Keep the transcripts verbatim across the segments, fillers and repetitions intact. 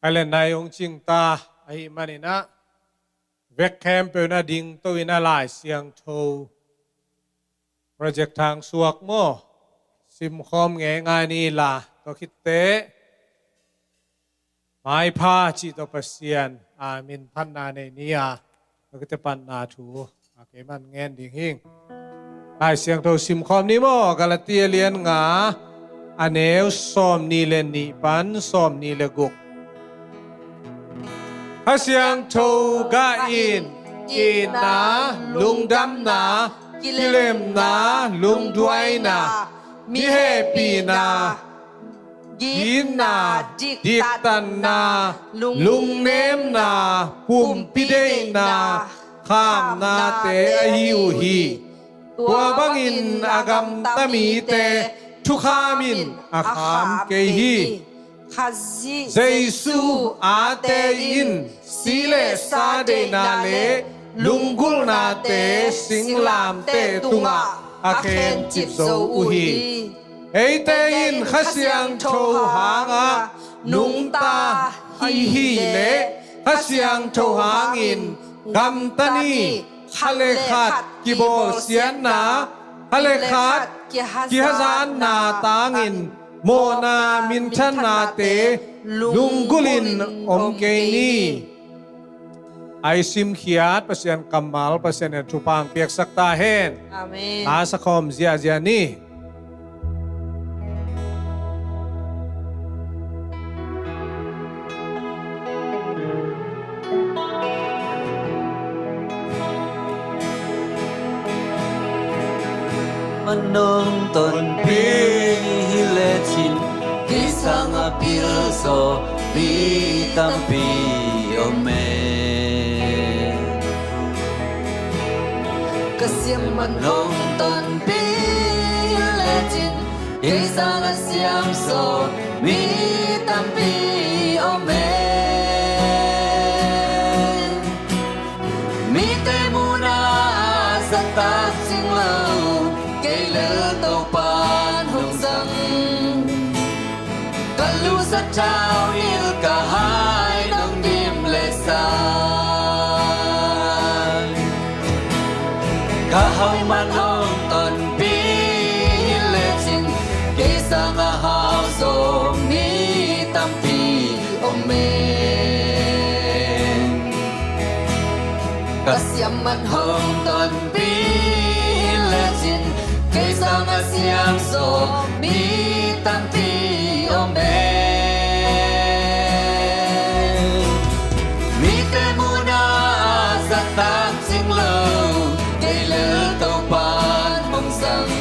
Thailand nai hong cing ta ahih manin ah, vek khempeuh in ah dingto in ah Lai Siangtho project thang suak maw, simkhawm ngeingai ni la, tua khit teh maipha cih tawh Pasian a min phatna nei ni a, tua khit teh panna thu a kei man ngen ding hing. Lai Siangtho simkhawm ni maw, Galatia lian nga, a neu sawmnih le nih pan sawmnih le guk. Kha Siangtho gah in itna, lungdamna, kilemna, lungduaina, mi hehpihna, ginna, diktatna, lungnemna, pumpi deihna, khamnate ahi uh hi. Tua bangin a gamta mite thukham in a kham kei hi. Jesu ate in si le sa deihna le lunggulhnate singlamteh tungah a khencip zo uh hi. Eite in Kha Siangtho hangah nungta i hih leh Kha Siangtho hangin gamta ni. Khat le khat kibawlsiatna, khat le khat kihazatna tangin mawhna minthannate lunggulhin om kei ni. A i simkhiat Pasian kammal, Pasian in thupha hong piaksak ta hen. Amen. A sakhawm ziahziah ni. Man hong tonpih hi lecin, kei sangah pilzaw mi tampi om e. Ka siam man hong tonpih hi lecin, kei sangah siamzaw mi tampi om e. Mite muhna ah zahtak cing lo, kei lel Topa'n hong zang. Ka luzat thaunilh ka hai nong dim leh zang. Ka hau man hong tonpih hi lecin, kei sangah hauzaw mi tampi om e. Ka siam man hong tonpih hi lecin, kei sangah siamzaw mi tampi om e. Mite muhna ah zahtak cing lo, kei lel Topa'n hong zang.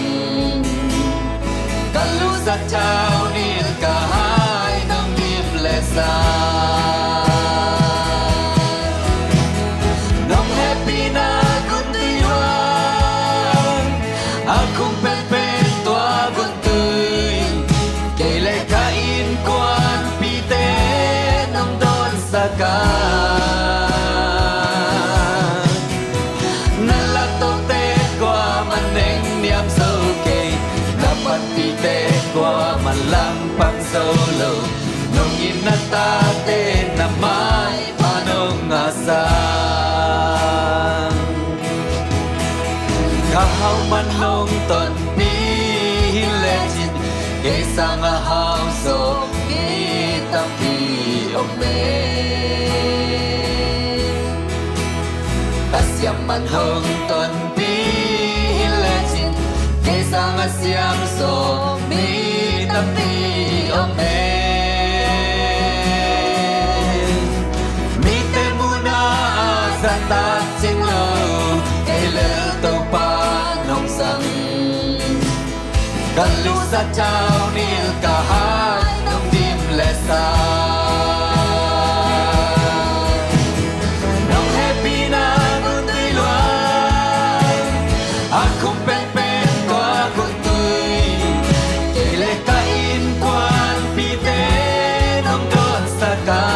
Ka luzat thaunilh ka hai nong dim leh zang. Nong hehpihna guntui luang, a khum penpen tua guntui, kei le ka innkuanpihte nong dawnsak a. Na lak tote kuamah nengniam zo kei, na panpihte kuamah langpang zo lo. Nong it na tate na maipha nong ngahsak. Ka hau man hong tonpih hi lecin, kei sangah hauzaw mi tampi om e. Ka siam man hong tonpih hi lecin, kei sangah siamzaw mi tampi om e. Mite muhna ah zahtak cing lo, kei lel Topa'n hong zang. Ka luzat thaunilh ka hai nong dim leh zang. Nong hehpihna guntui luang, a khum penpen tua guntui, kei le ka innkuanpihte nong dawnsak a.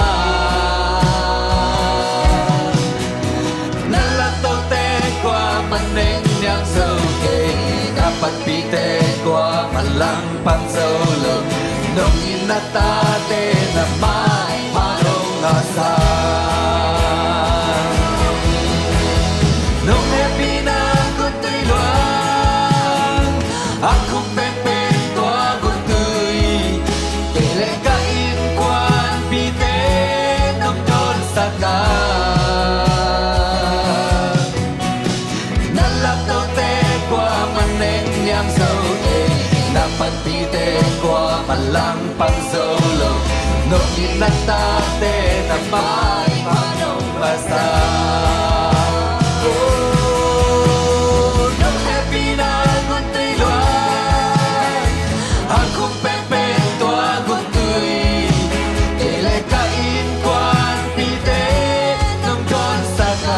Na lak tote kuamah nengniam zo kei, na panpihte kuamah langpang zo lo. Nong it na tate na maipha lo. Zo lo, nong it na tate na maipha nong masa. Oh, nong hehpihna gun tui luai, hang khum penpen tua gun tui. Kei le ka innkuanpihte nong dawnsak a,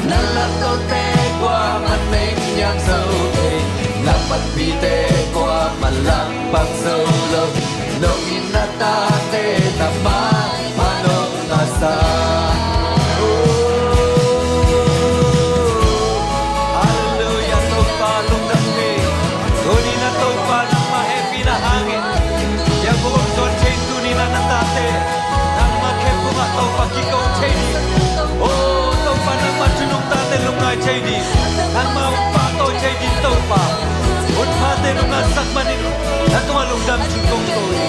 na laptote kuaman neng hiam zo kei, na panpihte kuaman langpang zo lo, nong it na tate na maipha nong masa. Oh, halleluiah, Topa lungdam hi. Tuni-in ah Topa nangmah hehpihna hangin hih a buk hong zuan thei, tuni-in ah na tate nangmah khempeuh ah Topa kiko thei ding. Oh Topa, nangmah thu nungtate lungngai thei ding, nangmah hun pahtawi thei ding Topa. Hun phate nong ngahsak manin na tungah lungdam thu kong ko hi.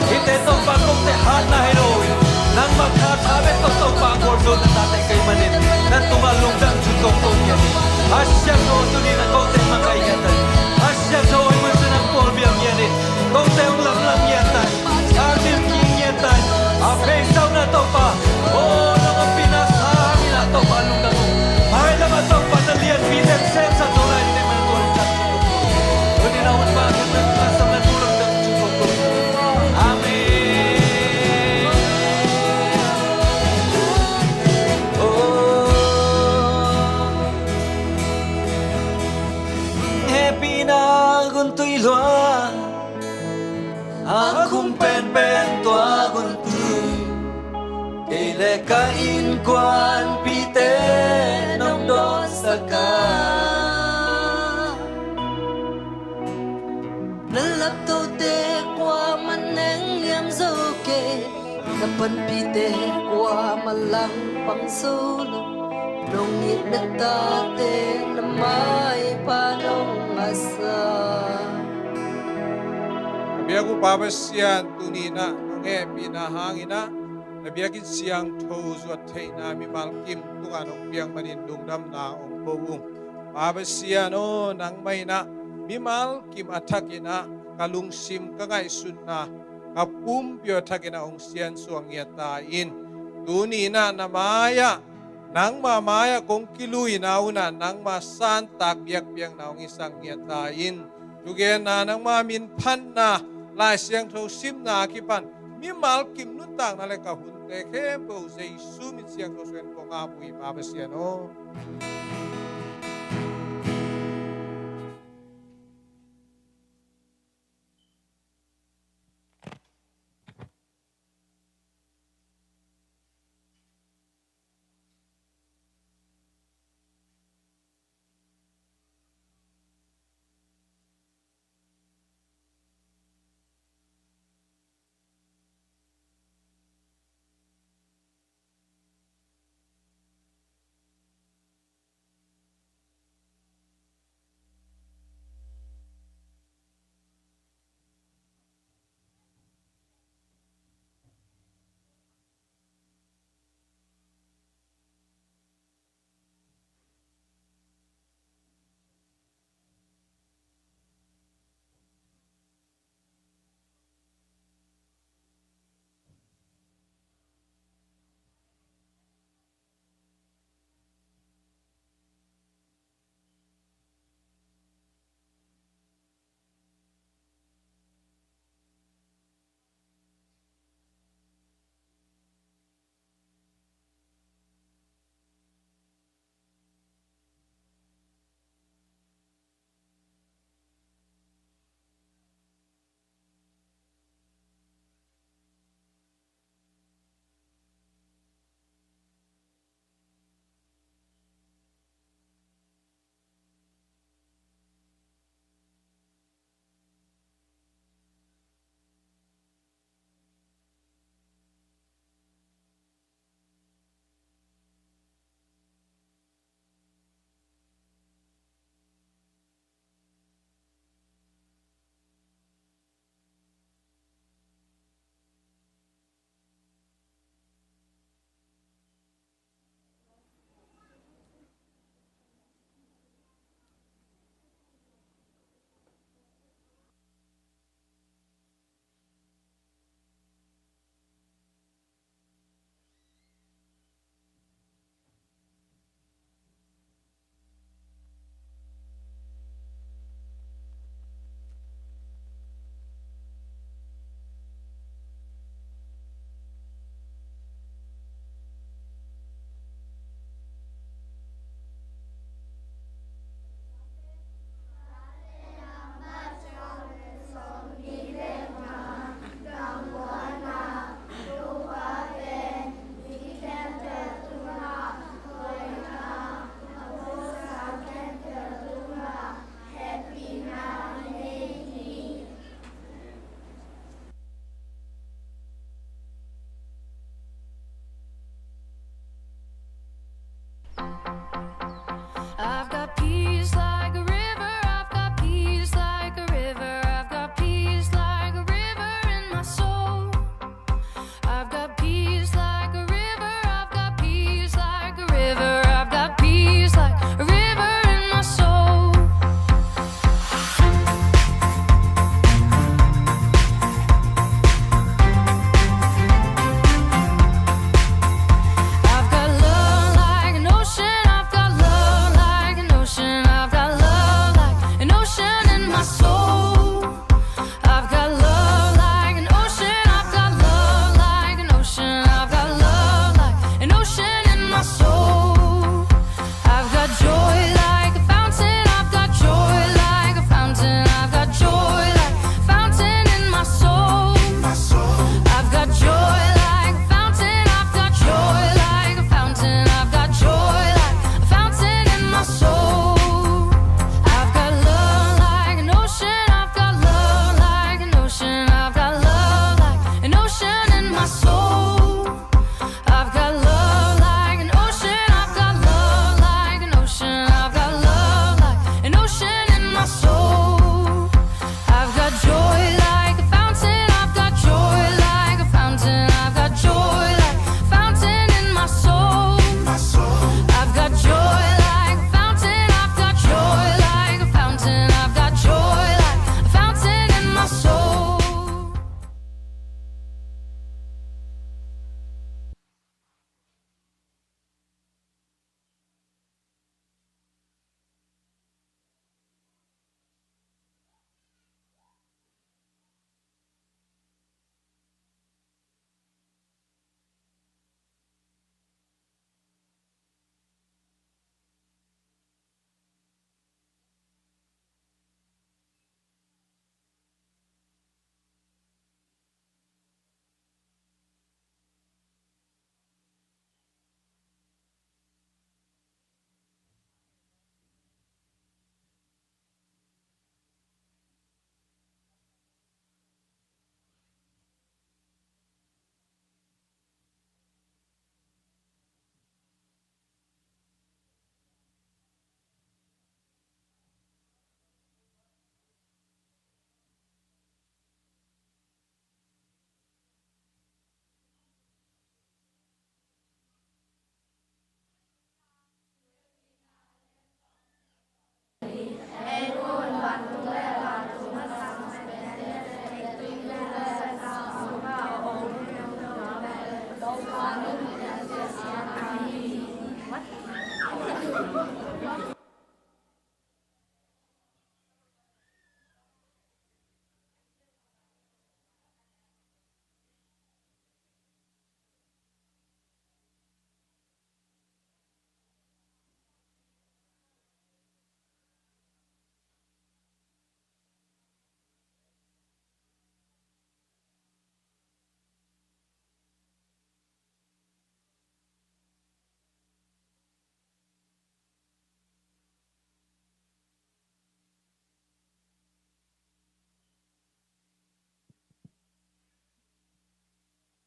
Hihte Topa kote hatna hi lo hi. Nangmah kha tha bek tawh Topa gualzo na tate ka hih manin na tungah lungdam thu kong ko hi. A siangtho tuni-in ah kote makaih ngiat ta in. A siangtho a hih manin ah pawlbial ngiat in. Kote hong lamlam ngiat ta in. Tangdil kik ngiat ta in. A pheisakna Topa, oh nong ompihna sa hangin ah Topa lungdam ung. Mailam ah Topa na lianpite semsak zo lai ding na hih manin tua lungdam thu kong ko hi. Tuni-in ah hun pha khempeuh na sam na tu lungdam thu kong ko hi. Amen. Oh, hehpihna gun tui luai, hang khum penpen tua gun tui. Kei le ka innkuanpihte nong dawnsak a, na laptote kuaman neng hiam zo kei, na panpihte kuaman langpang zo lo, nong it na tate na maipha nong masa. A biak uh Pa Pasian, tuni-in ah nong hehpihna hangin ah na biakinn siangtho zuat theihna mimal kim tungah nong piak manin lungdamna hong ko ung. Pa Pasian aw, nangmah in ah mimal kim a thakin ah ka lungsim, ka ngaihsutna, ka pumpi aw thakin ah hong siansuah ngiat ta in. Tuni-in ah na mai-ah, nangmah mai-ah kong kiluina hun ah nangmah santak biakpiakna hong hisak ngiat ta in. Thugenna, nangmah min phatna, Lai Siangtho simna a kipan mimal kim nuntakna le ka hunte khempeuh Jesu min siangtho sungah kong ap uh hi Pa Pasian aw.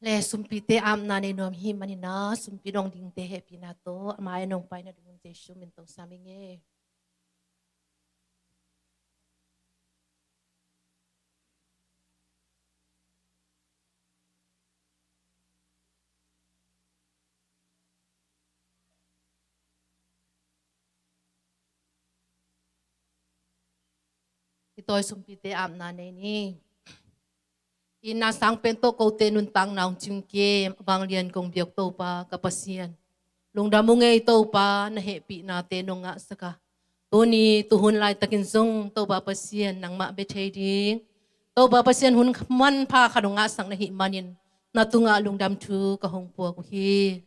Le sumpite apna nei nuam hi manin ah, sumpi dong dingte hehpihna tawh a mai-ah nong pai nading Jesu min tawh sam ing e. I tawi sumpite apna nei ni. I na sang pen tawh kote nuntakna hong cingkem, a vanglian kong biak Topa ka Pasian, lungdam ung ei Topa, na hehpihnate nong ngahsak a, tuni tuhun laitakin zong Topa Pasian nangmah bia thei ding, Topa Pasian hun manpha khat hong ngahsak na hih manin, na tungah lungdam thu ka hong puak uh hi.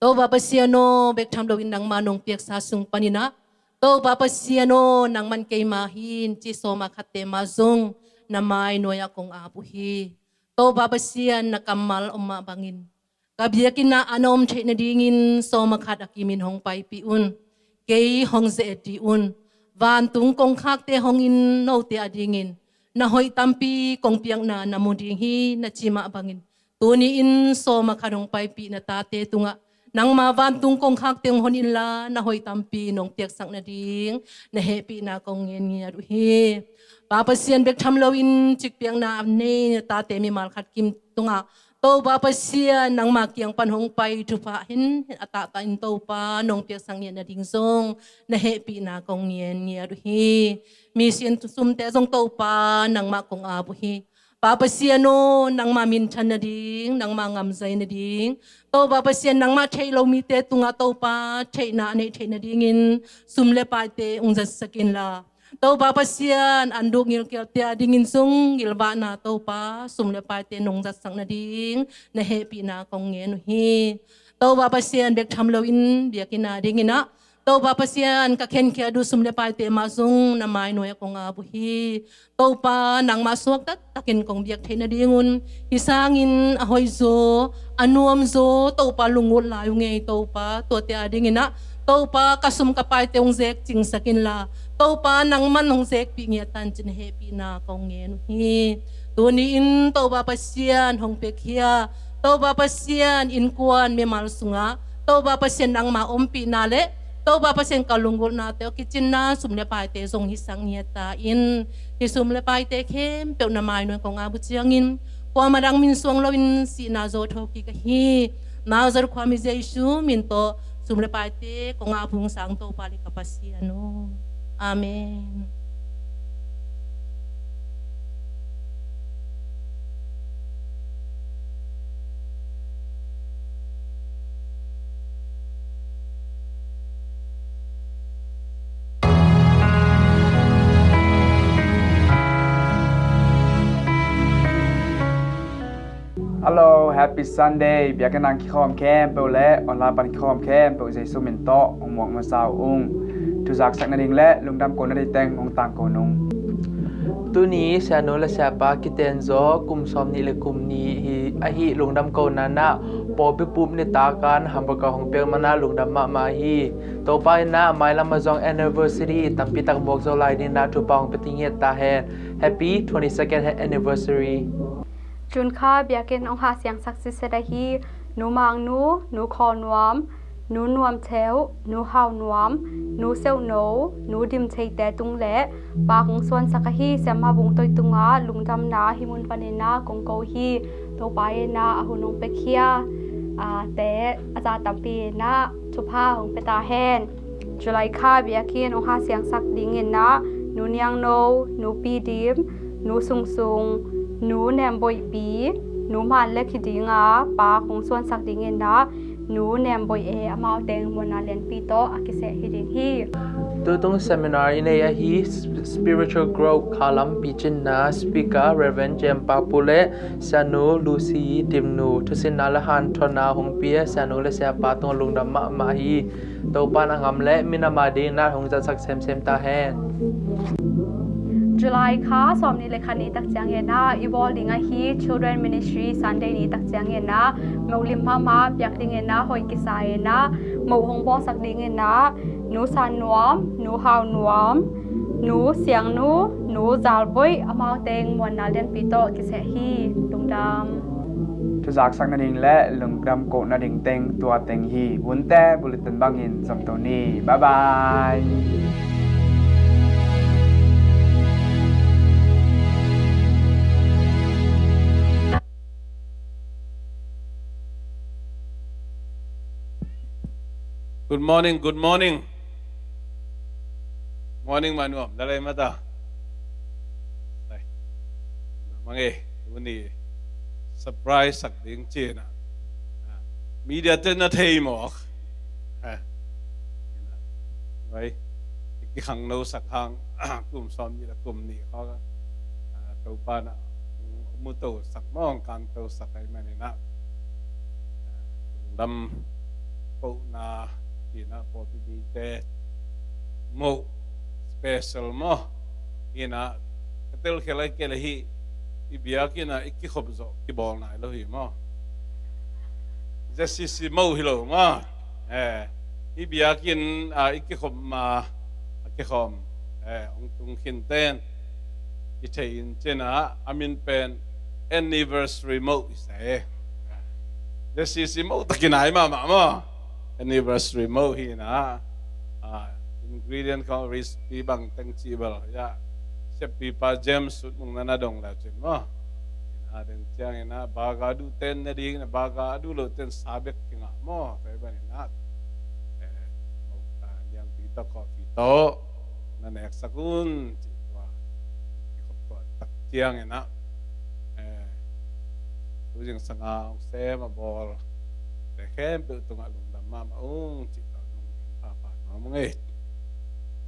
Topa Pasian aw, bek tham loin nangmah nong piaksa sung panin ah, Topa Pasian aw, nangman keima hi in ci sawm a khatte mah zong na mai nuai-ah kong ap uh hi. Topa Pasian, na kammal om mah bangin ka biakinn ah a na om theih nadingin sawm a khat a kimin hong paipih un. Kei hong ze-et dih un. Vantung kongkhakte hong in note adingin na hoih tampi kong piakna na mu ding hi, na ci mah bangin, tuni-in sawm a khat hong paipih na tate tungah nangma vantung kongkhakte hong hon inla, na hoih tampi nong piaksak nading na hehpihna kong ngen ngiat uh hi. Pa Pasian, bek tham loin cikpiakna a nei na tate mimal khat kim tungah Topa Pasian, nangma kiang pan hong pai thupha hen a tahtah in Topa nong piaksak ngiat nading zong na hehpihna kong ngen ngiat uh hi. Mission sumte zong Topa nangmah kong ap uh hi. Pa Pasian aw, nangmah minthan nading, nangmah ngamzai nading, Topa Pasian, nangmah theih lo mite tungah Topa theihna a neih theih nadingin sum le paite hong zatsak inla, Topa Pasian, an duk ngilkialte adingin zong ngilvahna Topa sum le paite nong zatsak nading na hehpihna kong ngen uh hi. Topa Pasian, bek tham loin biakinn adingin ah Topa Pasian, ka khenkhia duh sum le paite mah zong na mai nuai-ah kong ap uh hi. Topa, nangmah suak taktakin kong biak theih nadingun, hih sangin a hoihzaw, a nuamzaw Topa lunggulh lai uh ngei Topa, tuate adingin ah Topa, ka sum ka paite hong zek cingsak inla, Topa, nangman hong zekpih ngiat tan cin hehpihna kong ngen uh hi. Tuni-in Topa Pasian, hong piakhia Topa Pasian, innkuan mimal sungah Topa Pasian, nangma ompihna le Topa Pasian, ka lunggulhnate aw kicinna sum le paite zong hisak ngiat ta in, hih sum le paite khempeuh na mai nuai-ah kong ap uh ciangin kuamah dang min suang loin sihna zaw thawkik ahi Nazareth khuami Jesu min tawh sum le paite kong ap uh hi, sang Topa le ka Pasian aw. Amen. Hello, Happy Sunday. Biakinn ah kikhawm khempeuh le online pan kikhawm khempeuh Jesu min tawh hong muak masa ung. Thuzaksak nading le lungdam ko nading teng hong tangko nung. Tuni sianu le siapa kiten zaw kum sawm nih le kum nih hi ahi lungdam ko nanah pawlpi pup nitak an hamburger hong piak manah lungdam mahmah hi. Topa innah mailam ah zong anniversary tampi tak muak zo lai dinah thupha hong pia tingiat ta hen. Happy twenty-second anniversary. June kha biakinn hong hahsiangsak sitset ahi Nu Mangnu, Nu Khawlnuam, Nu Nuamtheuh, Nu Haunuam, Nu Seuhno, Nu Dimtheite tung le Pa hong suansak ahi Siamah Vung Toi tungah lungdamna hih mun paninah kong ko hi. Topa innah a hun hong piakhia a te a za tampi innah thupha hong pia ta hen. July kha biakinn hong hahsiangsak dinginah Nu Niangno, Nu Pidim, Nu Sungsung, Nu Nemboihpi, Nu Manlek hi dinga Pa hong suansak dinginah Nu Nemboih e, amau teng muanna lianpi tawh a kiseh hi ding hi. Tutung seminar i nei ahi Spiritual Growth khalam picinna speaker Reverend Jem Papu le Sianu Lucy Dimnu thusinna le hanthotna hong pia sianu le siapa tungah lungdam mahmah hi. Topa in a ngam le minam adingin hong zatsak semsem ta hen. July kha sawmnih le khat ni tak cianginah i bawl ding ahi Children Ministry Sunday ni tak cianginah moh lim mahmah piak dinginah hoih kisa inah moh hong bawlsak dinginah Nu San Nuam, Nu Hau Nuam, Nu Siang Nu, Nu Zal Boih, amau teng muanna lianpi tawh kiseh hi. Lungdam. Thuzaksak nading le lungdam koh nading teng tua teng hi. Vunte bulletin bangin zom to ni. Bye bye. Good morning, good morning. Morning, Manuam. Dalai mata. Ai. Mange, uni surprise sak ding cina. Ah, media te na thei mawk. Ah. Oi, i kikhangno sak hang, kum sawm nih le kum nih khaw, ah, Topa na, mu to sak mawng kang to sak ai manin ah. Ah, lungdam kohna tina pawlpi mite moh special maw. Ina, ka telkhia lai kei le hi, i biakinn ah i kikhop zawh kibawl nai lo hi maw. Z C C moh hi lo maw. Eh, i biakinn ah i kikhop ma, a kikhawm, eh, hong tung khin ten i thei in cina, a min pen anniversary moh i sa e. Z C C moh takin ai mahmah maw. Anniversary moh hi na. Ah, ingredient khawng recipe bang teng cih bel, ya, siapipa James Sut Mung na na dong lau cin maw. Ina den ciangin ah baga duh ten na ding, na baga a duh loh ten sa bek kingah maw. Tua hi banin ah, eh, moh, ah, niangpi tawh coffee tawh na neksak un cih tua kikhop tua tak ciangin ah, eh, tu zingsang a hong sem a bawl te khempeuh tungah lungdam mahmah ung cih tawh zong gen phapha nuam ung ei.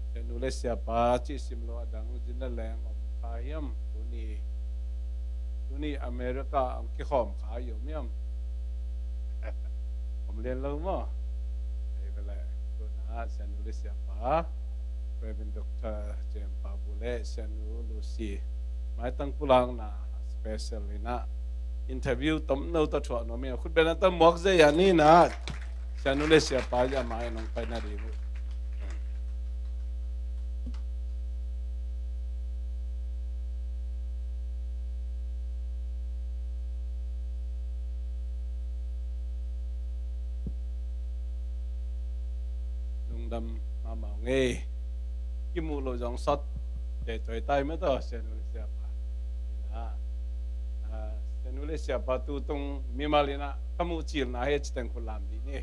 Sianu le siapa cih sim lo a dang zin le leng om kha hiam? Tuni, tuni America ang kikhawm kha i om hiam? Om lian lo maw? Ei vele, tuna sianu le siapa, Reverend Doctor Jem Pabu le sianu Lucy maitang pulakna special ina interview tomno ta thuah nuam ina khut bena ta muak zei a ni na. Sianu le siapa ya mai nong pai na ding uh. Lungdam mahmah ung ei. Kimuh lo zong sawt te toi tai mah tawh sianu le siapa. Ina, ah, sianu le siapa tu tung mimal ina ka muh cilna he citeng khut lam dih ni.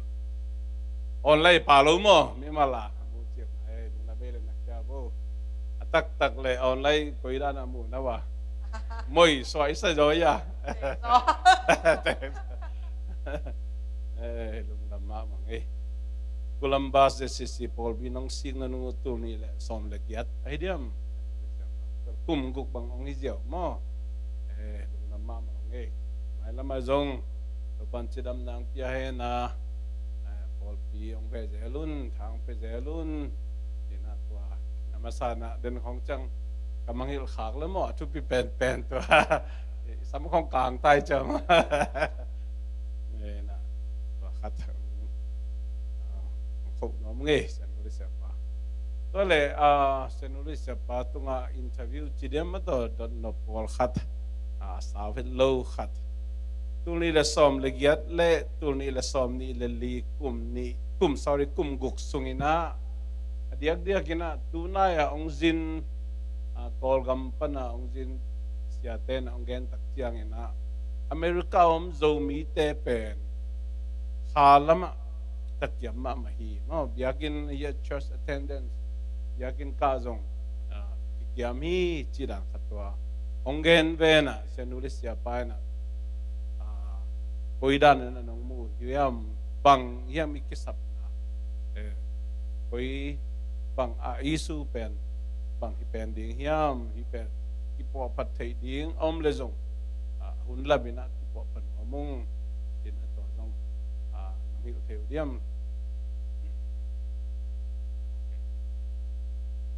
Online pa lo maw, mimal a ka muh cilna he lungdam ei le na kia bo. A taktak le online koi dan a muh na wa. Moi suai sa zaw ya. Eh, lungdam mahmah ei. Columbus Z C C pawlpi nong sikna nung uh tul nih le sawm le giat ahi diam. Kum guk bang hong hi ziau maw. Eh, lungdam mahmah ei. Mailam ah zong Topan cidamna hong pia hen a, eh, pawlpi hong ve zel un, tha hong pia zel un. Ina tua na masa na den khawng ciang ka mangilh khak le maw, a thupi penpen tua. Eh, sam khawng kang tai ciang. Eh, na tua khat, ah, hong khop nuam ngei, sianu le siapa. Tua le, ah, sianu le siapa tungah interview ci diam mah tawh dot nop pawl khat, ah, sau het lo khat. Tul nih le sawm le giat le tul nih le sawm nih le li kum nih, kum, sorry, kum guk sungin ah, a diakdiak in ah tunai ah hong zin, ah, Kawlgam pan ah hong zin siate in ah hong gen tak ciangin ah America om Zomite pen kha lamah takiam mahmah hi maw. Biakinn hi a, church attendance, biakinn kah zong, ah, kikiam hi cih dan khat tua hong gen ve na, sianu le siapa in ah, ah, koi dan in ah nong mu hiam, bang hiam i kisapna, eh, koi bang a issue pen bang hi pen ding hiam, hi pen kipuahphat theih ding a om le zong, ah, hun lam in ah kipuahphat nuam ung. Ina tua zong, ah, nong hilh thei uh diam?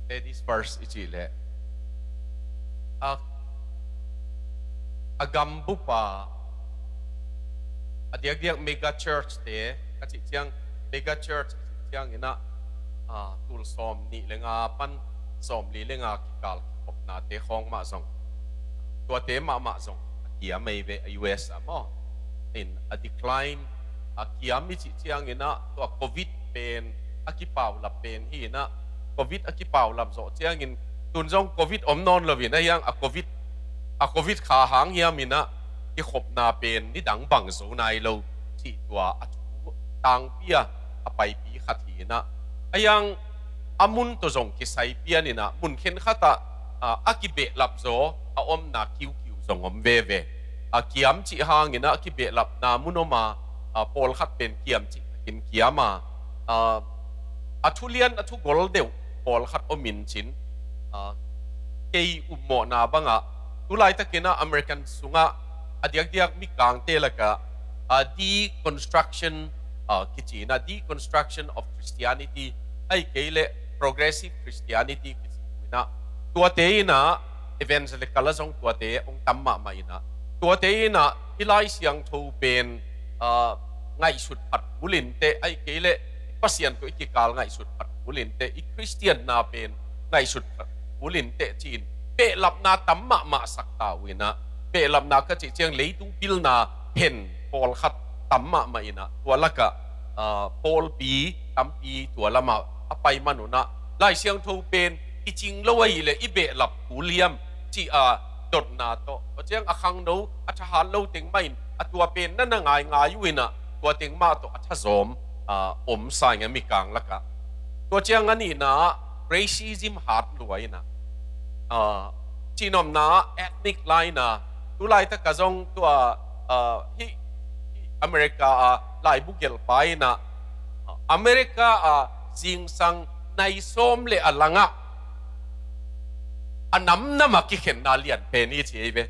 Ladies first i cih leh, a, a gambup a, a diakdiak mega church te ka cih ciang, mega church i cih ciangin ah, a, tul sawm nih le nga pan sawm li le nga kikal kikhopnate khawng mah zong, tuate mahmah zong a kiam ei ve a, U S a maw. in a decline, a kiam i cih ciangin ah tua covid pen a kipaulap pen hi in ah, covid a kipaulap zawh ciangin tun zong covid om nawn lo in ah hiang a covid, a covid kha hang hiam in ah kikhopna pen nidang bang zo nai lo cih tua a thu tangpi a, a paipi khat hi in ah, a hiang a mun tawh zong kisai pian in ah mun khenkhat ah, ah, a kibehlap zaw a omna kiukiu zong om veve. A kiam cih hang in ah a kibehlapna mun om a, ah, pawlkhat pen kiam cih takin kiam a, ah, a thulian a thugol deuh pawlkhat om in cin, ah, kei upmawhna bangah tu laitakin ah American sungah a diakdiak mikangte lakah, ah, deconstruction, ah, kici in ah deconstruction of Christianity, ahih kei leh progressive Christianity kici in ah, tuate in ah evangelical ah zong tuate hong tam mahmah in ah, tuate in ah hih Lai Siangtho pen, ah, ngaihsut phat kul inteh, ahih kei leh i Pasian tawh i kikal ngaihsut phat kul inteh, i Christian na pen ngaihsut phat kul inteh ci-in behlapna tam mahmah sak ta uh in ah, behlapna ka cih ciang leitung pilna phen pawlkhat tam mahmah in ah, tua lakah, ah, pawlpi tampi tua lamah a pai man un ah Lai Siangtho pen kicing lo ahih leh i behlap kul hiam cih a dotna tawh, tua ciang a khangno a thahat lo teng mah in a tua pen na na ngaingai uh in ah tua teng mah tawh a thazawm, ah, om sa ing a mikang lakah. Tua ciang a nihna ah racism hat lua in ah, ah, cihnopna ah ethnic line ah tu laitak ah zong tua, ah, hih, hih America ah laibu gelhpa in ah, ah, America ah zingsang nai sawm le a langah a namnam a kikhenna lian pen hi ci ei ve.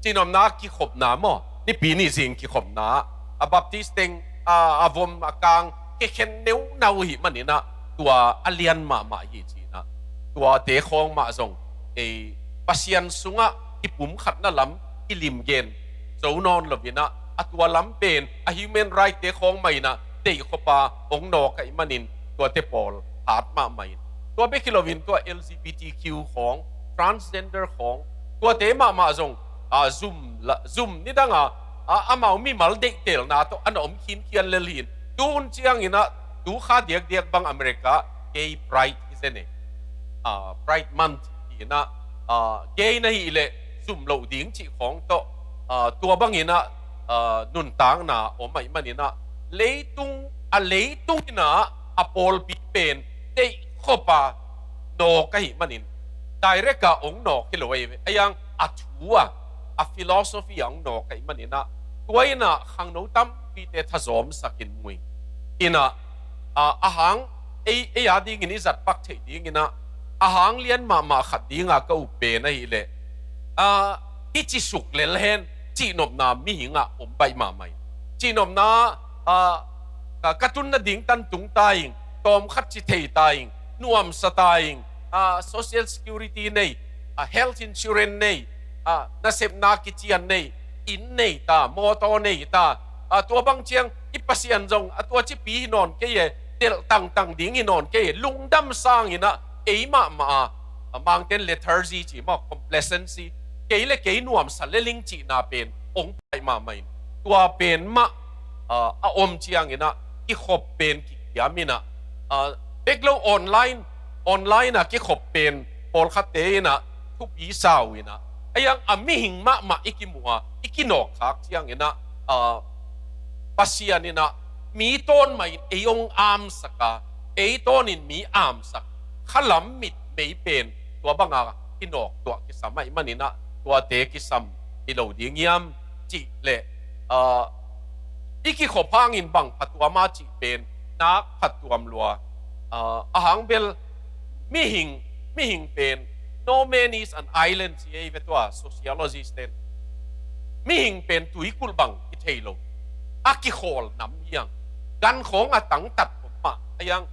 Cihnopna ah kikhopna maw, Nipi ni zing kikhopna ah a Baptist teng, ah, a vom a kang kikhen neunau hi man in ah tua a lian mahmah hi ci in ah, tuate khawng mah zong ei Pasian sungah kipumkhatna lam kilim gen zo nawn lo in ah, a tua lam pen a human right te khawng mah in ah deihkhop a hong nawk ahih man in tuate pawl hat mahmah in, tua bek hi lo in tua L G B T Q khawng, transgender khawng, tuate mahmah zong, ah, zum la, zum nidang a, ah, amau mimal deihtelna tawh a na om khinkhian lel hi in, tu hun ciang in ah tu kha diakdiak bang America gay pride hi zen e, ah, Pride Month hi in ah, ah, gay na hih leh zum loh ding cih khawng tawh, ah, tua bang in ah, ah, nuntakna om ahih man in ah leitung, a leitung in ah a pawlpi pen deihkhop a nawk ahih man in, direct a hong nawk hi lo ei ve. A hiang a thu a, a philosophy a hong nawk ahih man in ah tua in ah khangno tampite thazawm sak in mu ing. In ah, ah, a hang ei, ei a dingin i zat pak theih ding in ah a hang lian mahmah khat ding a ka up pen ahih leh, ah, i ci suk lel hen cihnopna mihing ah om baih mahmah in. Cihnopna, ah, ka, ka tun nading tan tung ta ing, tawmkhat ci thei ta ing, nuamsa ta ing, ah, social security nei, ah, health insurance nei, ah, nasepna kician nei, inn nei ta, mawtaw nei ta, ah, tua bang ciang i Pasian zong a tua cipi hi nawn kei e, delh tangtang ding hi nawn kei e, lungdam sang in ah ei mahmah a, ah, Mangten lethargy ci maw, complacency, kei le kei nuamsa le ling cihna pen hong pai mahmah in, tua pen mah, ah, a om ciang in ah kikhop pen kikiam in ah, ah, bek lo online, online a kikhop pen pawlkhatte in ah thupi sa uh in ah, a hiang a mihing mahmah i kimuh a i kinawkkhak ciang in ah, ah, Pasian in ah mi tawn mah in ei hong amsak a, ei tawn in mi amsak, khalam mit mei pen tua bang a kinawk tuah kisam ahih man in ah tuate kisam hi lo ding hiam cih leh, ah, i kikhop hangin bang phatuam a cih pen nak phatuam lua, ah, a hang bel mihing, mihing pen no man is an island ci ei ve tua sociologist ten. Mihing pen tuikulh bang kithei lo, a kikhawl nam hiang, gan khawng a tangtat om mah a hiang,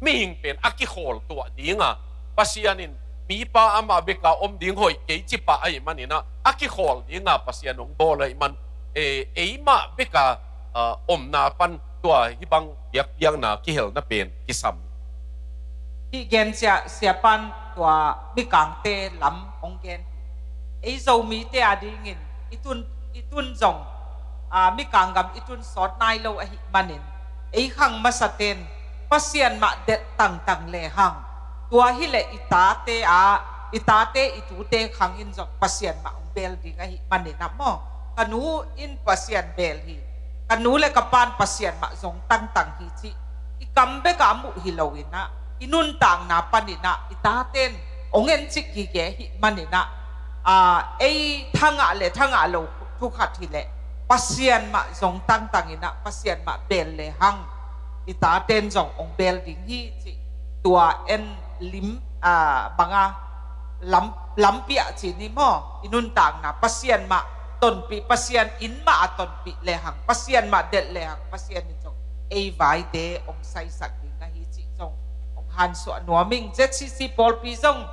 mihing pen a kikhawl tuah ding a, Pasian in mipa amah bek a om ding hoih kei ci pah ahih man in ah a kikhawl ding a Pasian hong bawl ahih man, eh, eimah bek a, ah, omna pan tua hih bang biakpiakna kihelna pen kisam. Hih gen sia, siapan tua mikangte lam hong gen. Ei Zomite a dingin i tun, i tun zong aa, Mikang gam i tun sawt nai lo ahih manin, ei khang masaten Pasian mah delh tangtang lehang, tua hileh i tate ah, i tate i tute khang in zong Pasian mah hong bel ding ahih manin ah maw, ka nu in Pasian bel hi, ka nu le ka pa'n Pasian mah zong tangtang hi cih i kam bek ah muh hi loin ah, i nuntakna panin ah i taten hong encik gige ahih manin ah, aa, ei thangah le thangah lo thu khat hileh Pasian mah zong tangtang in ah, Pasian mah bel lehang i taten zong hong bel ding hi cih tua en lim, aa, banga lam, lampiah ci ni maw, i nuntakna Pasian mah tonpih, Pasian in mah a tonpih lehang, Pasian mah delh lehang, Pasian in zong ei vaite hong saisak ding ahi cih zong hong hansuah nuam ing. Z C C pawlpi zong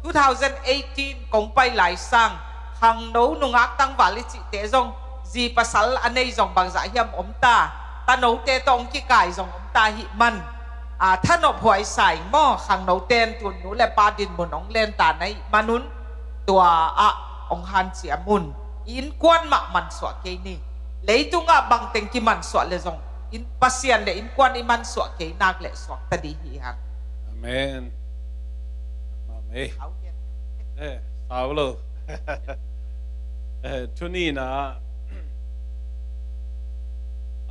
two thousand eighteen kong pai lai sang, khangno nungak tangval i cihte zong zi pasal a nei zong bangzah hiam om ta, tanote tawh hong kikai zong om ta ahih man, aa, thanop huai sa ing maw, khangnoten tun nu le pa dinmun hong len ta na hih manun, tua ah hong hanciam un. I innkuan mah mansuah kei ni. Leitungah bangteng kimansuah le zong, in, Pasian le innkuan i mansuah kei nak le suakta dih hi hang. Amen. Amen. Au, gen. Eh, sau lo. Eh, tuni-in ah,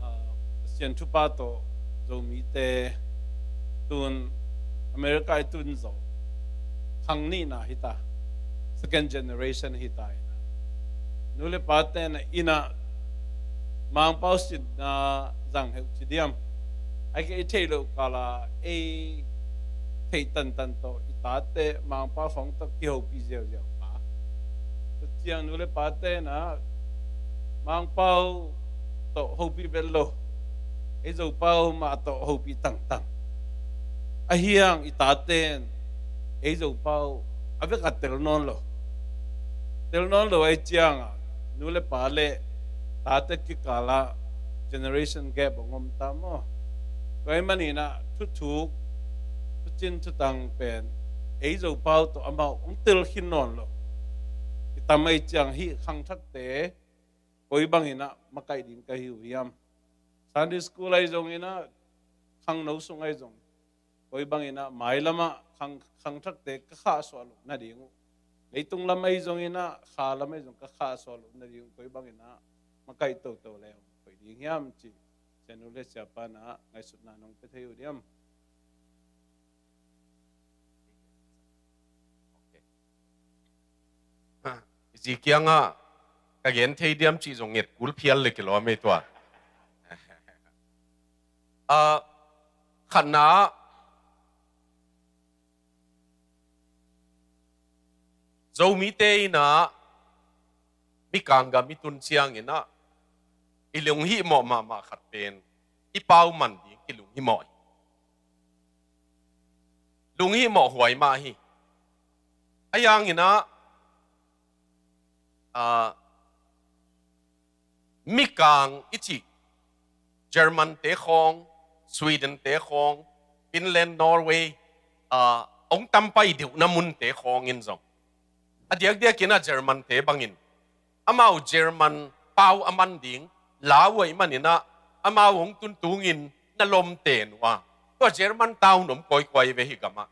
ah, Pasian thupha tawh Zomite tun, America i tun zawh khang nihna hi ta, second generation hi ta in ah, nu le pate in ah, in ah Mangpau sinna zang heuh ci diam? Ai kei i theih loh kala ei theih tantan tawh i tate Mangpau fang tawh kihopih ziauziau pa. Tua ciang nu le pate in ah Mangpau tawh hopih vet lo, ei Zopau mah tawh hopih tangtang. Ahi hang i taten ei Zopau a vek a tel nawn lo. Tel nawn lo ahih ciangah nu le pa le tate kikalah generation gap hong om ta maw? Tua ahih manin ah thuthuk, thucin thutang pen ei Zopau tawh amau hong tel khin nawn lo. I tam ahih ciang hih khangthakte koi bangin ah makaih ding ka hi uh hiam? Sunday school ahi zongin ah, khangno sung ahi zong, koi bangin ah mailamah khang, khangthakte ka khahsuah loh nading uh, leitung lam ahi zongin ah, kha lam ahi zong ka khahsuah loh nading uh, koi bangin ah makaih toto le hong koih ding hiam cih, Sia Nu le Sia Pa'n ah ngaihsutna nong pia thei uh diam? Okay. Ha, i zi kiangah ka gen thei diam cih zong nget kul phial le kilawm ei tua. Ah, khatna, Zomite in ah Mikang gam i tun ciangin ah i lunghihmawh mahmah khat pen i pau man ding kilunghihmawh hi. Lunghihmawh huai mah hi. Ahi hangin ah, ah, Mikang i cih German-te khawng, Sweden-te khawng, Finland, Norway, ah, hong tampai deuhna munte khawngin zong a diakdiakin ah German-te bangin amau German pau a man ding lau ahih manin ah amau hong tuntungin na lomten uh a, tua German town om kawikawi ve hih gamah.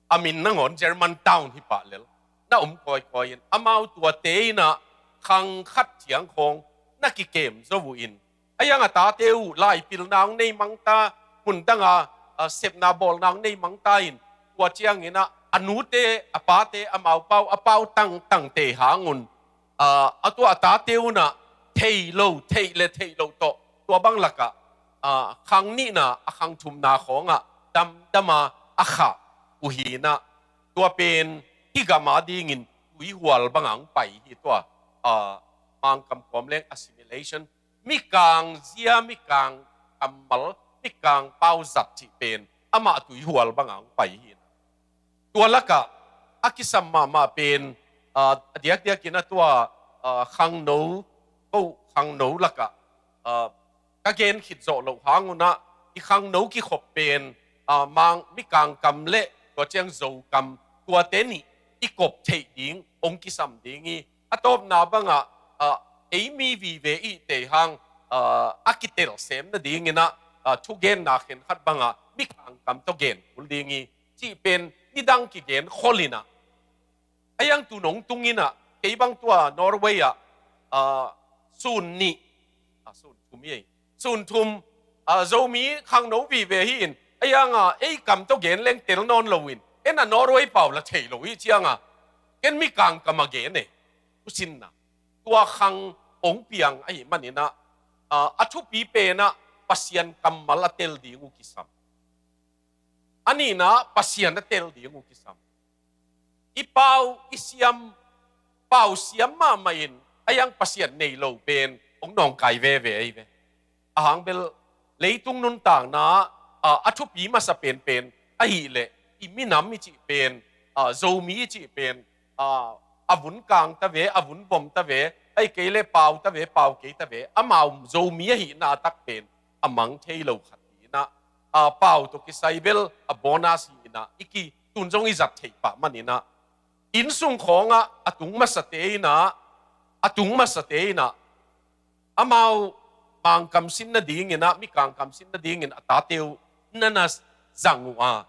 A min nangawn German town hi pah lel na om kawikawi in, amau tuate in ah khang khat ciang khawng na kikem zo uh in, ahi hang a tate uh laipilna hong nei mang ta, mun danga, ah, sepna bawlna hong nei mang ta in, tua ciangin ah a nute, a pate, amau pau, a pau tangtangte hang un, ah, a tua a tate un ah thei lo, theih le theih loh tawh tua bang lakah, ah, khang nihna, a khang thumna khawngah damdama a khah uh hi in ah, tua pen hih gam adingin tuihual banga hong pai hi tua, ah, Mangkam kawm leng assimilation, Mikang zia, Mikang kammal, Mikang pau zat cih pen amah tuihual banga hong pai hi in ah, tua lakah a kisam mahmah pen, ah, a diakdiakin ah tua, ah, khangno, ko khangno lakah, ah, ka gen khit zawh loh hang un ah i khangno kikhop pen, ah, Mang, Mikang kam le tua ciang Zo kam, tuate nih i kop theih ding hong kisam ding hi. A tawpna bangah, ah, ei mi vive i tei hang, ah, a kitel sem nadingin ah, ah, thugenna khenkhat bangah mikangkam tawh gen kul ding hi cih pen nidang kigen khol in ah. A iang tu nong tung in ah, kei bang tua Norway ah, ah, sun nih, ah, sun thum hi ei. Sun thum, ah, Zomi khangno vive hi in, a iang ah, ei kam tawh gen leng tel nawn lo in, en ah Norway pau la thei lo hi ciang ah, ken mikangkam a gen e, thusinna. Tua khang ong piang ahih manin ah, ah, a thupi pen ah Pasian kammal a tel ding uh kisam. A nihna Pasian a tel ding uh kisam. I pau, i siam, pau siam mahmah in, a iang Pasian nei lo pen ong nawngkai veve ahi ve. A hang bel leitung nuntakna, ah, a thupi masa penpen ahih leh i minam i cih pen, ah, Zomi i cih pen, ah, a vun kang ta ve, a vun vom ta ve, ahih kei leh pau ta ve, pau kei ta ve, amau Zomi ahihna a tak pen a mang thei lo khat hi in ah, ah, pau tawh kisai bel a bonus hi in ah, i ki tun zong i zat theih pah manin ah, inn sung khawngah a tung masate in ah, a tung masate in ah, amau mangkam sin nadingin ah, mikangkam sin nadingin a tate uh na na zang uh a.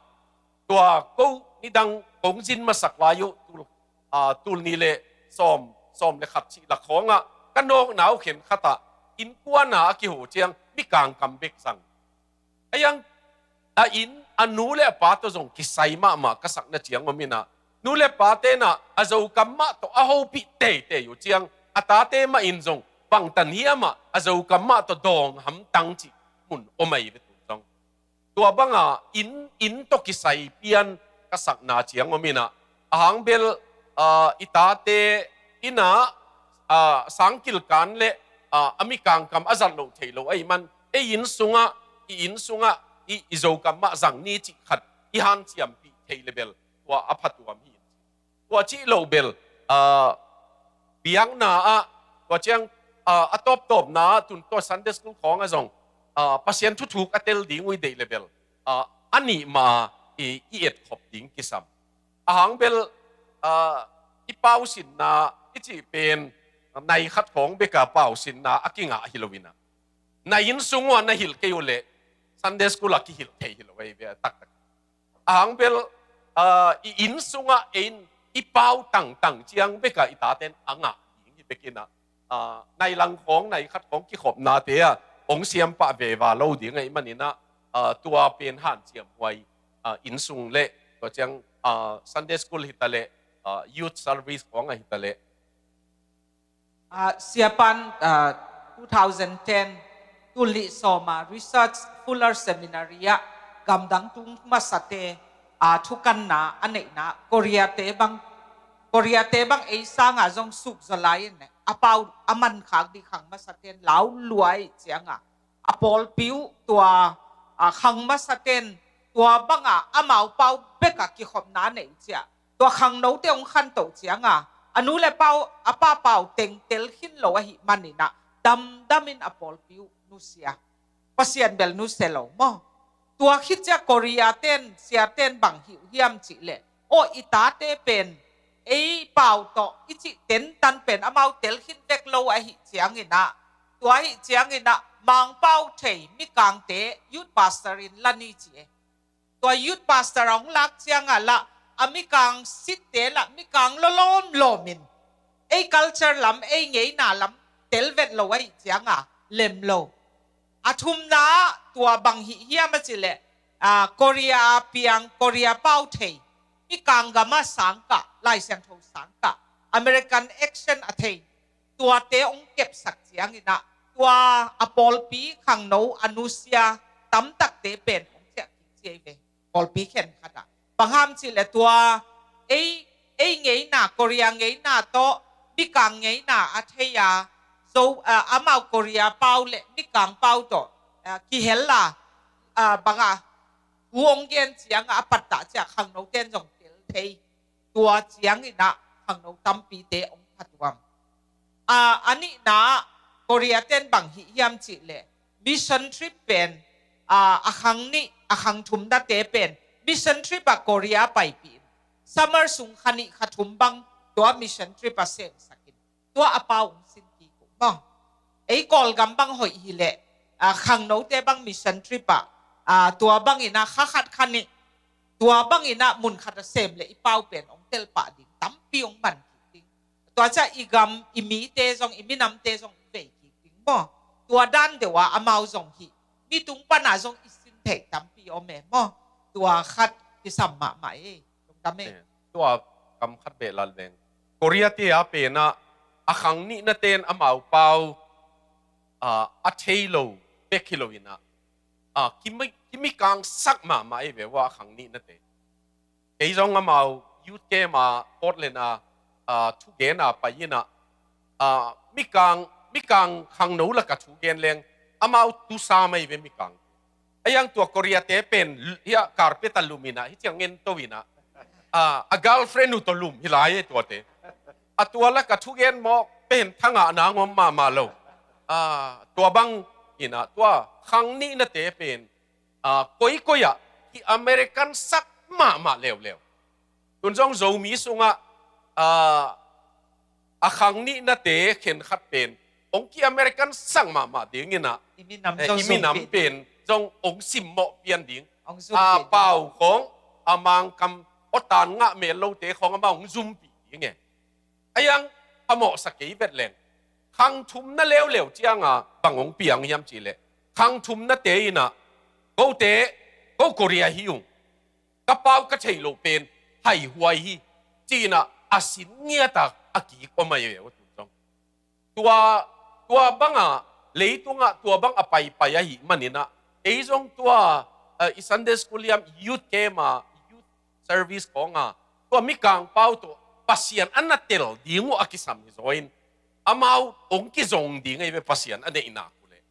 Tua ko nidang kong zin masak lai uh, tul, ah, tul nih le sawm, sawm le khat cih lak khawngah ka nawkna uh khenkhat ah innkuan a kiho ciang mikangkam bek zang. A iang, a inn, a nu le a pa tawh zong kisai mahmah ka sakna ciang om in ah, nu le pate in ah a Zokam mah tawh a hopih teitei uh ciang, a tate mah in zong bangtan hiam ah a Zokam mah tawh dawng hamtang cih mun om ahi ve tun zong. Tua bangah inn, inn tawh kisai pian ka sakna ciang om in ah, a hang bel, ah, i tate in ah, ah, sangkilkan le, ah, a mikangkam a zat loh thei lo ahih man, ei inn sungah, i inn sungah i, i Zokam mah zang ni cih khat i hanciampih thei le bel tua a phatuam hi. Tua cih loh bel, ah, biakna ah, tua ciang, ah, a tawptawpna ah tun tua Sunday school khawngah zong, ah, Pasian thuthuk a tel ding uh i deih le bel, ah, a nih mah i, i etkhop ding kisam. A hang bel, ah, i pau sinna i cih pen nai khat khawng bek a pau sinna a kingah hi lo in ah, na inn sung uh a na hilh kei uh leh Sunday school ah kihilh thei hi lo ahi ve a taktak. A hang bel, ah, i inn sungah ei in i pau tangtang ciang bek ah i taten a ngah ding hi bek in ah, ah, nai lang khawng, nai khat khawng kikhopnate ah ong siam pah veva lo ding ahih manin ah, ah, tua pen hanciam huai, ah, inn sung le tua ciang, ah, Sunday school hi ta leh, ah, youth service khawng ah hi ta leh. Ah, Siapan, ah, two thousand ten, tul nih sawm a Research Fuller Seminary ah gamdang tung masate, ah, thukanna a neihna Korea te bang, Korea te bang ei sangah zong sukzaw lai in a pau a mankhak dih khang masaten lau lua ahih ciangah, a pawlpi uh tua, ah, khang masaten tua bangah amau pau bekah kikhopna nei ciah, tua khangnote hong khantoh ciangah a nu le pau, a pa pau teng tel khin lo ahih manin ah damdamin a pawlpi uh nusia. Pasian bel nusia lo maw? Tua khit ciah Korea ten, Sia ten bang hih uh hiam cih leh, aw, i tate pen ei pau tawh i cih tentan pen amau tel khin vek lo ahih ciangin ah, tua ahih ciangin ah Mangpau thei mikangte youth pastor in la ni ci e. Tua youth pastor a hong lak ciangah lah a mikang sitte lah mikang lawlawm lawmin ei culture lam, ei ngeina lam tel vet lo ahih ciangah lem lo. A thumna ah tua bang hih hiam a cih leh, ah, Korea a piang, Korea pau thei, mikang gamah sangkah, Lai Siangtho sangkah, American accent a thei, tuate hong kepsak ciangin ah tua a pawlpi khangno a nusia tamtakte pen hong ciah kik ciai ve. Pawlpi khenkhat ah bang hiam cih leh tua ei, ei ngeina, Korea ngeina tawh mikang ngeina a thei a, Zo, ah, amau Korea pau le mikang pau tawh, ah, kihel a, ah, bangah thu hong gen ciangah a pattah ciah khangnoten zong tel thei. Tua ciangin ah khangno tampite hong phatuam. Ah, a nihna ah Korea ten bang hih hiam cih leh mission trip pen, ah, a khang nih, a khang thumnate pen mission trip ah Korea paipih in, summer sung kha nih kha thum bang tua mission trip ah semsak in, tua a pau hong sin kik uh. Bang, ei Kawlgam bang hoih hileh, a, khangnote bang mission trip ah, a, tua bangin ah kha khat kha nih, tua bangin ah mun khat a sem leh i pau pen hong telpah ding tampi hong man kik ding. Tua ciah i gam, i mite zong, i minamte zong i vei kik ding maw. Tua dan deuh ah amau zong hih, mi tung pan ah zong i sin theih tampi om e maw. Tua khat kisam mahmah e. Lungdam e. Tua kam khat beh lal leng, Korea te a pen ah a khang nihna ten amau pau, a, a thei lo bek hi lo in ah, a, kimi, kimikang sak mahmah ei ve ua a khang nihna te. Kei zong amau youth camp a Portland a, a, thugen a pai in ah, a, mikang, mikang khangno lak a thugen leng amau tusa mai ve mikang. A iang tua Korea te pen hiah carpet a lum in ah, hih ciang ngen to in ah, a, a girlfriend uh tawh lum hi lai e tuate. A tua lak a thugen mawk pen thangah nang om mahmah lo. A, tua bang in ah tua khang nihna te pen, a, koikoi ah ki American sak mahmah leuleu. Tun zong Zomi sungah, a, a khang nihna te khen khat pen hong ki American sak mahmah ding in ah, i minam, eh, zong i minam zong pen zong hong simmawh pian ding. Hong zum, a, pian ding. Pau khong, a, Mangkam awtan ngah mel lote khong amah hong zumpih ding e. A iang phamawhsa kei vet leng, khang thumna leuleu ciang a bang hong piang hiam cih leh, khang thumna te in ah, kote, ko Korea hi ung, ka pau ka thei lo pen haihuai hi, ci in ah a sin ngiat a, a kik om ahi ve uh tun zong. Tua, tua bang a, leitung ah tua bang a paipai ahih man in ah, ei zong tua, eh, i Sunday school hiam, youth camp a, youth service khong a, tua mikang pau tawh Pasian a na tel ding uh a kisam hi zaw in, amau hong kizong ding ahi ve Pasian a neihna uh leh.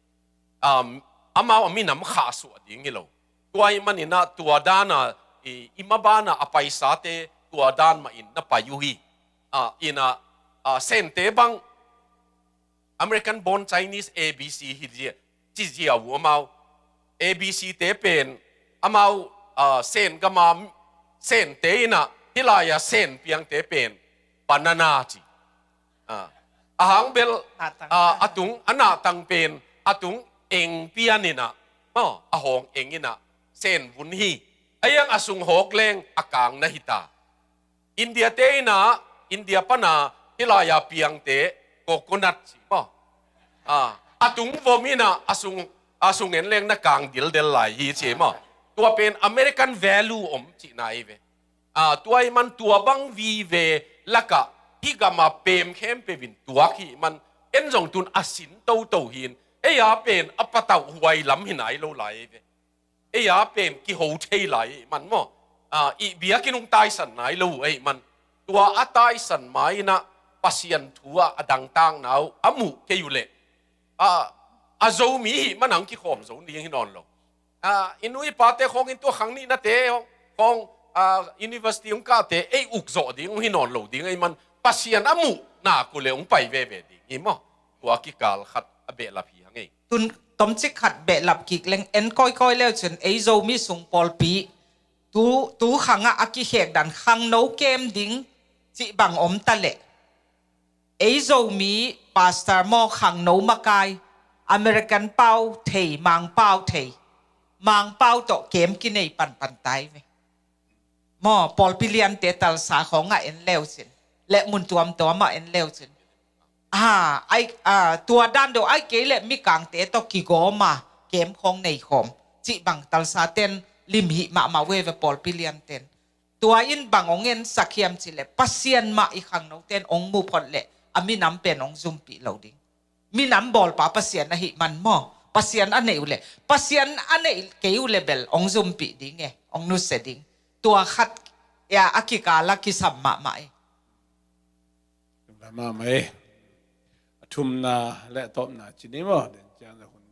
Um, amau a minam khahsuah ding hi lo. Tua ahih man in ah tua dan a, i, i maban a a paisate tua dan mah in na pai uh hi. A, in ah, a, Sente bang American born Chinese A B C hi zia, ci zia uh amau. A B C te pen amau, a, Sen gam a Sente in ah, hih lai a Sen piangte pen banana ci. A, a hang bel, nahtang, a, a tung, a nahtang pen a tung eng pian in ah, maw, a hawng eng in ah Sen vun hi. A iang a sung hawk leng a kang na hi ta. India te in ah, India pan a hih lai a piangte coconut ci maw. A, a tung vom in ah a sung, a sung en leng na kang dildel lai hi ci maw. Tua pen American value om cihna ahi ve. A, tua ahih man tua bang vive lak ah hih gam a pem khempeuh in tuak hi man, en zong tun a sin toto hi in, ei a pen a patauh huai lam hi nai lo lai ahi ve. Ei a pen kiho thei lai ahih man maw. A, i biakinn hong taisan nai lo uh ahih man, tua a taisan ma in ah Pasian thu ah a dangtakna uh a muh kei uh leh, a, a Zomi hih man hong kikhawm zo ding hi nawn lo. A, i nu i pate khawng in tua khang nihnate khawng, a, university hong kahte ei uk zawh ding hong hi nawn lo ding ahih man, Pasian a muh nak uh leh hong pai veve ding hi maw. Tua kikal khat a behlap hi hang ei. Tun tomcik khat behlap kik leng, en kawikawi leu cun ei Zomi sung pawlpi tu, tu khangah a kikhek dan khangno kem ding cih bang om ta leh, ei Zomi pastor maw, khangno makai, American pau thei, Mangpau thei, Mangpau tawh kem kinei panpan tai ve. Maw, pawlpi liante Tulsa khawngah en leu cin, le mun tuamtuamah en leu cin, a, ai, a, tua dan deuh ai kei le mikangte tawh kigawm a kem khawng nei khawm cih bang Tulsa ten lim hih mahmah uh ei ve, pawlpi lianten. Tua in bang hong ensak hiam cih leh Pasian mah i khangnoten hong mu phot leh a minam pen hong zumpih lo ding. Minam bawlpa Pasian ahih man maw, Pasian a neih uh leh, Pasian a neih kei uh leh bel hong zumpih ding e, hong nusia ding. Tua khat, ya, a kikal a kisam mahmah e. Lam mahmah e. A thumna le a tawpna ci ni maw, den ciang le hun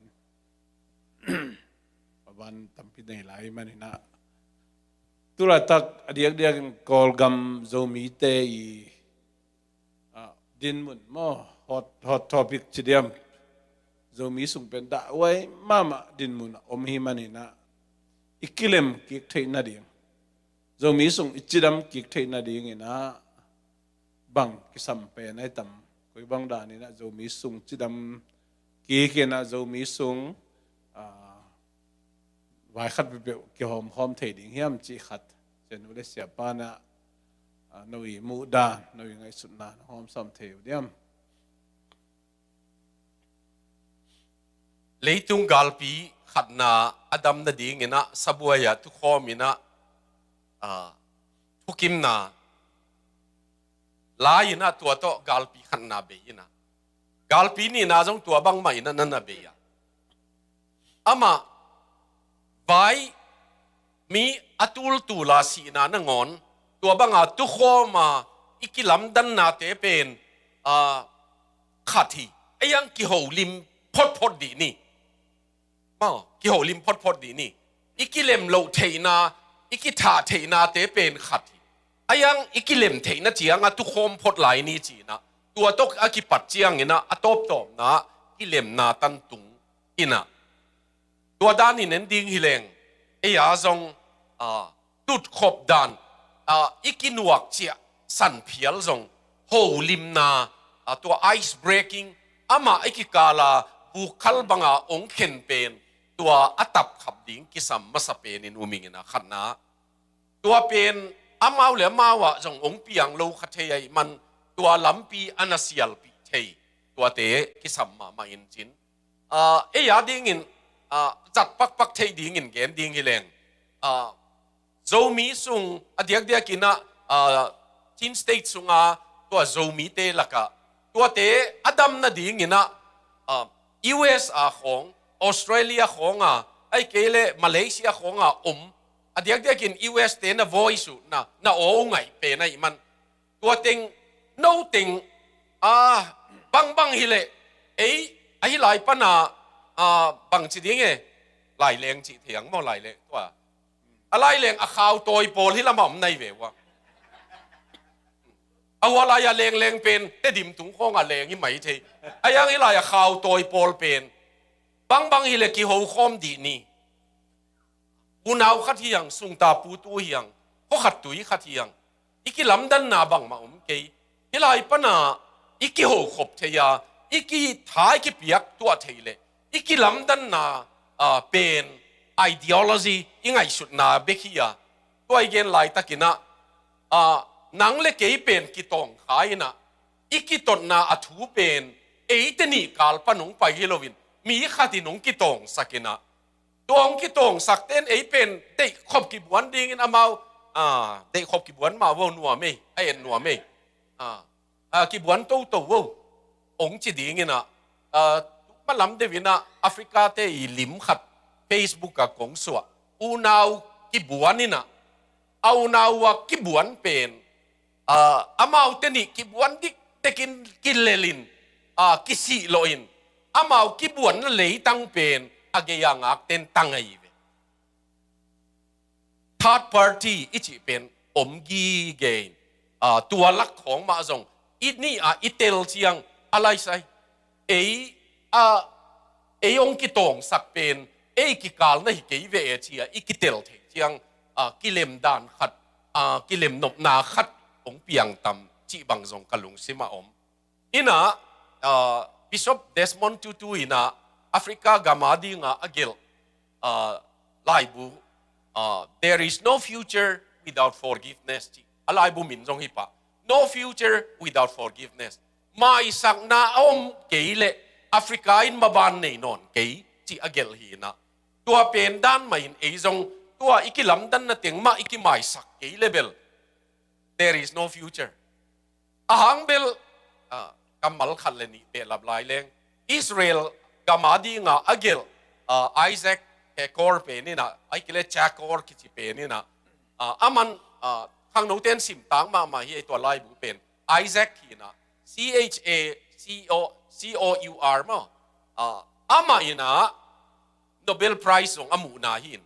a van tampi nei lai manin ah, tulaitak a diakdiakin Kawlgam Zomite i, a, dinmun maw, hot, hot topic ci diam. Zomi sung pen dahhuai mahmah dinmun a om hi manin ah, i kilem kik theih nading, Zomi sung i cidam kik theih nadingin ah bang kisam pen ai tam, Koi bang danin ah Zomi sung cidam kik in ah Zomi sung, ah, vai khat peuhpeuh kihawm khawm thei ding hiam cih khat. Sia Nu le Sia Pa in ah, ah, no i muhdan, no i ngaihsutna na hawmsam thei uh diam? Leitung galpi khatna a dam nadingin ah sabuai ah tukhawm in ah, ah, thukimna lai in ah tua tawh galpi khatna bei in ah, galpi nihna zong tua bangmah in ah na na bei ah, amah vai mi a tultul a sihna nangawn tua banga tukhawm a i kilamdannate pen, ah, khat hi. A iang kiholim photphot dih ni. Maw, kiholim photphot dih ni. I kilem loh theihna, i kithah theihnate pen khat hi. A iang i kilem theihna ciang a tukhawm phot lai ni ci in ah tua tawh a kipat ciangin ah a tawptawpna kilemna tantung in ah, tua danin en ding hi leng, ei a zong, ah, tutkhop dan, ah, i kinuak ciah sanphial zong holimna, ah, tua ice breaking, amah i kikala vukkhal banga ong khen pen tua a tapkhap ding kisam masa penin um ing in ah khatna. Tua pen amau le amau ah zong ong piang lo kha thei ahih man tua lampi a na sialpih thei tuate kisam mahmah in cin. Ah, ei a dingin, ah, zat pakpak theih dingin gen ding hi leng, ah, Zomi sung a diakdiakin ah, ah, Chin State sunga tua Zomite lakah tuate a dam nadingin ah, ah, U S A khawng, Australia khawnga, ahih kei leh Malaysia khawnga om, a diakdiakin U S te na voice uh na, na aw uh ngaih pen ahih man tua teng, no teng, ah, bangbang hi leh, ei, ahi lai pana, ah, bang ci ding e, laileng cih thei ang maw, laileng tua. A laileng a khau tawi pawl hi lamah om nai ve ua. A hua lai a lengleng pen, Tedim tung khawng a leng hi mai thei. A iang hi lai a khau tawi pawl pen. Bangbang hi leh kiho khawm dih ni. Unau khat hi ang, sungta putu hi ang, khua khat tui khat hi ang. I kilamdanna bangmah om kei. Hi lai pana i kiho khop thei a, i kitha i kipiak tuah thei leh i kilamdanna, ah, pen ideology i ngaihsutna bek hi a. Tua i gen laitakin ah, ah, nang le kei pen kitawng kha in ah, i kitotna a thu pen eite nih kal pan hong pai hi loin mi khatin hong kitawngsak in ah, tua hong kitawngsakte in ei pen deihkhop kibuan dingin amau, ah, deihkhop kibuan mah vo nuam ei, a et nuam ei. Ah, ah, kibuan toto vo hong ci dingin ah, ah, malam deuhin ah Africa te i lim khat Facebook ah kong suah. Unau kibuan in ah, a unau a kibuan pen, ah, amaute nih kibuan diktekin kilelin, ah, kisih loin, amau kibuanna leitang pen a gei a ngakten tang ahi ve. Third party i cih pen om gige in, ah, tua lak khawng mah zong i nih ah i tel ciang a laisai. Ei, ah, ei hong kitawngsak pen ei kikal na hi kei ve e ci a i kitel theih ciang, ah, kilemdan khat, ah, kilemnopna khat hong piang tam cih bang zong ka lungsim ah om. In ah, ah, Bishop Desmond Tutu in ah Africa gam a dingah a gelh, ah, laibu, ah, There is no future without forgiveness ci. A laibu min zong hi pah. No future without forgiveness. Maisakna a om kei leh Africa in maban nei nawn kei ci a gelh hi in ah. Tua pen dan mah in ei zong tua i kilamdanna teng mah i kimaisak kei leh bel there is no future. A hang bel, ah, kammal khat le nih behlap lai leng. Israel gam a dingah a gelh, ah, Isaac Hekor pen in ah, ahih kei leh Chakor kici pen in ah, ah, aman, ah, khangnote in simtak mahmah hi ei tua laibu pen. Isaac hi in ah, C H A C O, C O U R maw. Ah, amah in ah Nobel Prize zong a muhna hi in.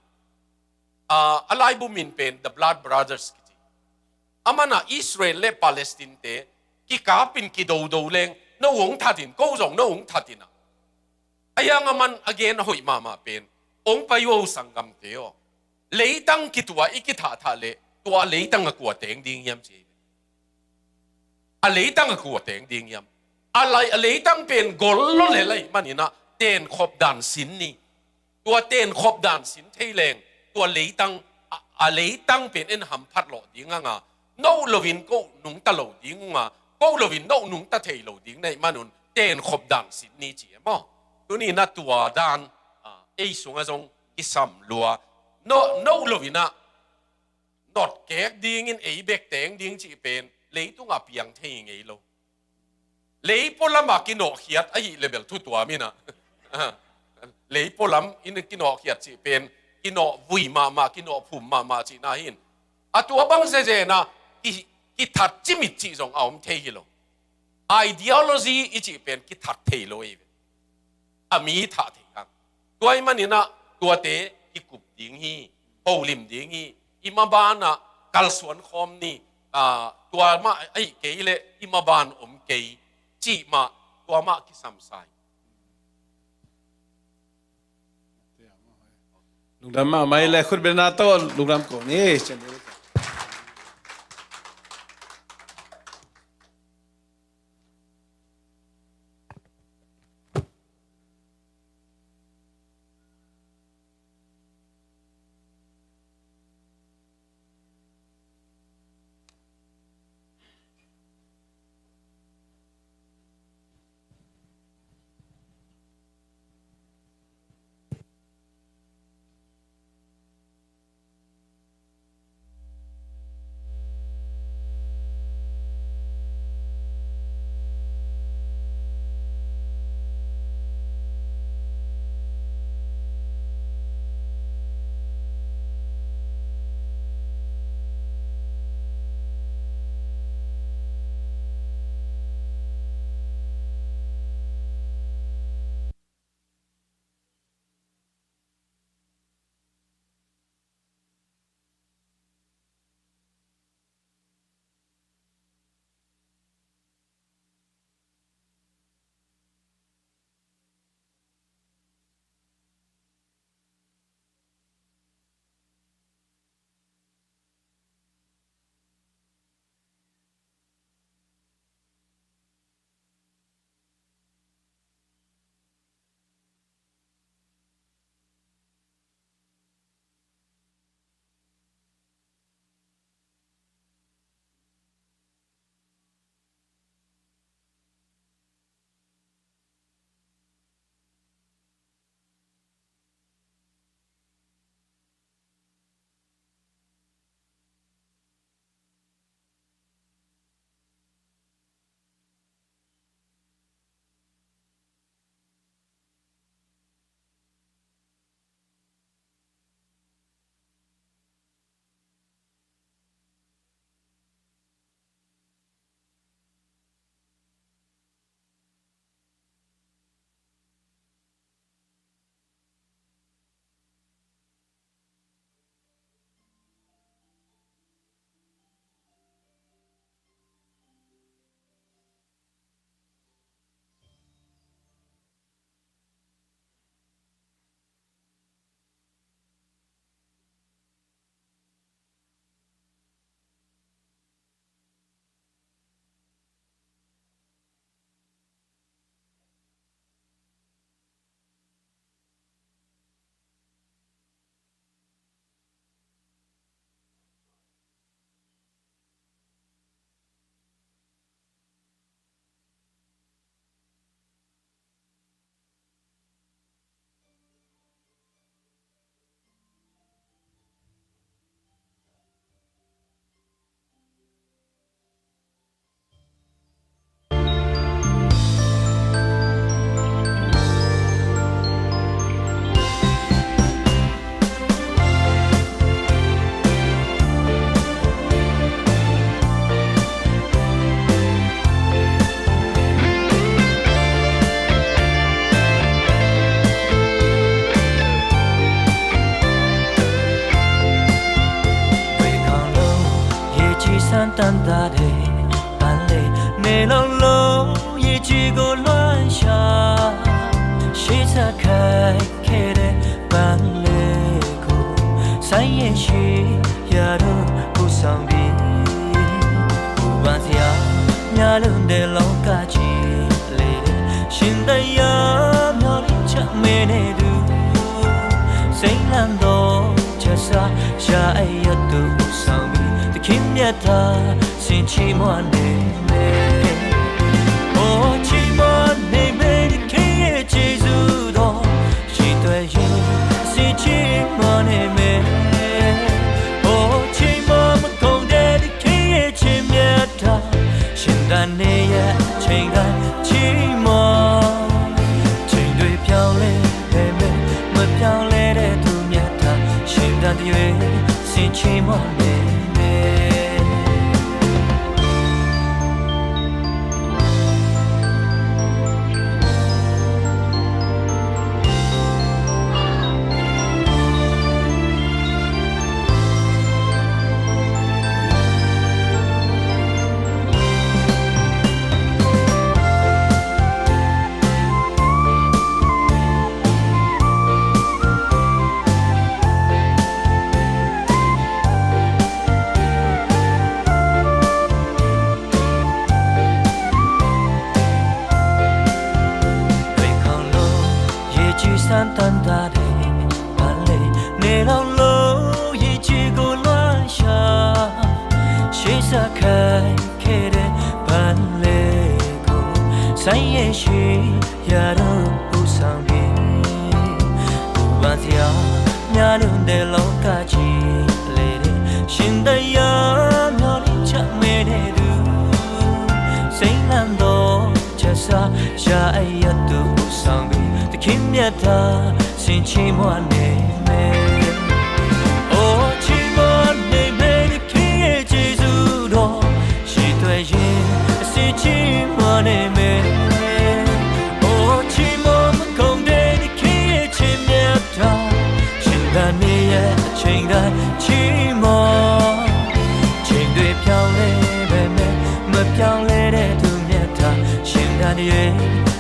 Ah, a laibu min pen The Blood Brothers kici. Aman ah Israel le Palestine te kikapin kidodo leng, no hong that in, ko zong no hong that in ah. A iang aman a gen a hoih mahmah pen, hong pai uh o sanggamte aw. Leitang kituah i kithahthat leh, tua leitang a kua teng ding hiam ci. A leitang a kua teng ding hiam. A lai, a leitang pen gol lo le lai maninah tenkhop dan sin ni. Tua tenkhop dan sin thei leng tua leitang, a, a leitang pen en hamphat lawh ding anga, no loin ko nungta lo ding unga, ko loin no nungta thei lo ding nei manun tenkhop dan sin ni ci e maw? Tuninah tua dan, a, ei sungah zong kisam lua. No, no loinah notkek dingin ei bek teng ding cih pen leitungah piang thei ngei lo. Leipaw lamah kinawhkhiat ahi lebel thutuam inah. Leipaw lam in kinawhkhiat cih pen kinawh vui mahmah, kinawh phum mahmah cihna hin. A tua bang zezenah ki, kithat cimit cih zong a om thei hi lo. Ideology i cih pen kithat thei lo ei ve. A mi thah thei hang. Tua ahih maninah tuate kikup ding hi, holim ding hi, i mabanah kalsuan khawm ni, aa, tua mah ahih kei leh i maban om kei cih mah, tua mah kisam sa hi. Lungdam mahmah hi le khutbetna tawh lungdam ko ni. နေသူ စိမ်းလန်းသော ချစ်စာ ရအိပ်ရသူ ဦးဆောင်ပြီး သခင်မျက်နှာ ဆင်ချီးမွမ်းနေမယ်။ အို ချီးမွမ်းနေမယ်။ သခင်ရဲ့ ကျေးဇူးတော် ရှိတွေ့ရင် ဆင်ချီးမွမ်းနေမယ်။ အို ချီးမွမ်းမကုန်တဲ့ သခင်ရဲ့ ချစ်မြတ်တာ ရှင်သန်နေရဲ့ အချိန်တိုင်း ချီးမွမ်း။ ချိန်တွေပြောင်းလဲပေမဲ့ မပြောင်းလဲတဲ့ သူမျက်နှာ ရှင်သန်သရွေ့ ဆင်ချီးမွမ်းနေမယ်။ ရေခေါင်လို ရေကြီးဆန်းသန်တာတွေ ဘာလဲ နေလောက်လို့ ရေကြီးကိုလွှမ်းရှာ ရှေ့ဆက်ခဲ့တဲ့ ဘာလဲကို ဆိုင်ရဲ့ရှိရာတို့ ဦးဆောင်ပြီး ဥပမာစရာများလို့ တဲ့ လောကကြီး လေတွေ ရှင်သန်ရာမျှော်လင့်ချက် မင်းနဲ့သူ စိမ်းလန်းသော ချစ်စာ ရအိပ်ရသူ ဦးဆောင်ပြီး သခင်မျက်နှာ ဆင်ချီးမွမ်းနေမယ်။ အို ချီးမွမ်းနေမယ်။ သခင်ရဲ့ ကျေးဇူးတော် ရှိတွေ့ရင် ဆင်ချီးမွမ်းနေမယ်။ အို ချီးမွမ်းမကုန်တဲ့ သခင်ရဲ့ ချစ်မြတ်တာ ရှင်သန်နေရဲ့ အချိန်တိုင်း ချီးမွမ်း။ ချိန်တွေပြောင်းလဲပေမဲ့ မပြောင်းလဲတဲ့ သူမျက်နှာ ရှင်သန်သရွေ့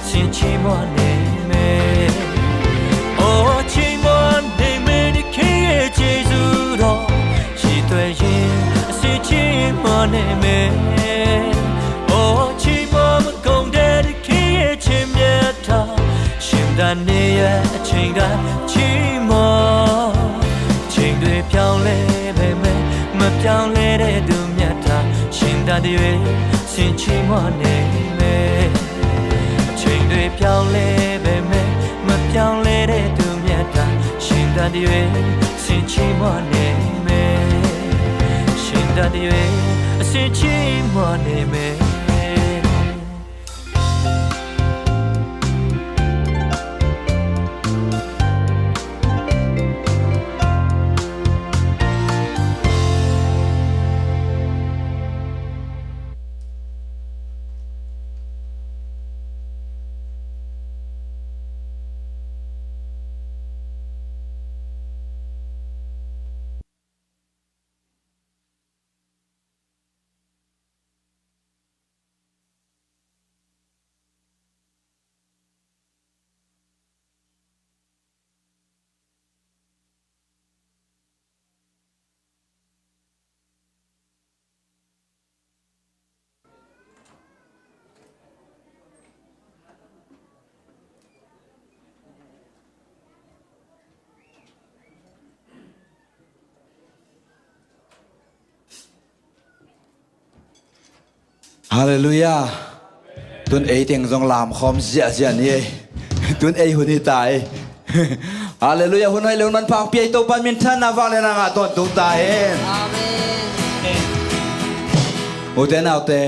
ဆင်ချီးမွမ်းနေမယ်။ အို ချီးမွမ်းနေမယ်။ သခင်ရဲ့ ကျေးဇူးတော် ရှိတွေ့ရင် ဆင်ချီးမွမ်းနေမယ်။ အို ချီးမွမ်းမကုန်တဲ့ သခင်ရဲ့ ချစ်မြတ်တာ ရှင်သန်နေရဲ့ အချိန်တိုင်း ချီးမွမ်း။ ချိန်တွေပြောင်းလဲပေမဲ့ မပြောင်းလဲတဲ့ သူမျက်နှာ ရှင်သန်သရွေ့ ဆင်ချီးမွမ်းနေမယ်။ ချိန်တွေပြောင်းလဲပေမဲ့ မပြောင်းလဲတဲ့ သူမျက်နှာ ရှင်သန်သရွေ့ ဆင်ချီးမွမ်းနေမယ်။ ရှင်သန်သရွေ့ ဆင်ချီးမွမ်းနေမယ်။ Halleluiah. Tun ei teng zong lamkhawm ziahziah ni ei. Tun ei hun hi ta ei. Halleluiah. Hun hoih le hun manpha hong pia i Topa minthanna vanglian a ngah tawntung ta hen. Amen. Ute naute,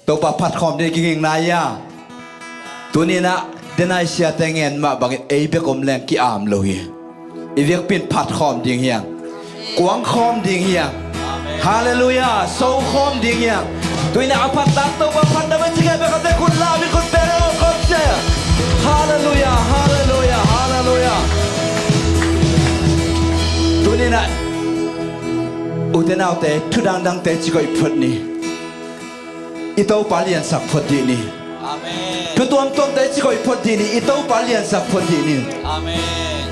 Topa phatkhawm ding kiging nai a. Tuni-in ah denai siate ngen mah bangin ei bek om leng ki-am lo hi. I vekpi-in phatkhawm ding hi hang. Kuangkhawm ding hi hang. Halleluiah. Sokhawm ding hi hang. Tuni-in ah a phat tak Topa phatna bek ci kei bek a te khut la, mi khut bek a khawm cia. Halleluiah, halleluiah, halleluiah. Tuni-in ah ute naute, thu dangdangte ci koih phot ni. I Topa liansak phot dih ni. Amen. Thu tuamtuamte ci koih phot dih ni. I Topa liansak phot dih ni. Amen.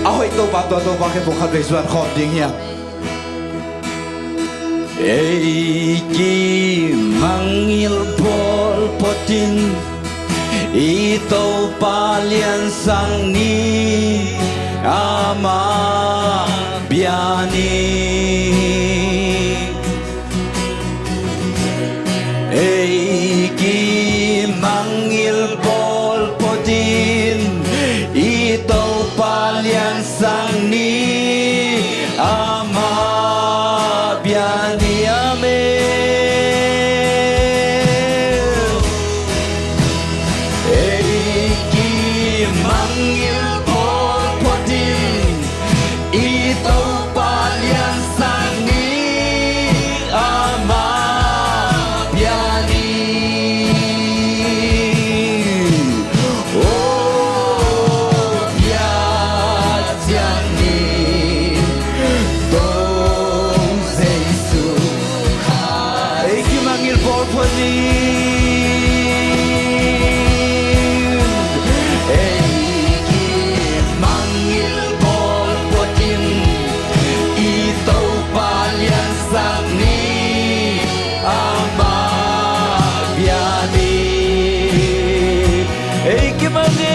A hoih Topa, tua Topa kiang pawlkhat vei zuan khawm ding hi hang. Ei kimangngilh bawl photin, I Topa liansak ni, amah bia ni. Ei kimangngilh pawlpawt in, i Topa liansak ni, amah bia ni. Amen. Ei kimangngilh pawlpawt in, i Topa liansak ni, amah bia ni. Oh, bia ciat ni, Topa Jesu Khazih. Ei kimangngilh pawlpawt in, ei kimangngilh pawlpawt in, i Topa liansak ni, amah bia ni. Ei kimangngilh,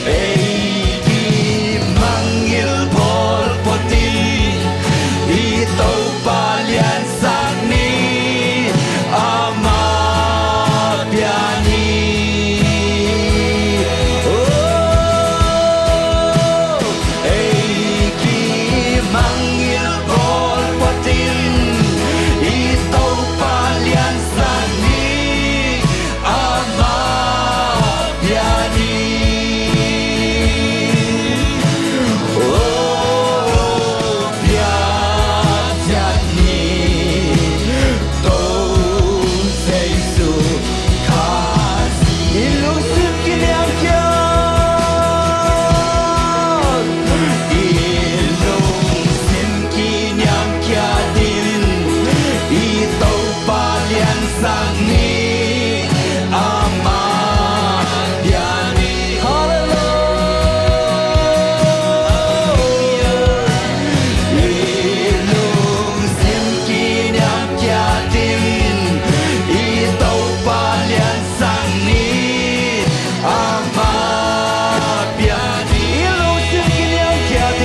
ei kimangngilh pawlpawt in, i Topa liansak ni, amah bia ni. Oh, ei kimangngilh pawlpawt in, i Topa liansak ni, amah bia ni. Oh, bia ciat ni, Topa Jesu Khazih. I lungsim kiniamkhiat, i lungsim kiniamkhiat in, i Topa liansak ni, amah bia ni. Halleluiah. I lungsim kiniamkhiat in, i Topa liansak ni, amah bia ni. I lungsim kiniamkhiat in,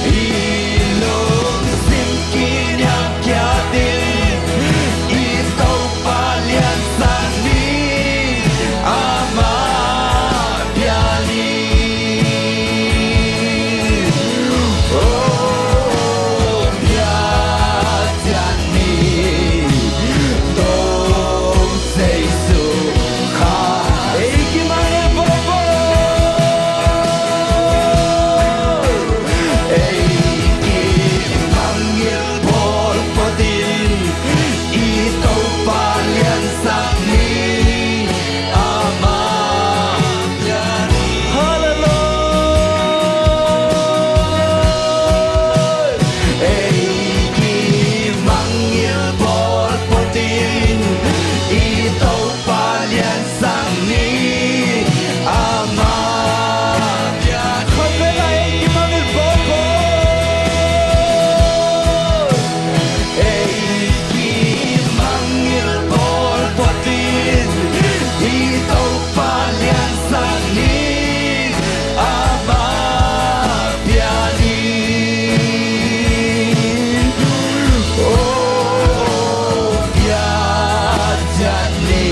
i lungsim kiniamkhiat in, i Topa liansak ni, amah bia ni. Oh, bia ciat ni, Topa Jesu Khazih. Ei kimangngilh pawlpawt, ei kimangngilh pawlpawt in, i Topa liansak ni, amah bia ni. Halleluiah. Ei kimangngilh pawlpawt in, i Topa liansak ni, amah bia ni. Khat vei la, ei kimangngilh pawlpawt. Ei kimangngilh pawlpawt in, i Topa liansak ni, amah bia ni. Oh, bia ciat ni,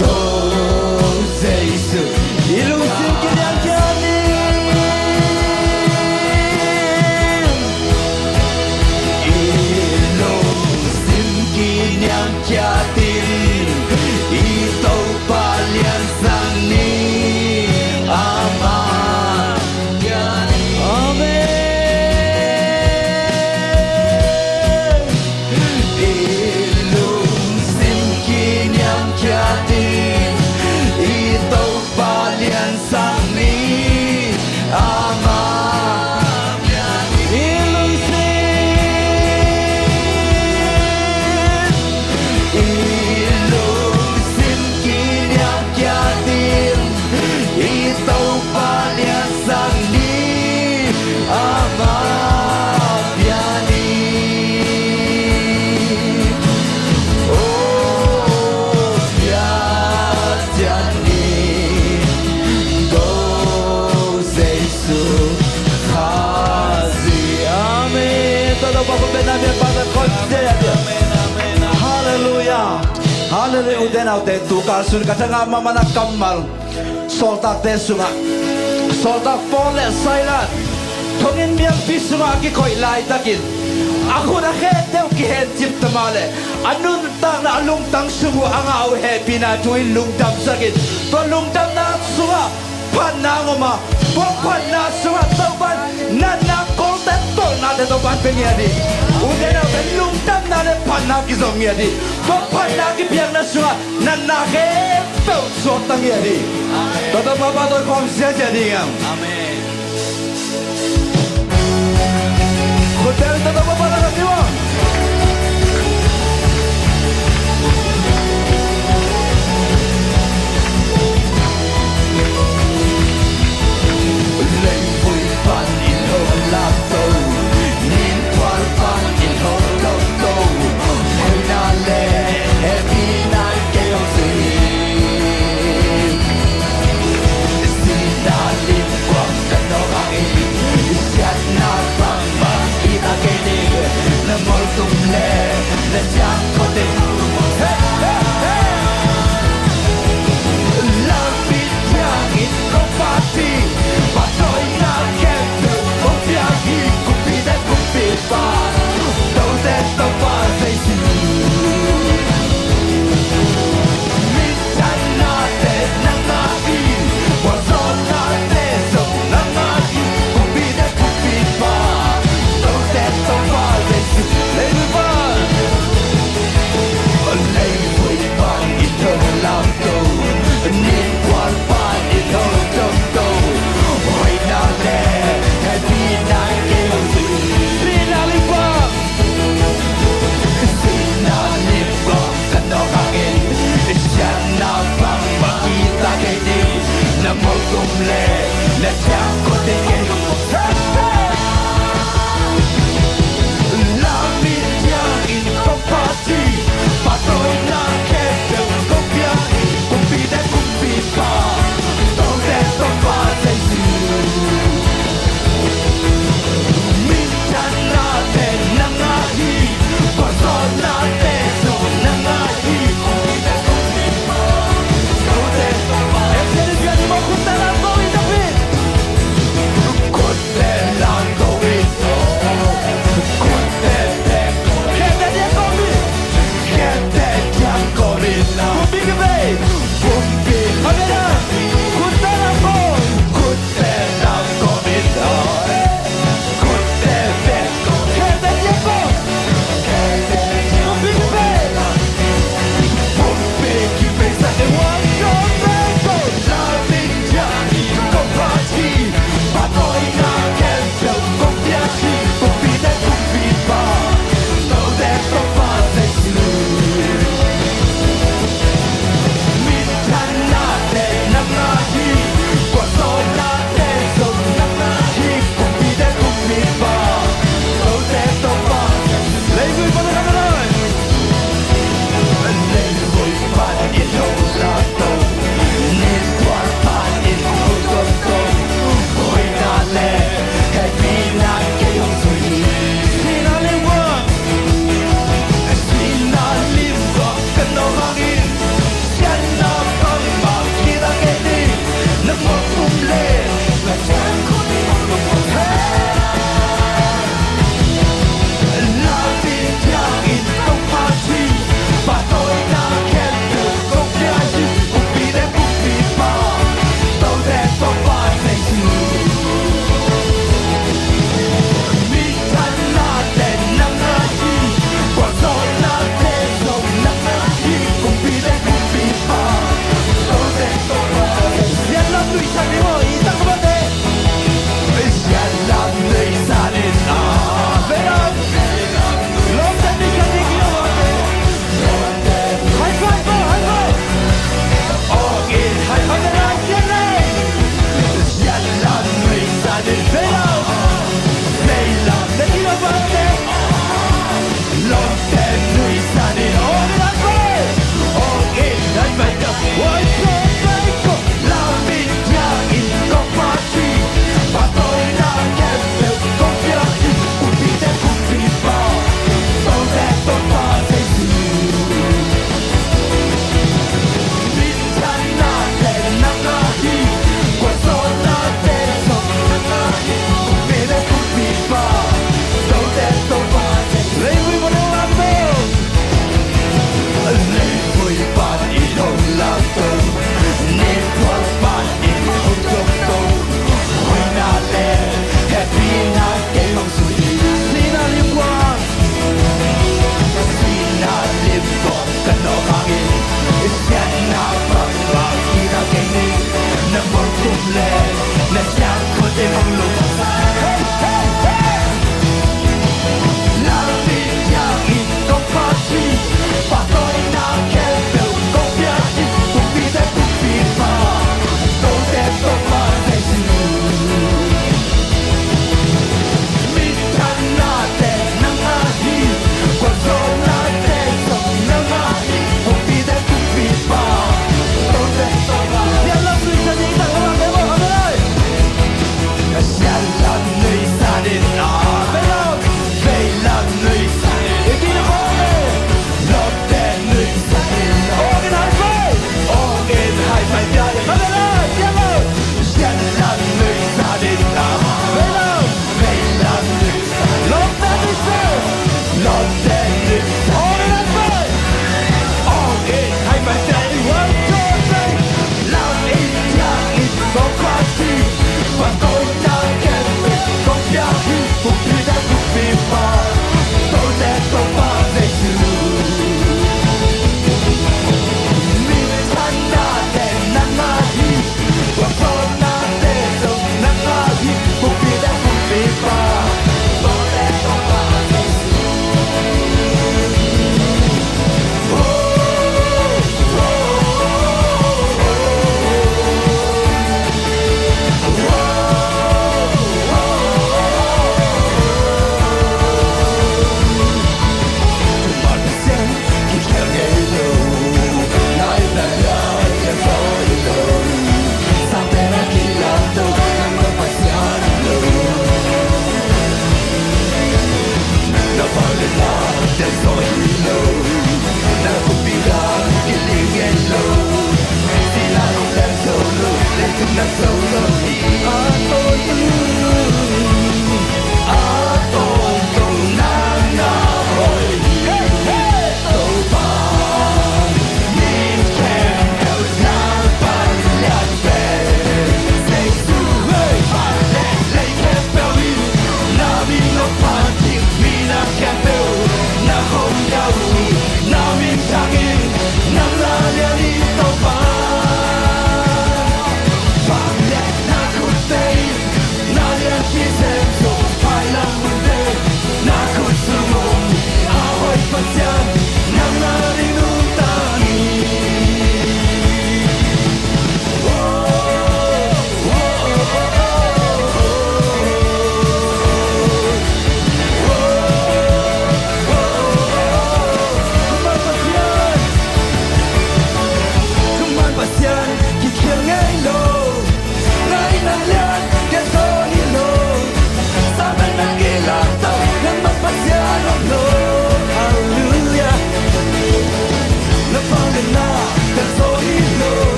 Topa Jesu. I lungsim kiniamkhiat in, i lungsim kiniamkhiat in, i Topa liansak ni, amah bia ni. Amen. I lungsim kiniamkhiat in, i Topa liansak ni, amah bia ni. I lungsim, i lungsim Halleluiah, ute naute, tu kal sung ka thangah mahmah na kammal, Sawltakte sungah, Sawltak Paul le Silas thonginn mialpi sungah a kikoih laitakin a khut a khe deuh kihencip ta mah leh a nuntakna a lungtang sung uh a ngah uh hehpihna thu in lungdamsakin, tua lungdamna sungah phatna hong om a, tua phatna sungah Topa'n natna kolte tawlnate Topa'n pia ngiat hi. Ute naute, lungdamna le phatna kizom ngiat hi. Tua phatna kipiakna sungah natna khempeuh suakta ngiat hi. Tua Topa pahtawi khawm siasia ding hiam? Amen. Khut beng in Topa pahtawi khawm ding hiam? Leivui panin hong lamto, ninphual panin hong domto, hoihna le hehpihna in kei hong zui hi. Sihna lim guam ka nawk hangin, siatna bangmah it a kei ding, na moltum le na ciangkhua teng. Hey, hey, hey. Lam in thiangin kong phat hi, pahtawina khempeuh kong pia hi, kumpite kumpipa, note Topa Jesu. Minthannate na ngah hi, puanzawhnate zong na ngah hi, kumpite kumpipa, note Topa Jesu. Leivui pan, leivui pan in hong lamto, ninphual pan in hong domto, hoihna le hehpihna in kei hong zui. Sihna lim guam, sihna lim guam ka nawk hangin, siatna bangmah it a kei ding, na moltum le na ciangkhua teng kei hong. Lam in thiangin kong phat hi, pahtawina khempeuh kong pia hi, kumpite kumpipa, note Topa Jesu. Minthannate na ngah hi, puanzawhnate zong na ngah hi, kumpite kumpipa, note Topa. Khut te lam ko in, David. Khut te lam ko in, khut te lam ko in, khut te lam ko in, khut te lam ko in, khut te lam ko in, khut te lam ko in, khut te lam ko in, khut te lam ko in.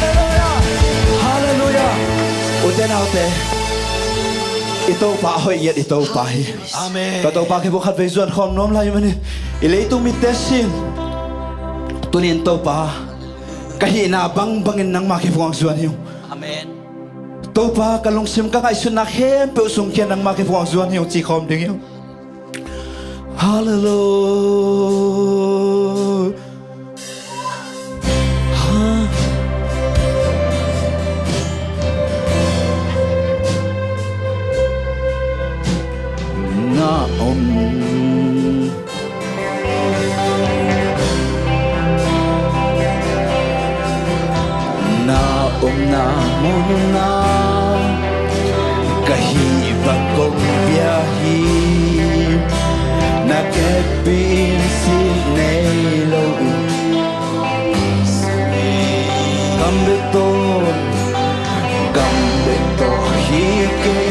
Halleluiah. Halleluiah. U te nau te, i Topa a hoih ngiat i Topa hi. Amen. Ka Topa kiang khatvei zuan khawm nuam lai manin, i leitung mitte sin, tuni-in Topa, ka hihna bangbangin nangmah kiang kong zuan hi ung. Amen. Topa, ka lungsim ka ngaihsutna khempeuh sungkhia nangmah kiang kong zuan hi ung ci khawm ding hi ung. Halleluiah. Na om, na omna munah ka hih bang kong pia hi. Na khempeuh in sin nei lo in, kam bek tawh, kam bek tawh hi kei.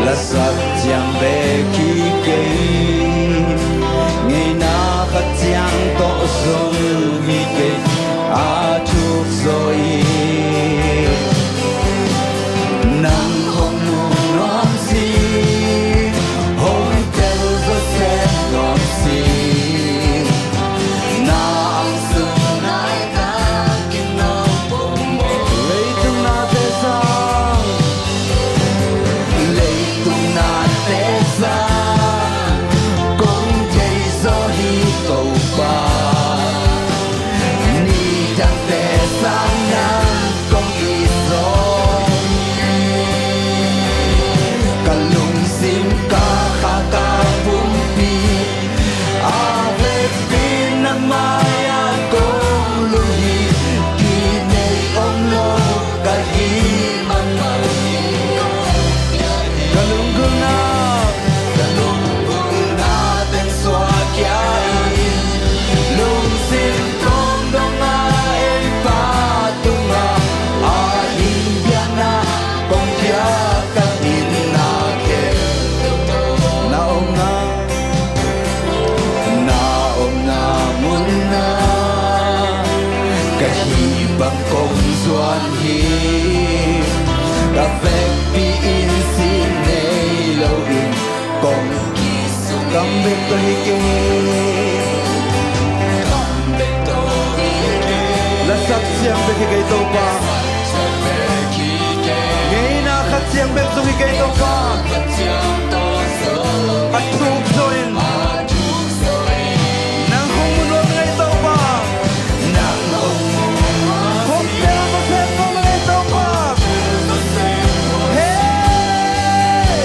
Lasak ciang bek hi kei. Ngeina khat ciang tawh zong hi kei. A thuk zaw hi. Nang hong mu nuam sih, hong tel zaw sek nuam sih. Na ang sung nai takin nong pum maw. Leitung nate sang, leitung nate sang, kong thei zaw hi Topa. Nidangte sang nang kong it zaw hi. Ka lungsim, ka kha, ka pumpi, a vekpi na mai-ah kong lum hi. Kinei om lo ka hih man hi. Ka lunggulhna, ka lunggulhna teng suak khia in, lungsim tuamtuam a ei Pa tungah a hing biakna kong pia ka itna khempeuh. Na omna, na omna munah ka hih bang kong zuan hi. Ka vekpi in sin nei lo in, kong kisung, kam bek tawh hi kei. Kam bek tawh hi kei. Lasak ciang bek hi kei Topa. Ngeina khat ciang bek zong hi kei Topa. A thuk zaw in, nang hong mu nuam ing ei Topa. Hong tel zaw sek nuam ing ei Topa. Hey!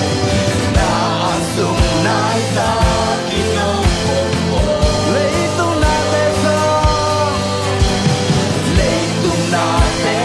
Na ang sung nai takin nong pum maw. Leitung nate sang, leitung nate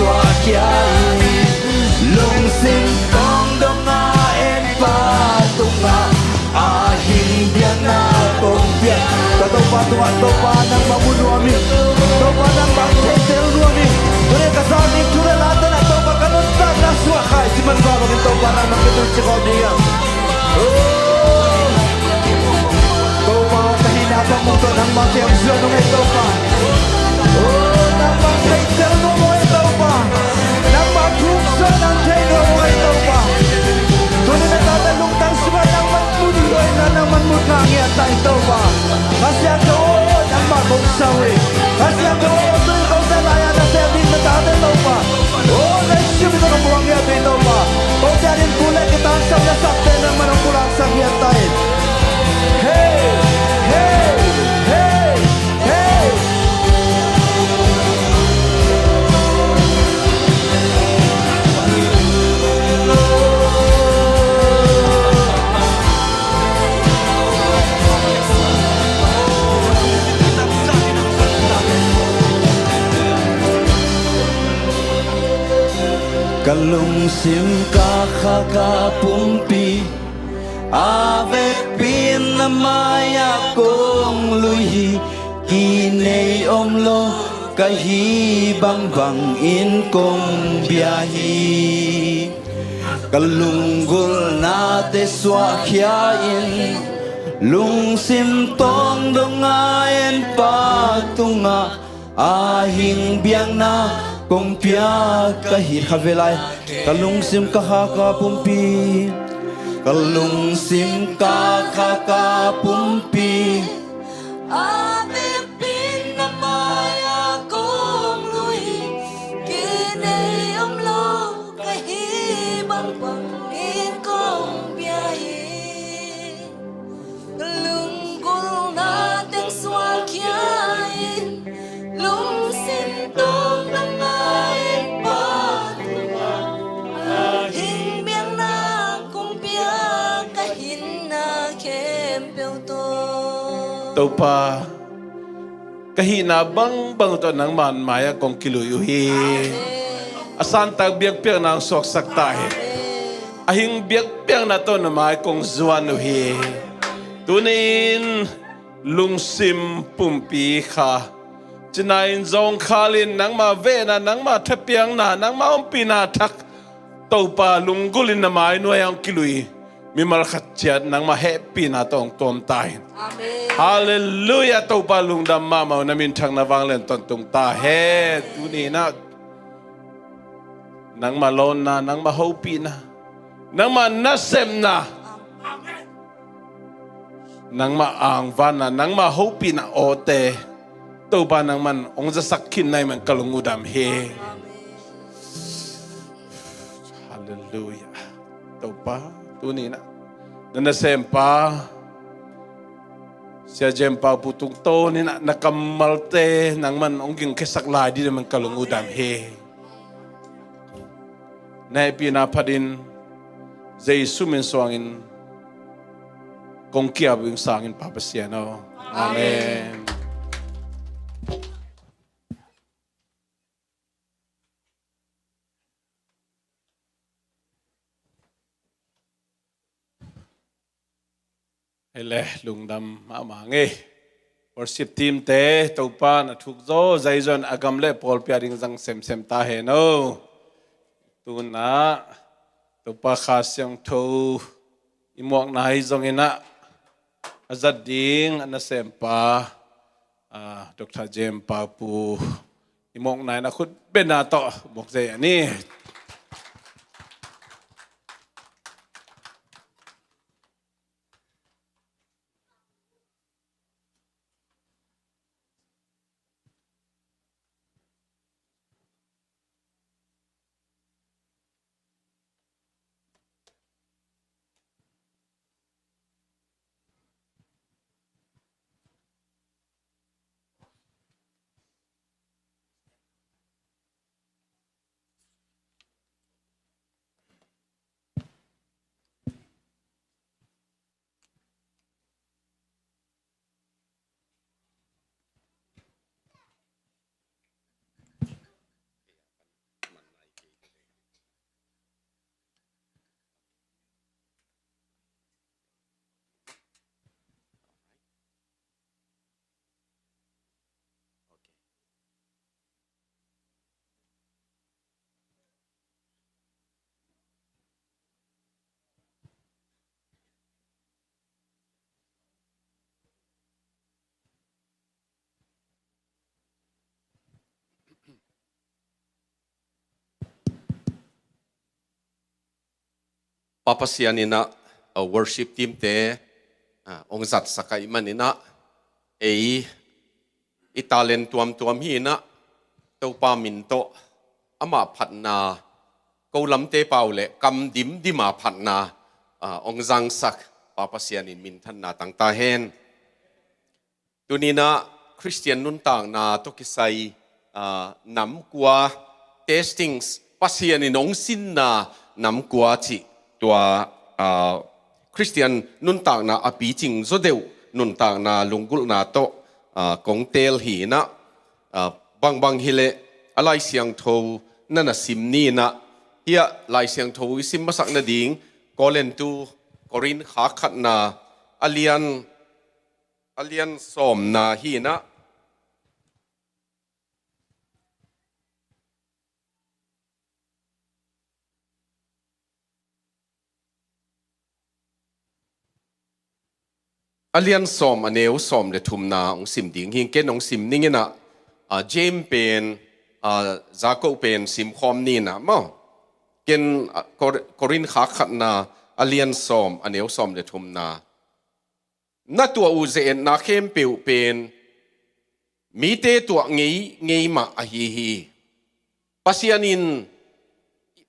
Suahkhia in lungsim tawng dong a en pa tungah a hing biakna kong piak. Ka Topa tungah Topa nangmah mu nuam hi. Topa nangmah theihtel nuam hi. Tuni ka zak ding thu le late na Topa ka nuntakna suah khai ci man va bangin Topa nangmah ka tun ci khawm ding a. Topa, ka hihna bang mu tawh nangmah kiang zuan ung ei Topa. Oh, nangmah theihtel nuam ung ei Topa. Nangmah thuk zuan nang thei nuam ung ei Topa. Tuni na tate lungtang sungah nangmah mun luaina nangmah mutna ngiat ta ei Topa. Kha Siangtho aw, nangmah kong sau hi. Kha Siangtho aw, tuni kote lai-a na sem ding na tate Topa. Oh, na sim na ka muang ngiat ei Topa. Kote ading kul le kitangsam na sakte nangmah nong pulaksak ngiat ta in. Hey, hey, hey, hey. Ka lungsim ka kha ka pumpi a vekpi in na mai-ah kong lui hi. Kinei om lo ka hih bangbangin kong bia hi. Ka lunggulhnate suahkhia in lungsim tawng dong a en pa tungah a hing biakna kong piak ka hi. Khatvei lai. Ka lungsim ka kha ka pumpi, ka lungsim ka kha ka pumpi a vekpi in na mai-ah kong lui hi. Kinei om lo ka hih bangbangin kong bia hi. Ka lunggulhna teng suahkhia in lungsim tawng dong a en pa tungah a hing biakna kong piak ka hihna khempeuh tawh. Topa, ka hihna bangbang tawh nangmah mai-ah kong kilui uh hi. A santak biakpiakna hong suaksak ta hi. A hing biakpiakna tawh na mai kong zuan uh hi. Tuni-in lungsim pumpi kha, cina-in zawngkhal in nangmah vehna, nangmah thapiakna, nangmah ompihna thak Topa lunggulh in na mai nuai-ah hong kilui mimal khat ciat nangmah hehpihna tawh hong tuam ta in. Amen. Halleluiah. Topa lungdam mahmah uh, na minthang na vanglian tawntung ta hen. Tuni-in ah nangmah lawnna, nangmah hopihna, nangmah nasepna, nangmah angvanna, nangmah hopihna awte Topa nangman hong zasak khin na hih man ka lung uh dam hi. Halleluiah. Topa, tuni-in ah na nasempa Sia Jem Pau Pu tungtawn in ah na kammalte nangman hong gingkhiasak lai ding na hih man ka lung uh dam hi. Na hehpihna phatin Jesu min suangin kong ki-ap uh hing sangin Pa Pasian aw. Amen. Hei le, lungdam mahmah ing ei. Worship team te, Topa na thuk zaw, zai zon a gam le pawlpi a ding zang semsem ta hen aw. Tu-in ah Topa Kha Siangtho i muakna hi zongin ah a zat ding a nasempa, ah, Doctor Jem Pau Pu i muakna in a khut bengna tawh muak zei a ni. Pa Pasian in ah, a worship team te, a, hong zatsak ahih manin ah, ei, i talent tuamtuam hi in ah, Topa min tawh, amah phatna, ko lamte pau le kam dimdim a phatna, a, hong zangsak, Pa Pasian in minthanna tang ta hen. Tuni in ah Khristian nuntakna tawh kisai, aa, nam kua, testings, Pasian in hong sinna nam kua cih tua, aa, Khristian nuntakna a picing zaw deuh nuntakna lunggulhna tawh, aa, kong teel hi in ah, aa, bangbang hi leh a Lai Siangtho na na sim ni in ah, hiah Lai Siangtho i sim masak nading Korintu, Korin kha khatna a lian a lian sawmna hi in ah, a lian sawm a neu sawm le thumna hong sim ding hi. Ken hong sim ning in ah, a, James pen, a, Jakob pen sim khawm ni in ah maw. Ken, a, Kor-, Korin kha khatna a lian sawm a neu sawm le thumna. Na tuah uh ze-etna khempeuh pen mite tuah ngei ngei mah ahi hi. Pasian in,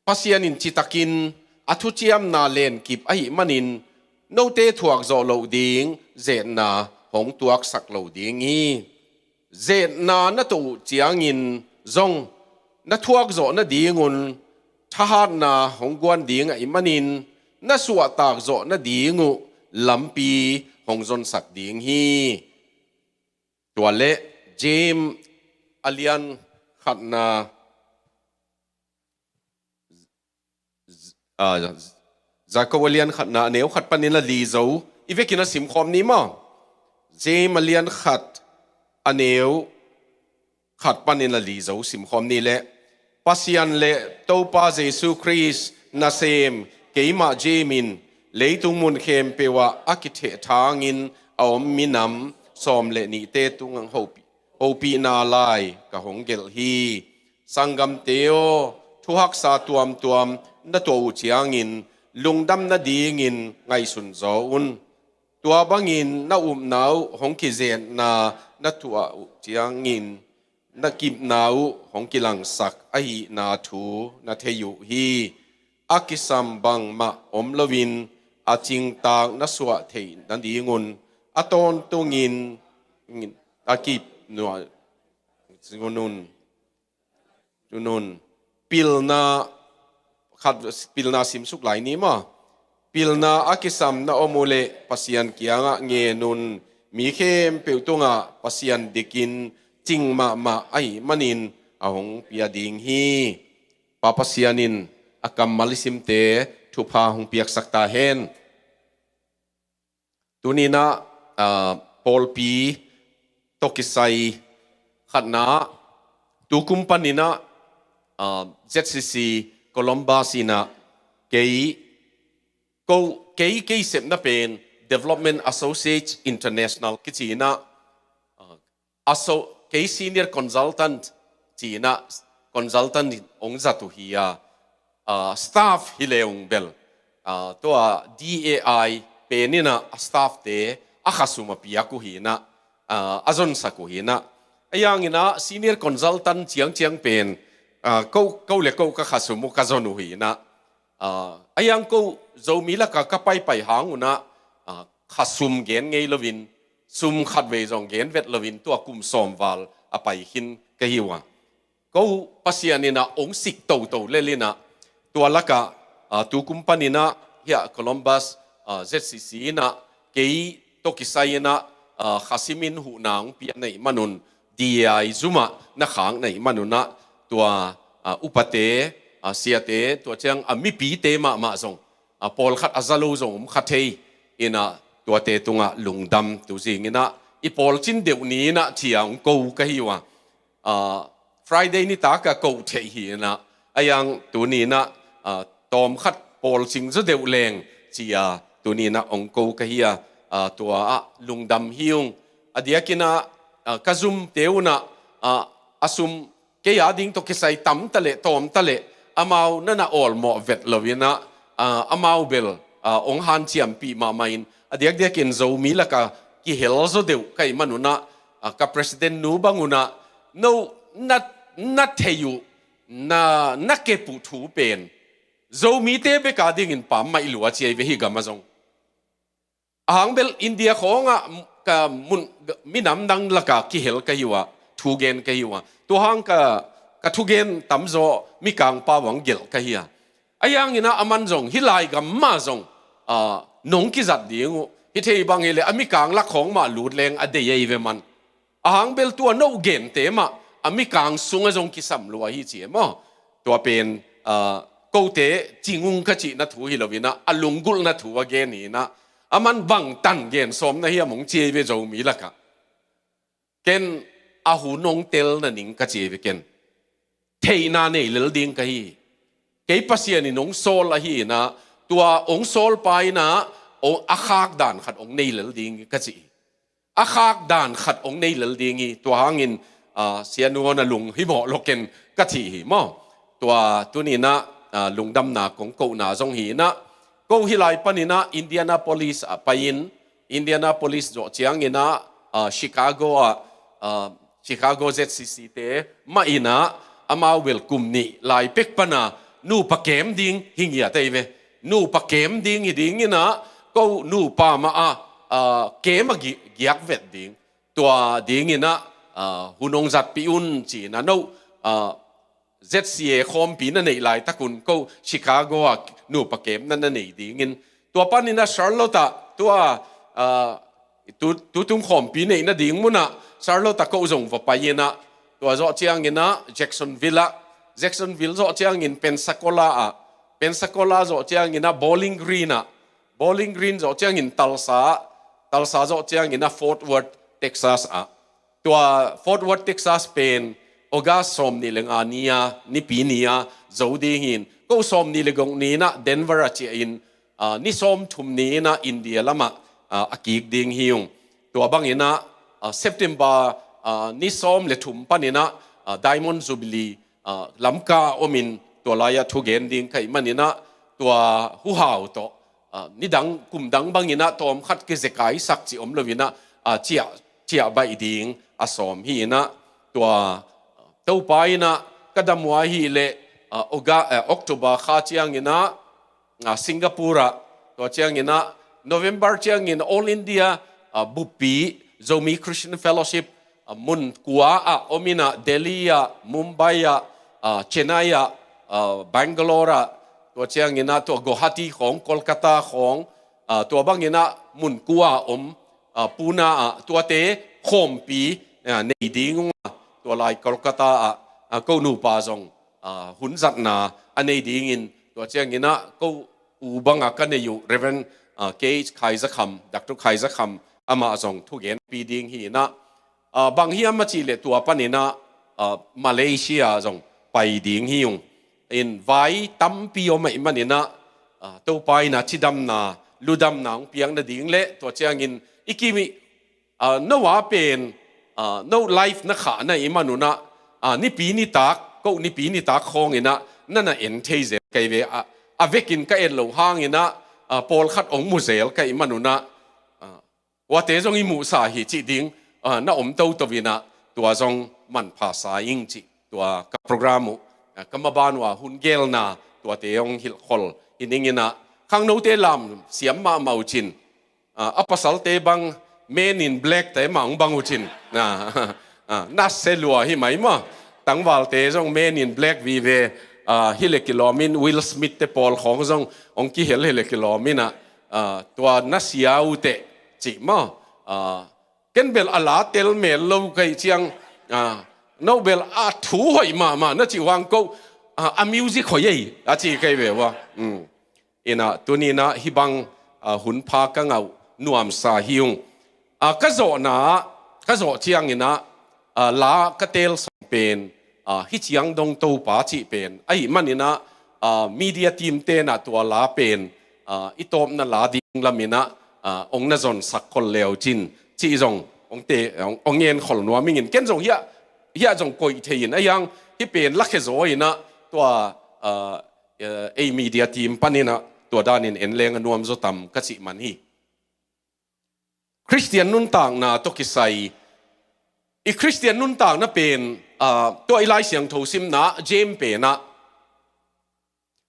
Pasian in citakin a thuciamna lenkip ahih manin note thuak zawh loh ding ze-etna hong tuaksak lo ding hi. Ze-etna na tuah uh ciangin zong na thuak zawh nadingun thahatna hong guan ding ahih manin na suahtak zawh nading uh lampi hong zonsak ding hi. Tua leh James a lian khatna, a, Jakob a lian khatna a neu khat panin a li zo i vekin a sim khawm ni maw. James a lian khat a neu khat panin a li zo sim khawm ni leh, Pasian le Topa Jesu Khrist nasem keimah James in leitung mun khempeuh ah a kithehthangin a om minam sawm le nihte tungah hopih, hopihna lai ka hong gelh hi. Sanggamte aw, thuhaksa tuamtuam na tuah uh ciangin lungdam nadingin ngaihsun zaw un. Tua bangin na upna uh hong kizetna na tuah uh ciangin na kipna uh hong kilangsak ahihna thu na thei uh hi. A kisam bangmah om loin a cingtak na suah theih nadingun a tawntungin a kip nuah un. Tunun pilna khat, pilna simsuk lai ni maw. Pilna a kisam na om uh leh Pasian kiangah ngen un. Mi khempeuh tungah Pasian dikin cing mahmah ahih manin a hong pia ding hi. Pa Pasian in a kammal i simte thupha hong piaksak ta hen. Tuni in ah, ah, pawlpi tawh kisai khatna, tu kum panin ah, ah, Z C C Columbus in ah kei, ko, kei, kei sepna pen Development Associates International kici in ah, ah, asso-, kei senior consultant ci-in ah consultant in hong zat uh hi a, ah, staff hi le ung bel, ah, tua D A I pen in ah a staff te a khasum a piak uh hi in ah, ah, a zonsak uh hi in ah. A yang in ah senior consultant ciangciang pen, ah, ko, ko le ko ka khasum uh ka zon uh hi in ah. Ah, a yang ko Zomi lakah ka paipai hang un ah, ah, khasum gen ngei loin, sum khatvei zong gen vet loin tua kum sawm val a pai khin ka hi uh a. Ko Pasian in ah hong sik toto lel in ah, tua lakah, ah, tu kum panin ah hiah Columbus, ah, Z C C in ah kei tawh kisai in ah, ah, khasim in huhna hong piak na hih manun, D A I zum ah na khak na hih manun ah, tua, ah, upate, ah, siate, tua ciang a mipite mahmah zong, ah, pawlkhat a za lo zong om kha thei in ah, tuate tungah lungdam. Tu zing in ah i pawlcin deuh ni in ah ci-a hong ko ka hi uh a. Ah, Friday nitak a ko theih hi in ah, a yang tuni in ah, ah, tawmkhat pawlcing zaw deuh leng ci-a tuni in ah hong ko ka hi a, ah, tua ah lungdam hi ung. A diakin ah, ah, ka zumte un ah, ah, a sum kei a ding tawh kisai tam ta leh tawm ta leh amau na na awlmawh vet lo in ah, ah, amau bel, ah, hong hanciampih mahmah in, a diakdiakin Zomi laka kihel zaw deuh ka hih manun ah, ah, ka president nu bangun ah, no na, na thei uh, na, na kep uh thu pen Zomite bek a dingin pammaih lua ci ahi ve hih gam ah zong. Ahang bel India khawngah ka mun, minam dang laka kihel ka hi uh a, thugen ka hi uh a. Tua hang ka, ka thugen tamzaw mikang pau hong gelh ka hi a. Ahi hangin ah aman zong hih lai gam mah zong, ah, nong kizat ding uh. Hih thei bang hileh a mikang lak khawng mah lut leng a dei ahi ve man. Ahang bel tua no gente mah a mikang sungah zong kisam lua hi ci e maw. Tua pen, ah, kote cingung ka cihna thu hi loin ah, a lunggulhna thu a gen hi in ah, aman bangtan gen sawm na hiam hong ci ahi ve Zomi lakah. Ken a hun hong tel na ning ka ci ahi ve ken. Theihna nei lel ding ka hi. Kei Pasian in hong sawl ahi in ah, tua hong sawlpa in ah, hong, a khak dan khat hong nei lel ding ka ci hi. A khak dan khat hong nei lel ding hi. Tua hangin, ah, Sia Nu Awn a lung hi mawh lo ken ka ci hi maw. Tua tuni in ah, ah, lungdamna kong kohna zong hi in ah, ko hih lai panin ah Indianapolis ah pai-in, Indianapolis zawh ciangin ah, ah, Chicago ah, ah, Chicago Z C C te mah in ah, amau bel kum nih lai pek pan a nupa kem ding hi ngiat ahi ve. Nupa kem ding hi dingin ah, ko nupa mah a, ah, kem a gi-, giak vet ding. Tua dingin ah, ah, hun hong zatpih un ci in ah, no, ah, Z C A khawmpi na neih laitakun ko Chicago ah nupa kemna na nei dingin. Tua panin ah Charlotte ah, tua, ah, tu, tutung khawmpi neihna ding munah Charlotte ah ko zong va pai in ah, tua zawh ciangin ah Jacksonville ah, Jacksonville zawh ciangin Pensacola ah, Pensacola zawh ciangin ah Bowling Green ah, Bowling Green zawh ciangin Tulsa ah, Tulsa zawh ciangin ah Fort Worth, Texas ah. Tua Fort Worth, Texas pen August sawm nih le nga ni-a, Nipi ni-a zo ding hi in, ko sawm nih le guk ni-in ah Denver ah ciah in, ah, ni sawm thum ni-in ah India lamah, ah, a kik ding hi ung. Tua bangin ah, ah, September, ah, ni sawm le thum panin ah, ah, Diamond Jubilee, ah, Lamka ah omin tua lai-ah thugen ding ka hih manin ah, tua huhau tawh, ah, nidang kumdang bangin ah tawmkhat kizekaisak cih om loin ah, ah, ciah, ciah baih ding a sawm hi in ah, tua Topa in ah ka dam uh ahih leh, ah, Oga-, eh, October kha ciangin ah, ah, Singapore ah, tua ciangin ah November ciangin All India, ah, buppi Zomi Christian Fellowship, ah, mun kua ah om in ah, Delhi ah, Mumbai ah, ah, Chennai ah, ah, Bangalore ah, tua ciangin ah tua Guwahati khawng, Kolkata khawng, ah, tua bangin ah mun kua ah om, ah, Pune ah, tuate khawmpi, ah, nei ding ung ah, tua lai Kolkata ah, ah, ko nupa zong, ah, hun zatna a nei dingin, tua ciangin ah ko u banga ka nei uh Reverend, ah, K H Khai Za Kham, Doctor Khai Za Kham, amah zong thugenpi ding hi in ah, ah, bang hiam a cih leh tua panin ah, ah, Malaysia zong pai ding hi ung. In vai tampi om ahih manin ah, ah, Topa in ah cidamna, ludamna hong piak nading leh tua ciangin i kim ih, ah, no a pen, ah, no live na khahna ahih manun ah, ah, nipi nitak, ko nipi nitak khawngin ah na na en thei zel ka hi ve. Ah, a vekin ka en loh hangin ah, ah, pawlkhat hong mu zel ka hih manun ah, ah, kuate zong i muhsa hi cih ding, ah, na om toto in ah, tua zong manpha sa ing cih tua ka program uh, ah, ka maban uh a hun gelna tuate hong hilhkhol hi ning in ah, khangnote lam siam mahmah uh cin, ah, a pasalte bang Men in Black te mah hong bang uh cin. Ah, ah, na se lua hi mai maw. Tangvalte zong Men in Black vive, ah, hi le kilawm in Will Smith te pawl khawng zong hong kihel hi le kilawm in ah, ah, tua na sia uh teh cih maw. Ah, ken bel a la tel mel lo ka hih ciang, ah, no bel a thu hoih mahmah na cih uh hang ko, ah, a music hoih ei a ci ka hi ve ua. Mm. In ah tuni in ah hih bang, ah, hun pha ka ngah uh nuamsa hi ung. Ah, ka zawhna, ka zawh ciangin ah, ah, la ka teel sawm pen, ah, hih ciang dong Topa cih pen ahih manin ah, ah, media team te'n ah tua la pen, ah, i tawpna la ding lamin ah, ah, hong na zonsak khol le uh cin cih zong hong te, hong, hong ngen khol nuam ing in, ken zong hiah, hiah zong koih thei in, ahi hang hih pen lakhia zaw in ah tua, ah, eh, ei media team panin ah, Tua danin en leng a nuam zaw tam ka cih man hi. Khristian nuntakna tawh kisai, i Khristian nuntakna pen, ah, tua i Lai Siangtho simna James penah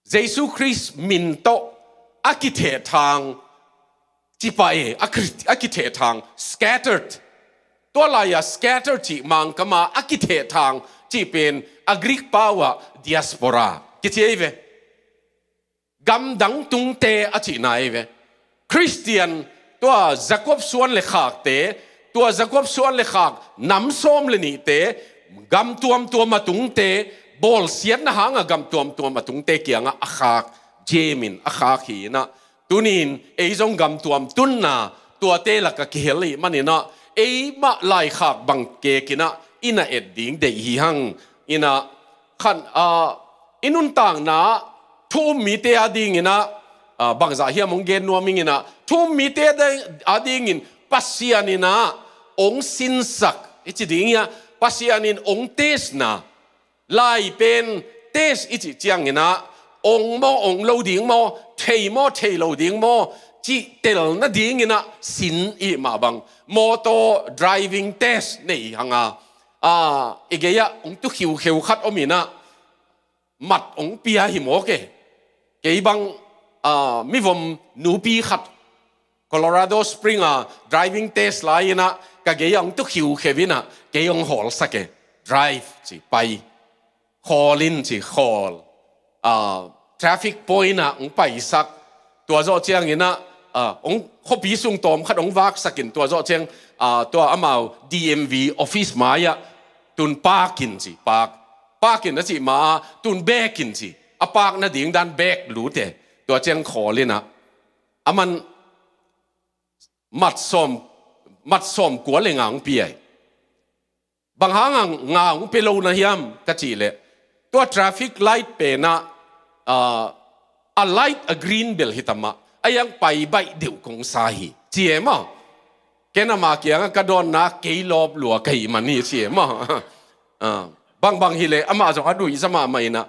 Jesu Khrist min tawh a kithehthang, ci pah e, a kri-, a kithehthang, scattered. Tua lai-a scattered cih Mangkama a kithehthang cih pen a Greek pau-ah diaspora kici ei ve. Gamdang tungte a cihna ei ve. Khristian, tua Jakob suan le khakte, tua Jakob suan le khak nam sawm le nihte, gam tuamtuam a tungte, bawlsiatna hanga gam tuamtuam a tungte kiangah a khak, James in a khak hi inah, tunin ei zong gam tuam tunna tuate lakah kihel hi maninah, eimah laikhak bang kekinah i na et ding deih hi hang. Inah khan, ah, i nuntakna thu um mite a dinginah, ah, bangzah hiam hong gen nuam inginah, thu um mite a dingin Pasian inah hong sinsak i ci ding hi a, Pasian in hong testna lai pen test i cih cianginah, ong maw, ong lo ding maw, thei maw, thei lo ding maw, cih telna dinginah sin i mah bang, motor driving test nei hanga, ah, i gei-ah ong tu khiukheu khat om inah, mat ong pia hi maw ke. Kei bang, ah, mivom nupi khat Colorado Spring a driving test lai inah ka gei-ah ong tu khiukheu inah, kei ong hawlsak e. Drive ci, pai. Khawl in ci, khawl. Ah, traffic point ah ong paisak. Tua zawh cianginah, ah, ong khuapi sung tawm khat ong vaksakin, tua zawh ciang, ah, tua amau D M V office mai-ah tun park in ci, park. Park in a cih ma-a tun back in ci. A park nading dan back lut e. Tua ciang khawl inah, a man mat sawm, mat sawm kua le nga ong pia hi. Bang hanga nga ong pia lo na hiam ka cih leh, tua traffic light penah, ah, a light a green bel hi ta mah, a iang pai baih deuh kong sa hi, ci e maw. Ken ama kiangah ka dawnna kei lawp lua ka hih man hi, ci e maw. Ah, bangbang hileh amah zong a duhzah mahmah inah,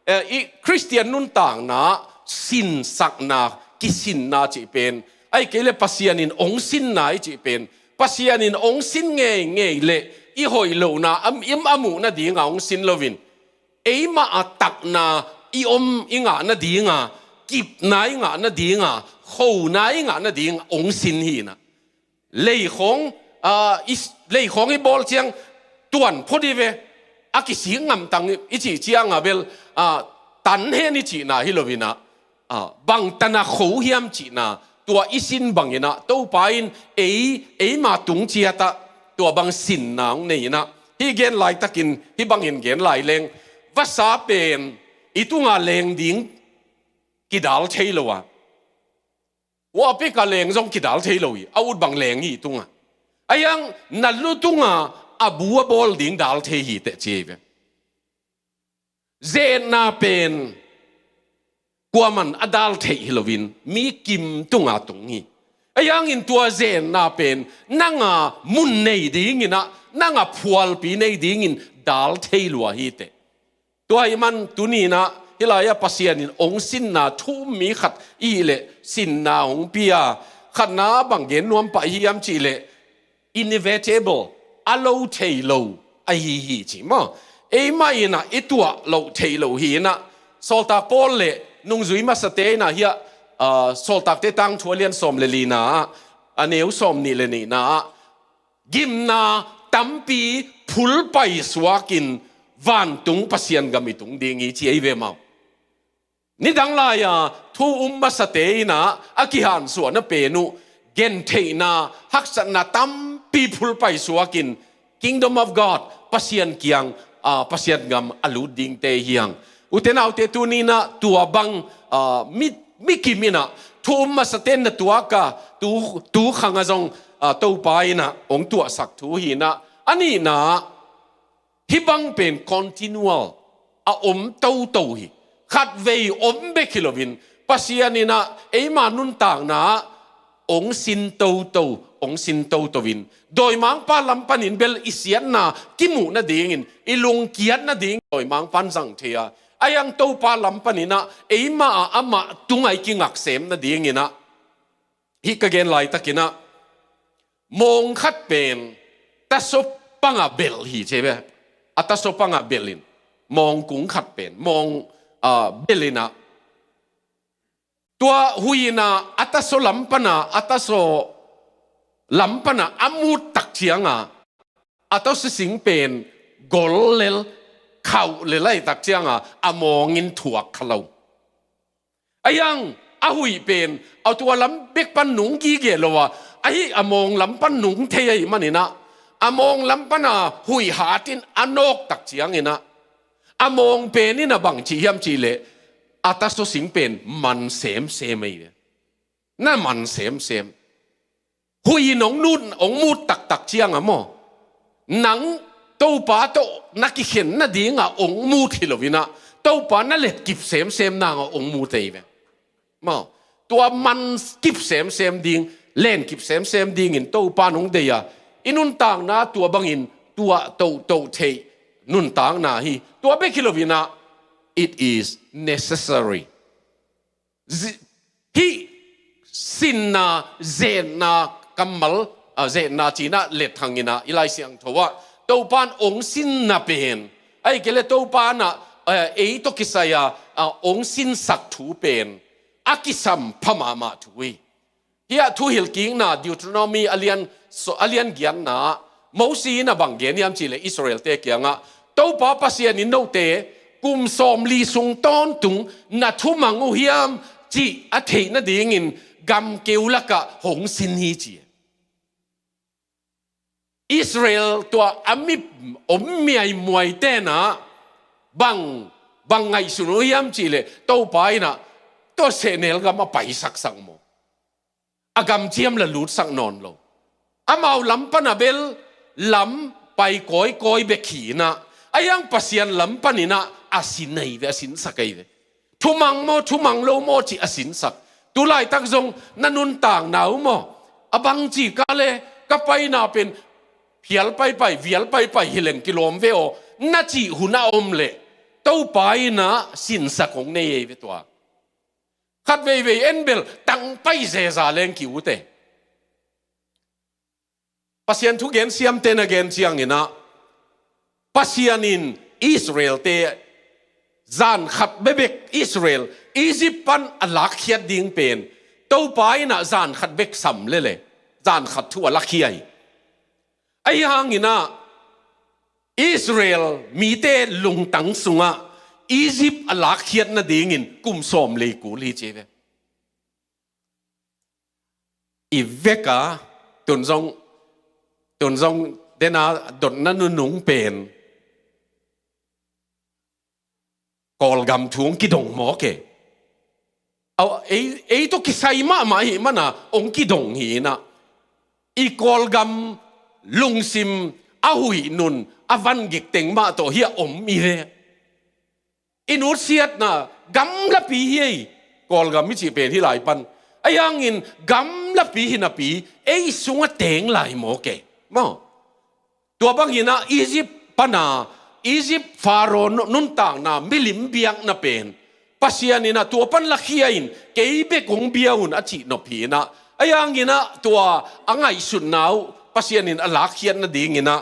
eh, i Khristian nuntakna sinsakna, kisinna cih pen, ahih kei leh Pasian in ong sinna i cih pen, Pasian in ong sin ngeingei leh i hoih lohna a, im a muh nadinga ong sin loin, eimah a takna i om i ngah nadinga, kipna i ngah nadinga, khona i ngah nadinga ong sin hi inah. Leikhawng, ah, i s-, leikhawng i bawl ciang tuan phot i ve, a kisik ngamtang i cih cianga bel, ah, tan hen i cihna hi lo inah, ah, bang tana kho hiam cihna, tua i sin banginah Topa in ei, eima tung ciatah tua bang sinna ong nei inah, hih gen laitakin hih bangin gen lai leng, vasa pen i tunga leng ding kidal thei lo a, huahpika leng zong kidal thei lo hi, a ut bang leng hi i tungah. A iang na lu tunga a bu a bawl ding dal thei hi teh, ci ei ve. Zetna pen kuaman a dal theih hi loin mi kim tunga tung hi. A iangin tua zetna pen nanga mun nei dinginah, nanga phualpi nei dingin dal thei lua hi teh. Tua ahih man tuninah hih lai-ah Pasian in ong sinna thu um mi khat i hih leh sinna ong pia. Khatna bang gen nuam pah hiam cih leh, inevitable, a lo thei lo ahi hi, ci maw. Eimah inah i tuah loh theih loh hi inah, Sawltak Paul le nungzui masate inah hiah, ah, Sawltakte tangthu a lian sawm le lina ah, a neu sawm nih le nihna ah, gimna tampi phulpai suakin vantung Pasian gam i tung ding hi, ci ei ve maw. Nidang lai-a thu um masate inah a kihansuahna pen uh, gentheihna, haksatna tampi phulpai suakin Kingdom of God, Pasian kiang, ah, Pasian gam a lut dingte hi hang. Ute naute, tuninah tua bang, ah, mi, mi kim inah thu um masate na tuaka, tu, tu khanga zong, ah, Topa inah ong tuahsak thu hi inah. A nihna, hih bang pen continual, a om toto hi. Khatvei om bek hi loin, Pasian inah eima nuntakna ah ong sin toto, ong sin toto in, dawimangpa lam panin bel i siatna kimuh nadingin, i lungkiat nading dawimangpan zang thei a, Ahi hang Topa lam panin ah eimah ah amah tungah i kingak sem nadingin ah, hih ka gen laitakin ah, mawng khat pen tasaw pangah belh hi ci ve. A tasaw pangah belh in, mawng kung khat pen mawng, ah, belh in ah, tua huih in ah a tasaw lam pan ah, a tasaw lam pan ah a mut tak ciang ah, a tasaw sing pen gol lel, khauh lel ahih tak ciang ah a mawng in thuak kha lo. Ahi hang a huih pen a tua lam bek pan nung gige lo a, ahi a mawng lam pan nung thei ahih manin ah, a mawng lam pan a huih hat in a nawk tak ciangin ah, a mawng pen in ah bang ci hiam cih leh, a tasaw sing pen man semsem ahi ve. Na man semsem. Huih in hong nut, hong mut taktak ciang ah maw, nang Topa tawh na kikhen nading ah hong mut hi lo in ah, Topa na let kip semsem nang ah hong mut ahi ve. Maw, tua man kip semsem ding, len kip semsem dingin Topa in hong deih a, i nuntakna tua bangin tuah tohtoh theih nuntakna hi. Tua bek hi lo in ah, it is necessary. Zi-, hih sinna, zetna kammal, ah, zetna ci-in ah let hang in ah, i Lai Siangtho ah Topa in hong sinna pen, ahih kei leh Topa in ah, eh, ei tawh kisai a, ah, hong sinsak thu pen a kisam pha mahmah thu hi. Hih ah Thuhilhkikna Deuteronomy a lian, so, a lian giatna ah Mosi in ah bang gen hiam cih leh Israelte kiangah, Topa Pasian in note kum sawmli sung tawntung na thumang uh hiam cih a theih nadingin gamkeu lakah hong sin hi ci. Israel tua a mi om miaimuaite in ah bang, bang ngaihsun uh hiam cih leh Topa in ah tua sehnel gam a paisaksak maw, a gamciam la lutsak nawn lo. Amau lam pan a bel lam pai kawikawi bek hi in ah, ahi hang Pasian lam panin ah a sin ahi ve, a sinsak ahi ve. Thumang maw, thumang lo maw cih a sinsak. Tu laitak zong na nuntakna uh maw, a bangci ka leh ka paina pen phial paipai, vial paipai hi leng kilawm ve aw, na cih hun a om leh Topa in ah sinsak hong nei ahi ve tua. Khat veivei en bel tang pai zeza leng ki-ut e. Pasian thugen siamte na gen ciangin ah, Pasian in Israelte zan khat bekbek Israel Egypt pan a lakkhiat ding pen Topa in ah zan khat bek sam lel e, zan khat thu a lakhia hi. Ahi hangin ah Israel mite lungtang sungah Egypt a lakkhiat nadingin kum sawmli kul hi ci ve. I vek a, tun zong, tun zong den a dotna nunung pen Kawlgam thu hong kidong mawk e. Aw, ei, ei tawh kisai mahmah ahih man a hong kidong hi in ah, i Kawlgam lungsim a huih nun a van gik teng mah tawh hi a om hi ve. I nutsiatna gamlapi hi ei. Kawlgam i cih pen hih lai pan, ahi hangin gamlapi hi napi ei sungah teng lai mawk e. Maw, tua bangin ah Egypt pan a, Egypt Pharaoh nu-, nuntakna, milim biakna pen Pasian in ah tua pan lakhia in, kei bek hong bia un a cih nop hi in ah, ahi hangin ah tua a ngaihsutna uh Pasian in a lakkhiat nadingin ah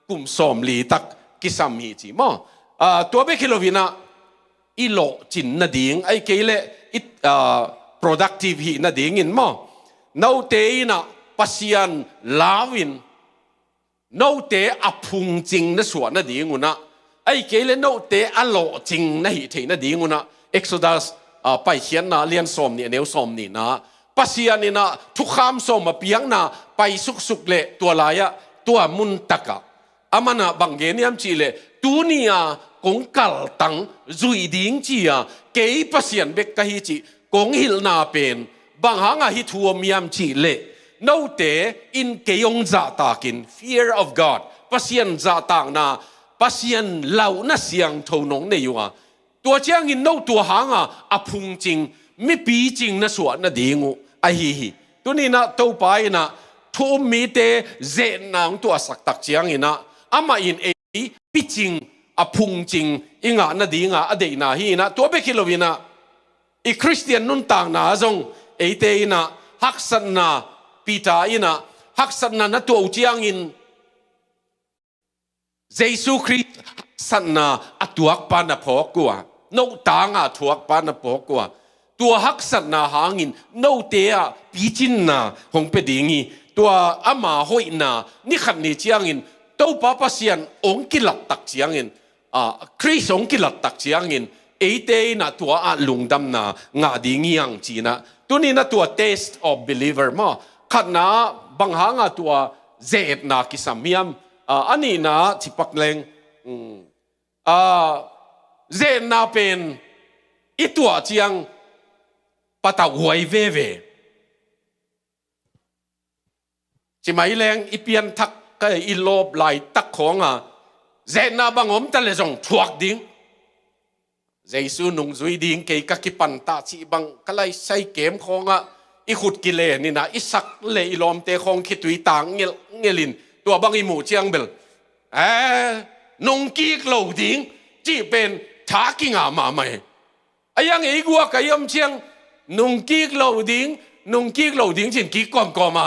kum sawmli tak kisam hi ci maw. Ah, tua bek hi lo in ah, i lawhcin nading, ahih kei leh i, ah, productive hi nadingin maw, note in ah Pasian lau in, note a phungcing na suah nading un ah, ahih kei leh note a lawhcing na hih theih nading un ah, Exodus, ah, Paikhiatna lian sawmnih a neu sawmnihna, Pasian in ah thukham sawm a piakna pai suksuk leh tua lai-ah, tua mun takah, aman ah bang gen hiam cih leh, tuni a kong kaltang zuih ding ci-a kei Pasian bek ka hi cih kong hilhna pen bang hangah hih thu om hiam cih leh, note in kei hong zahtakin, fear of God, Pasian zahtakna, Pasian lauhna siangtho nong nei uh a, tua ciangin no tua hanga a phungcing, mipicing na suah nading uh ahi hi. Tuni in ah Topa in ah thu um mite zehna hong tuahsak tak ciangin ah, amah in ei picing, a phungcing, i ngah nadinga a deihna hi inah, tua bek hi lo inah, i Khristian nuntakna zong eite inah haksatna, Peter inah haksatna na tuah uh ciangin, Jesu Khrist haksatna a tuakpa na phawk uh a, note tanga thuakpa na phawk uh a, tua haksatna hangin note ah picinna hong pia ding hi. Tua ama hoihna ni khat ni ciangin Topa Pasian hong kilattak ciangin, ah, Khrist hong kilattak ciangin eite inah tua ah lungdamna ngah ding hi hang cinah. Tuninah tua test of believer maw, khatna bang hanga tua ze-etna kisam hiam? Ah, a nihna cipak leng, um, ah, ze-etna pen i tuah ciang patauhuai veve. Cimai leng i pianthak ka i lawp laitak khawnga ze-etna bang om ta le zong thuak ding. Jesu nungzui ding kei ka kipantah cih bang ka laisai kem khawngah i khut kilen inah i sak le i lawmte khawng khitui tang ngelhngelhin tua bang i muh ciang bel, eh, nungkik lo ding cih pen tha kinga mahmah hi. A iang ei guak a i om ciang nungkik lo ding, nungkik lo ding cin kik kawmkawm a.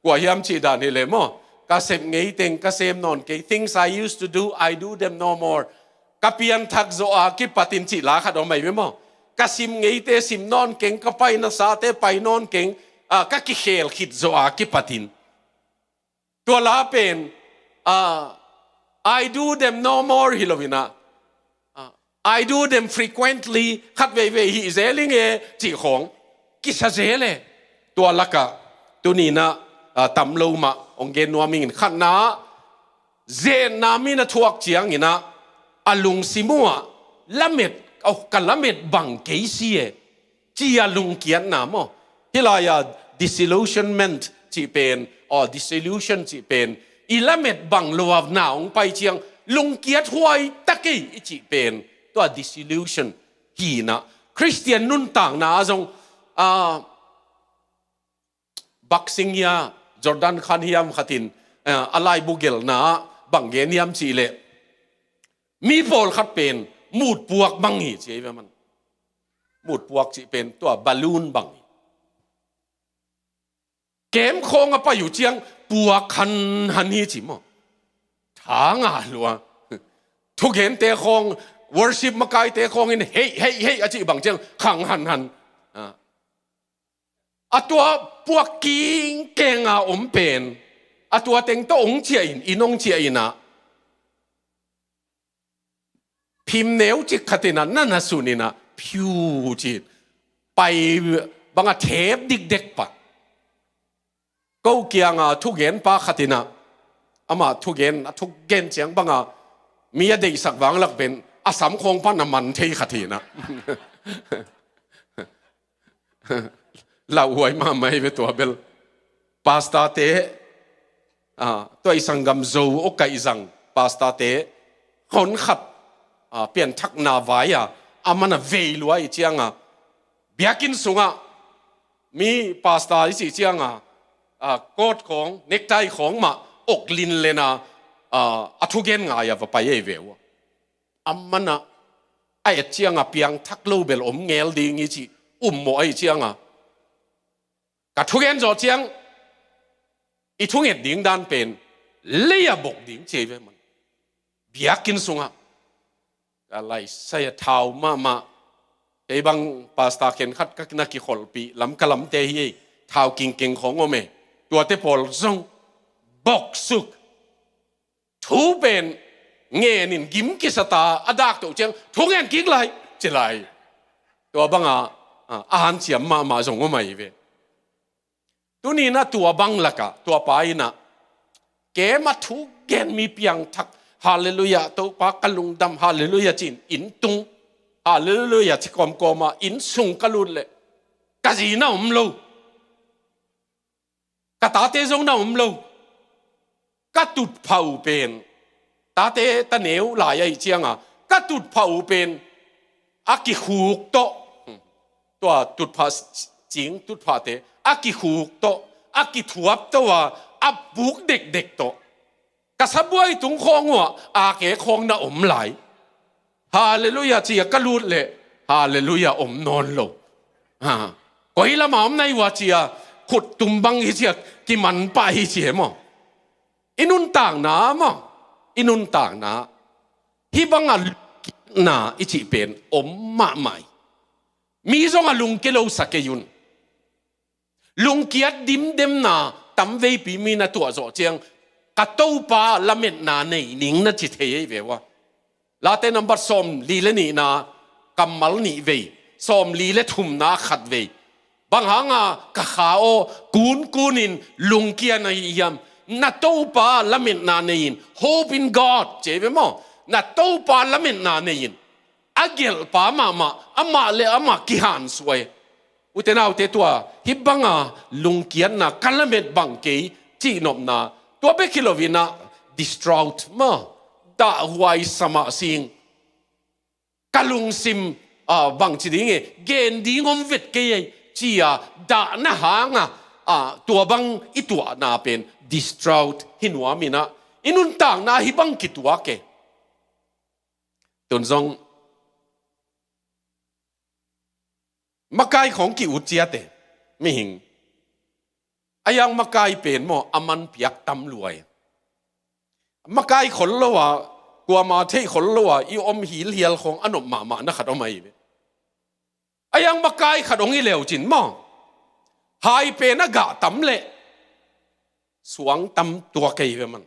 Kua hiam cih dan hi le maw? Ka sep ngeiteng ka sem nawn kei. Things I used to do, I do them no more. Ka pianthak zawh a kipatin cih la khat om ahi ve maw? Ka sim ngeite sim nawn keng, ka pai nasate pai nawn keng, ah, ka kikhel khit zawh a kipatin. Tua la pen, ah, I do them no more hi lo inah, ah, I do them frequently, khat veivei hih zel ing e cih khawng kisa zel e. Tua lakah tuninah, ah, tam lo mah hong gen nuam ingin, khatna, ze-etna mi na thuak cianginah a lungsim uh ah lamet, oh, ka lamet bang kei si e, ci-a lungkiatna maw? Hih lai-a disillusionment cih pen, aw, disillusion cih pen, i lamet bang lo a na hong pai ciang lungkiat huai ta kei i cih pen, tua disillusion hi inah. Khristian nuntakna ah zong, ah, Boxing hi a, Jordan Khan hiam khatin, eh, a laibu gelna ah bang gen hiam cih leh, mi pawlkhat pen mutpuak bang hi ci ei ve man. Mutpuak cih pen tua balloon bang hi. Kem khawng a pai uh ciang puak hanhan hi ci maw? Tha nga lua. Thugente khawng, worship makaite khawng in hei, hei, hei a cih bang ciang khang hanhan. Ah. A tua puak kingkenga om pen, a tua teng tawh ong ciah in, in ong ciah inah, phim neu cik khat inah, na na sun inah, phiu cin pai banga thep dikdek pah. Ko kianga thugen pa khat inah, amah thugen, a thugen ciang banga mi a deihsak vanglak pen a sam khawng pan a man thei khat hi inah. Lauhuai mahmah hi ve tua bel. Pastor te, ah, tua i sanggam Zo aw kaih zang pastor te hon khat, ah, pianthakna vai-a a man a vei lua i cianga, biakinn sungah mi pastor i cih cianga, ah, coat khawng, necktie khawng mah ok linlena, ah, a thugen ngai-a va pai ei ve uh. A man a, a et cianga piangthak lo bel om ngel ding hi cih ummawh ahi cianga, ka thugen zawh ciang i thunget ding dan pen lei-a bok ding ci ei ve man. Biakinn sungah ka laisai a thau mahmah. Kei bang pastor khen khat ka na kikholhpih Lamka lamte hi ei, thau kingkeng khawng om e. Tuate pawl zong boksuk. Thu pen ngenin gim kisata a dak toh ciang thu ngen kik lai ci lai. Tua banga, ah, a hanciam mahmah zong om ahi ve. Tuninah tua bang lakah tua pa inah, kem a thugen mi piangthak, halleluiah, Topa ka lungdam, halleluiah, cin inn tung, halleluiah ci kawmkawma inn sung ka lut leh ka zi na om lo. Ka tate zong na om lo. Ka tutphah uh pen, tate ta neu lai ahi cianga, ka tutphah uh pen a kikhuk tawh, tua tutphah, cing tutphahte a kikhuk tawh, a kithuap tawh a, a puk dekdek tawh ka sabuai tung khawng uh ah a kek khawng na om lai. Halleluiah ci-a ka lut leh halleluiah om nawn lo. Ha. Koi lamah om na hi uh a ci-a khut tum bang hi ci-a kiman pah hi ci e maw. I nuntakna maw, i nuntakna hih banga lungkiatna i cih pen om mahmah hi. Mi zong a lungkia lo sa kei un. Lungkiat dimdemna tamveipi mi na tuah zawh ciang ka Topa lametna nei ning na ci thei ei ve ua. Late nambat sawmli le nihna kammal nih vei, sawmli le thumna khat vei. Bang hanga ka kha aw kunkunin lungkia na hi hiam? Na Topa lametna nei in, hope in God ci ei ve maw? Na Topa lametna nei in. A gelhpa mahmah, amah le amah kihansuai. Ute naute, tua hih banga lungkiatna ka lamet bang kei cihnopna, tua bek hi loinah distraught maw, dahhuai sa mah sing. Ka lungsim, ah, bangci ding e, gen ding om vet kei ei ci-a dahna hanga, ah, tua bang i tuahna pen distraught hi nuam inah i nuntakna hih bang kituak e. Tun zong makai khawng ki-ut ciat e, mihing. A yang makai pen maw, a man piak tam lua e. Makai khol lo a, kuama theih khol lo a i om hilhial khawng a nop mahmah na khat om ahi ve. A yang makai khat hong hi leucin maw, hai pen a gah tam leh suang tam tuak ahi ve man.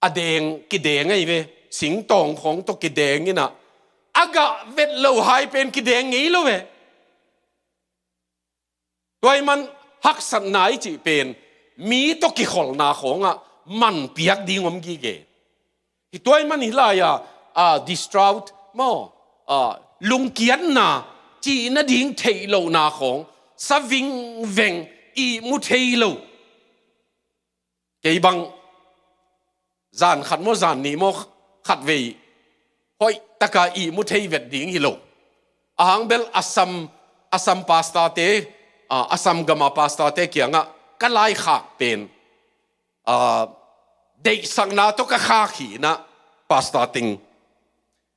A deng, kideng ahi ve, singtawng khawng tawh kideng inah a gah vet lo hai pen kideng ngei lo ve. Tua ahih man haksatna i cih pen mi tawh kikholhna khawngah man piak ding om gige. Hih tua ahih man hih lai-a, ah, distraught maw, ah, lungkiatna, cih nading theih lohna khawng, sa vingveng, ihmu thei lo. Kei bang zan khat maw, zan nih maw, khat vei hoih taka ihmu thei vet ding hi lo. A hang bel Assam, Assam pastor-te, ah, Assam gama pastor-te kiangah ka laikhak pen, ah, deihsakna tawh ka khak hi inah, pastor ting.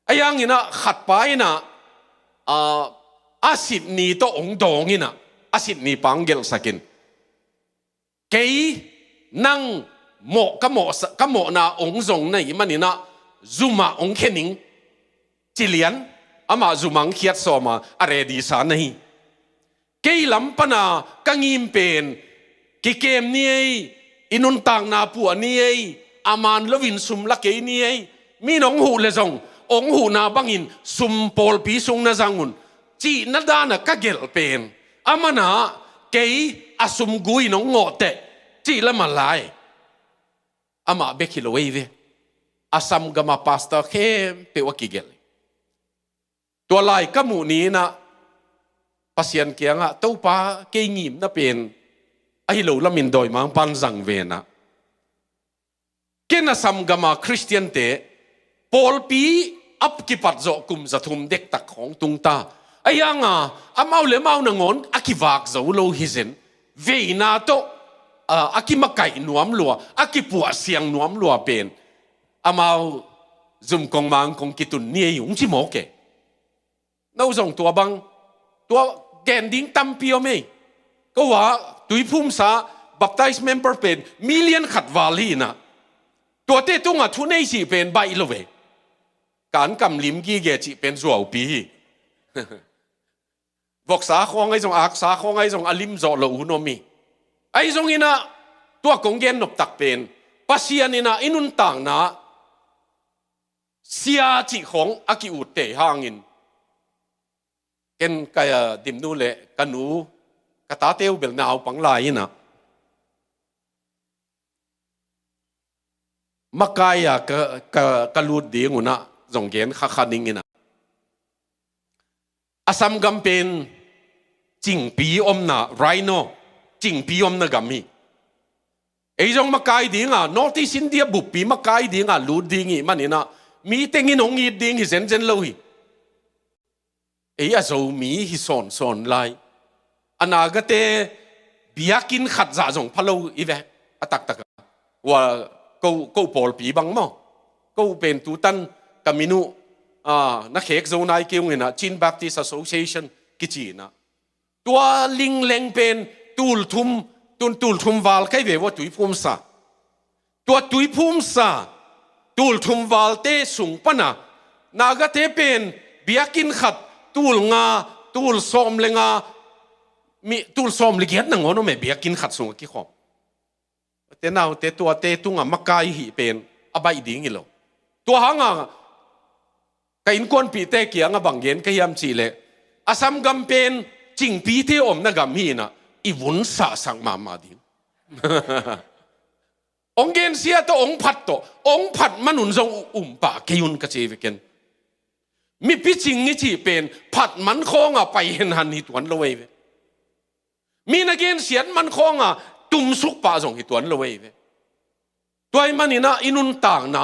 A yang inah khatpa inah, ah, a sit ni tawh hong dawng inah, a sit ni pang gelhsakin. Kei nang mawh ka mawh sa, ka mawhna hong zong na hih maninah zumah hong khia ning ci lian, amah zumah hong khiat sawma a ready sa na hi. Kei lam pana ka ngim pen kikem ni ei, i nuntakna puah ni ei, a man loin sum la kei ni ei, mi in hong huh le zong hong huhna bangin sum pawlpi sung na zang un, cih na dana ka gelh pen. A mana kei a sum gu in hong ngawh teh cih la mah lai. Amah bek hi lo ei ve. Assam gama pastor khempeuh a kigelh. Tua lai ka muh ni inah Pasian kiangah, Topa, kei ngimna pen ahi lo lamin dawimangpan zang venah. Ken Assam gama Khristiante pawlpi a kipat zawh kum za thum dektak khawng tung ta. A hianga amau le amau nangawn a kivak zo lo hi zen. Veina tawh, ah, a kimakaih nuam lua, a kipuahsiang nuam lua pen amau zumkong mangkong kitun ni ei hong ci mawk e. No zong tua bang, tua gen ding tampi om ei. Ko a tuiphumsa baptize member pen million khat val hi inah, tuate tungah thunei cih pen baih lo ve. Kan kam lim gige cih pen zuaupi hi. Voksa khawng ahi zong, aksa khawng ahi zong a lim zawh lo hun om hi. Ahi zong inah tua kong gen noptak pen Pasian inah i nuntakna sia cih khawng a ki-ut tei hangin, ken ka, ah, dimnu le ka nu, ka tate uh bel naupang lai inah makai-a ka, ka, ka lut ding unah zong gen khakha ning inah. Assam gam pen cingpi omna, rhino, cingpi omna gam hi. Ei zong makai dinga, North East India buppi makai dinga lut ding hi maninah mi tengin hong it ding hi zenzen lo hi. Ei a Zomi hi sawnsawn lai. A Nagate biakinn khat zah zong pha lo i ve, a taktaka. Ua ko, ko pawlpi bang maw. Ko pen tutan ka min uh, ah, na khek zo nai kei ung inah, Chin Baptist Association kici inah. Tua lingleng pen tul thum, tun tul thum val kai ve vua, tuiphumsa. Tua tuiphumsa, tul thum valte sung pana, Nagate pen biakinn khat tul nga, tul sawm le nga, mi, tul sawm le giat nangawn om e, biakinn khat sungah kikhawm. Te naute tuate tungah makai hih pen a baih ding hi lo. Tua hangah ka innkuanpihte kiangah bang gen ka hiam cihleh, Assam gam pen cingpite omna gam hi inah, i vun sahsak mahmah ding. Ong gensia tawh, ong phat tawh, ong phat manun zong um pah kei un ka ci ve ken. Mipi cing i cih pen phat man khawngah pai henhan hi tuan lo ei ve. Mi na gensiat man khawngah tumsuk pah zong hi tuan lo ei ve. Tua ahih maninah i nuntakna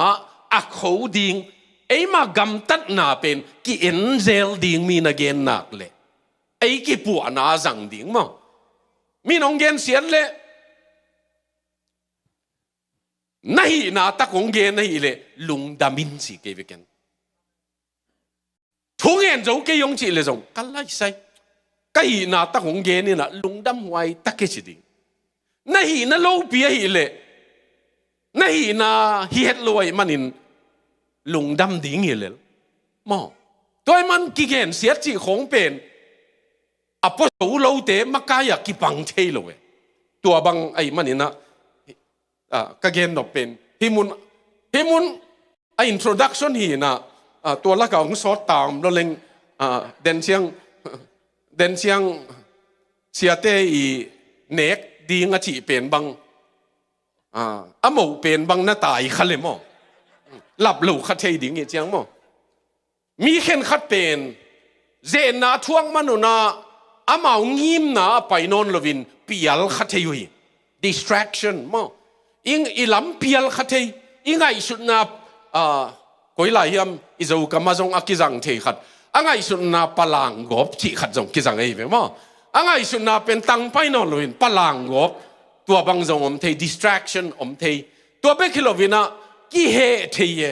a kho ding, eima gamtatna pen ki-enzel ding mi na gen nak leh, ei kipuahna a zang ding maw. Mi nong gensiat leh, na hihna tak hong gen ahihleh lungdam in ci kei ve ken. Thu ngen zo kei hong cih leh zong ka laisai. Ka hihna tak hong gen inah lungdam huai tak e ci ding. Na hihna lopi ahihleh, na hihna hi het lo ahih manin lungdam ding hi lel maw. Tua ahih man kigensiat cih khawng pen a pua zo lote makai-ah kipang thei lo e. Tua bang ahih maninah, ah, ka gen nop pen hih mun, hih mun a introduction hi inah, ah, tua lakah hong sawt tam lo leng, ah, Denciang, Denciang siate i nek ding a cih pen bang, ah, a moh pen bang na tai kha le maw. Lap lo kha thei ding hi ciang maw. Mi khenkhat pen zenna thuak manunah amau ngimna a pai nawn loin pial kha thei uh hi. Distraction maw. I, i lam pial kha thei. I ngaihsutna, ah, koi lai hiam, i Zokam ah zong a kizang thei khat, a ngaihsutna palanggawp cih khat zong kizang ahi ve maw. A ngaihsutna pen tang pai nawn loin palanggawp, tua bang zong om thei, distraction om thei. Tua bek hi loinah kiheh thei e.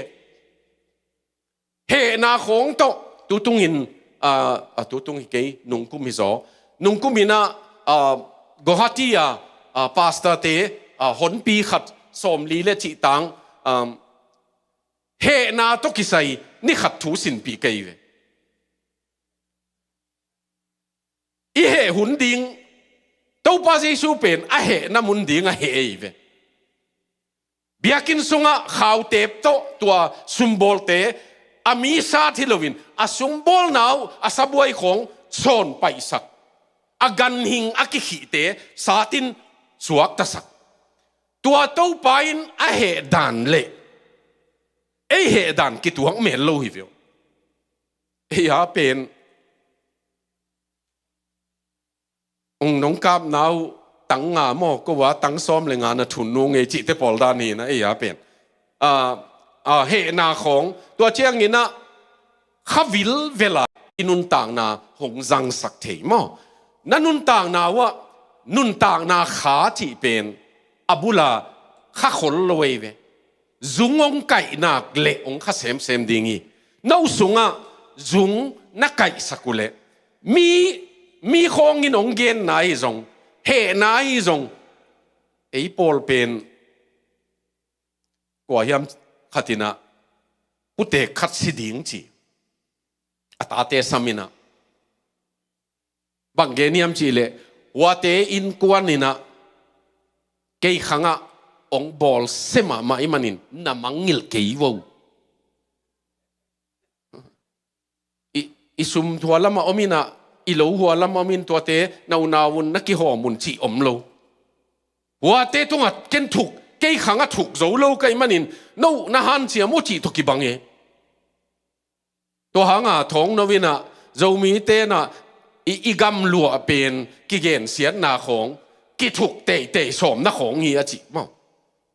Hehna khawng tawh, tutungin, ah, ah, tutung hi kei, nungkum hi zaw. Nungkum inah, ah, Guwahati ah, ah, pastorte, ah, honpi khat, sawmli le cihtang, um, hehna tawh kisai ni khat thu sinpih kei ve. I heh hun ding, Topa Jesu pen a hehna mun ding a heh ei ve. Biakinn sungah khautep tawh tua sumbawlte a mi sat hi loin a sumbawlna uh a sabuai khawng sawn paihsak, a ganhing a kikhihte satin suaktasak. Tua Topa in a heh dan le ei heh dan kituak mel lo hi ve uh. Ei a pen ong nong kapna uh tang nga maw, ko a tang sawm le nga na thun nung ei cihte pawl dan hi na ei a pen. Ah, ah, hehna khawng, tua cianginah kha vilvela i nuntakna hong zangsak thei maw. Na nuntakna uh ah nuntakna kha cih pen a bula kha khol lo ei ve. Zung hong kaihnak leh hong kha semsem ding hi. No sungah zung na kaihsak uhleh mi, mi khawngin hong genna hi zong, hehna hi zong, ei pawl pen kua hiam khatinah putek khat si ding ci a tate saminah. Bang gen hiam cihleh, huate innkuan inah kei khangah hong bawlsia mahmah ih manin na mangngilh kei vo. I, i sum hua lamah om inah, i lo hua lamah om in tuate na unau un na kihawm un cih om lo. Huate tungah ken thuk, kei khangah thuk zo lo ka ih manin no na hanciam uh cih tawh kibang e. Tua hanga thawng no inah Zomite inah i, i gamluah pen kigensiatna khawng, kithuk teitei sawmna khawng hi a cih maw.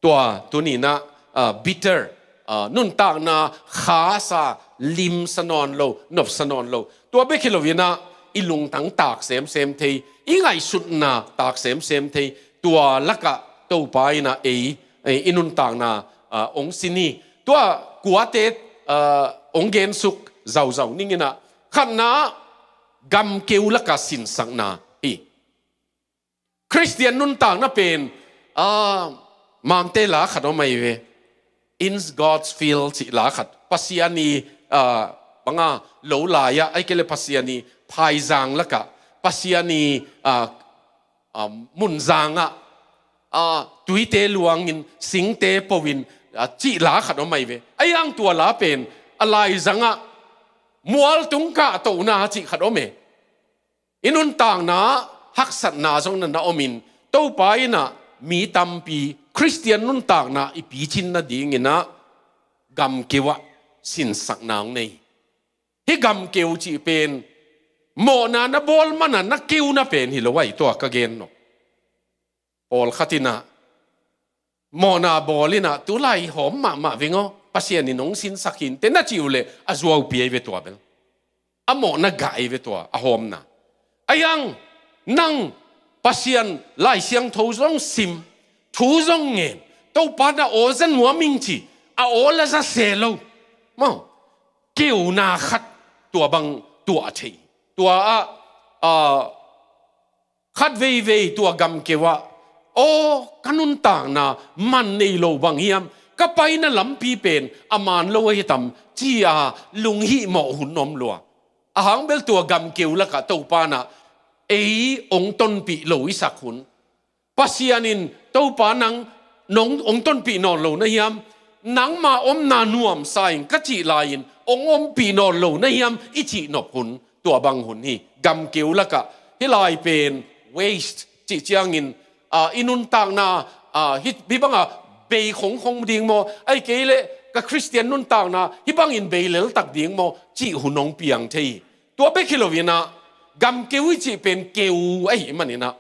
Tua tuninah, ah, bitter, ah, nuntakna khasa, limsa nawn lo, nopsa nawn lo. Tua bek hi loinah i lungtang tak semsem thei, i ngaihsutna tak semsem thei. Tua lakah Topa inah ei, ei i nuntakna ah, hong sin hi. Tua kuate, ah, hong gensuk zauzau ning in ah, khatna, gamkeu laka sinsakna hi. Khristian nuntakna pen, ah, Mangte la khat om ahi ve. In God's field cih la khat. Pasian i, ah, banga lo lai-ah, ahih kei leh Pasian i phaizang lakah, Pasian i, ah, ah, munzang ah, ah, tuite luangin, singte po-in, ah, cih la khat om ahi ve. Ahi hang tua la pen, a laizang ah, mualtung kahtohna cih khat om e. I nuntakna haksatna zong na na omin, Topa in ah mi tampi Khristian nuntakna i picin nadingin ah gamkeu ah sinsakna hong nei. Hih gamkeu cih pen mawhna na bawl man a na keuna pen hi lo ahi, tua ka gen nop. Pawlkhat in ah mawhna bawl in ah, tulai hawm mahmah veng aw, Pasian in hong sinsak hi inteh na cih uh leh a zuaupi ahi ve tua bel. A mawhna gah ahi ve tua, a hawmna. Ahi hang nang Pasian Lai Siangtho zong sim, thu zong ngen, Topa na aw za nuam ing ci, a aw la za se lo. Maw, keuna khat tua bang tuah thei. Tua ah, ah, khat veivei tua gamkeu ah, aw, ka nuntakna man nei lo bang hiam, ka paina lampi pen a man lo ahi tam, ci-a lunghihmawh hun om lua. A hang bel tua gamkeu lakah Topa in ah ei hong tonpih lo i sak hun. Pasian in, Topa, nang nong hong tonpih nawn lo na hiam, nangma omna nuamsa ing ka cih lai-in hong ompih nawn lo na hiam i cih nop hun, tua bang hun hi. Gamkeu lakah hih lai pen waste cih ciangin, ah, i nuntakna, ah, hih, hih banga bei khongkhong ding maw, ahih kei leh ka Khristian nuntakna hih bangin bei leltak ding maw, cih hun hong piang thei hi. Tua bek hi loin ah, gamkeu i cih pen keu ahih manin ah,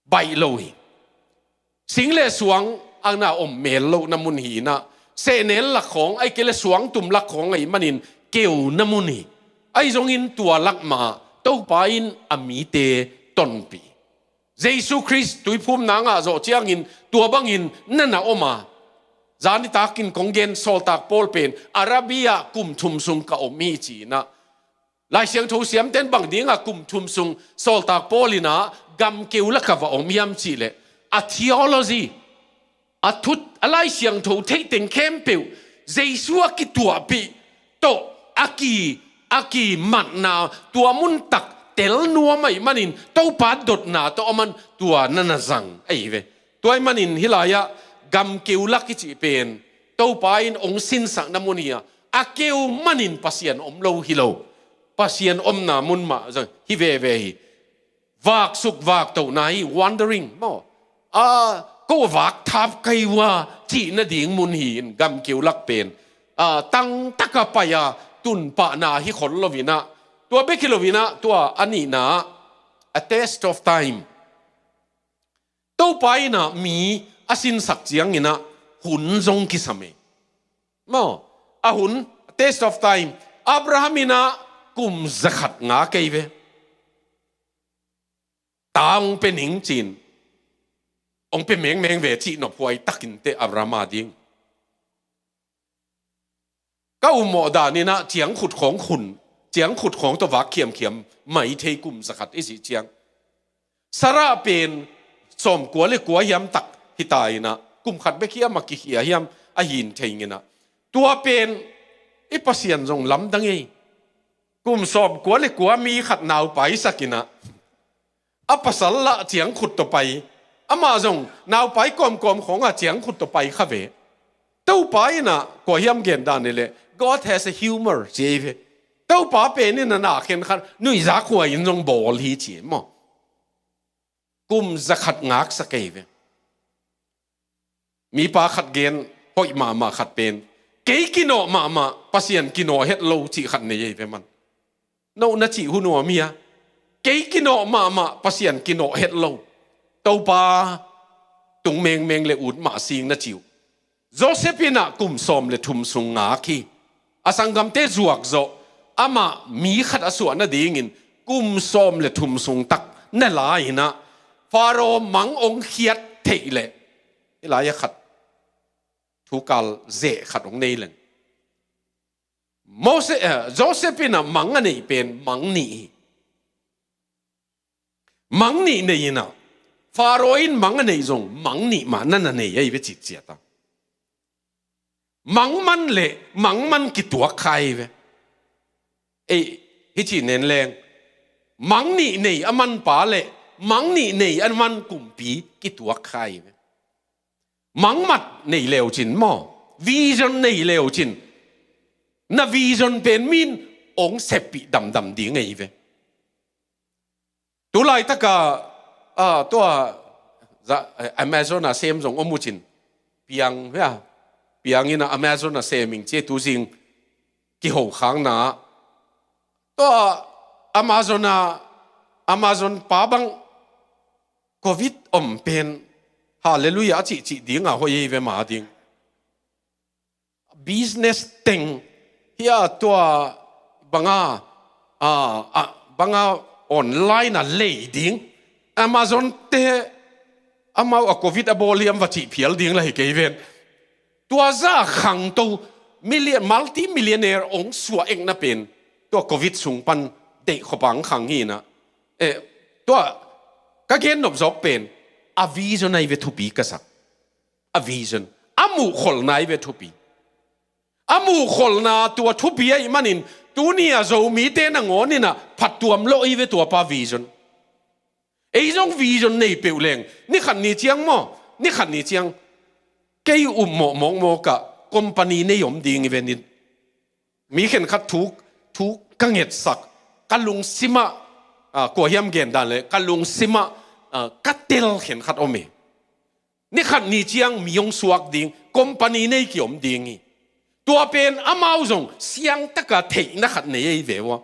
baih lo hi. Sing le suang a na om mel lohna mun hi in ah, sehnel lak khawng, ahih kei leh suangtum lak khawng ahih manin keuna mun hi. Ahi zongin tua lak mah Topa in a mite tonpih. Jesu Khrist tuiphumna ngah zawh ciangin tua bangin na na om a. Zan nitakin kong gen, sawltak Paul pen Arabia kum thum sung ka om hi ci-in ah, Lai Siangtho siamten bang dinga kum thum sung sawltak Paul in ah gamkeu laka va om hiam cih leh, a theology, a thut, a Lai Siangtho theih teng khempeuh, Jesu a kituahpih tawh a ki, a kimatna, tua muntak tel nuam ahih manin, Topa dotna tawh a man tua na na zang ahi ve. Tua ahih manin hih lai-ah gamkeu lak i cih pen Topa in hong sinsakna mun hi a, a keu manin Pasian om lo hi lo. Pasian omna mun mah zong hi veve hi. Vaksuk vaktohna hi, wandering maw. A, ko vak thap kai ua cih nading mun hi in gamkeu lak pen, a, tangtaka pai-a tunpahna hi khol loin ah, tua bek hi loin ah, tua a nihna ah, a test of time. Topa in ah mi a sinsak ciangin ah hun zong kisam e. Maw, a hun, test of time. Abraham in ah kum zakhat ngak ei ve. Ta hong pia ning ci-in, hong pia mengmeng ve cih nophuai takin teh Abraham a ding. Ka ummawh dan in ah ciangkhut khawng khun, ciangkhut khawng tawh vak khiamkhiam mai thei kum zakhat i cih ciang. Sarah pen sawmkua le kua hiam tak hi ta in ah, kum khat bek hiam a kikhia hiam a hin thei ing in ah. Tua pen i Pasian zong lamdang ei. Kum sawmkua le kua mi khat naupai sak in ah, a pasal lah ciangkhut tawh pai. Amah zong naupai kawmkawm khawngah ciangkhut tawh pai kha ve. Topa in ah kua hiam gen dan i leh, God has a humor ci ei ve. Topa pen in ah na khen khat nuihzak huai in zong bawl hi ci maw. Kum zakhat ngaksak ei ve. Mipa khat gen hoih mahmah khat pen, kei kinawh mahmah Pasian kinawh het lo cih khat nei ei ve man. Note na cih hun uh a mi a, kei kinawh mahmah Pasian kinawh het lo. Topa tung mengmeng le ut mah sing na ci uh. Joseph in ah kum sawm le thum sung ngak hi. A sanggamte zuak zawh, amah mi khat a suah nadingin kum sawm le thum sung tak na la in ah, Pharaoh mang hong khiat theih leh, hih lai-ah khat thukal zeh khat hong nei leng. Mose, eh, Joseph in a mang a neih pen mang nih hi. Mang nih nei in a, Pharaoh in mang a neih zong mang nih mah na na nei ahi ve cih ciat a. Mang man le mang man kituak kha ahi ve. Ei, hi cih nen leng. Mang nih nei a man pa le mang nih nei a man kumpi kituak kha ahi ve. Mang mat nei leu cin maw, vision nei leu cin, na vision pen min ong seppih damdam ding ahi ve. Tulaitaka, ah, tua, za, eh, Amazon a sem zong om uh cin. Piang, ya. Piang in a Amazon a sem ing ci e, tuzing kiho khangna. Tua Amazon a, Amazon pa bang covid om pen, hallelujah, a cihcih ding a hoih ahi ve ma ding. Business teng hi a, tua banga, a, a, banga online a lei ding. Amazon te amau a covid a bawl hiam va cih phial ding la hi kei ven. Tua za khangto million, multi-millionaire ong suah ekna pen tua covid sung pan deih khopang khang hi na. Eh, tua ka gen nop zawk pen a vision ahi ve thupi ka sak. A vision, a muhkholhna ahi ve thupi. A muhkholhna tua thupi ahih manin tuni a Zomite nangawn in a phattuam lawh ahi ve tua pa vision. Ei zong vision nei peuh leng, ni khat ni ciang maw, ni khat ni ciang kei um mawh mawkmawk ah company nei om ding hi ve nin. Mi khenkhat thu, thu ka ngetsak, ka lungsim ah, ah, kua hiam gen dan le, ka lungsim ah, ah, ka tel khenkhat om hi. Ni khat ni ciang mi hong suak ding, company nei kiom ding hi. Tua pen amau zong siangtaka theihna khat nei ahi ve ua.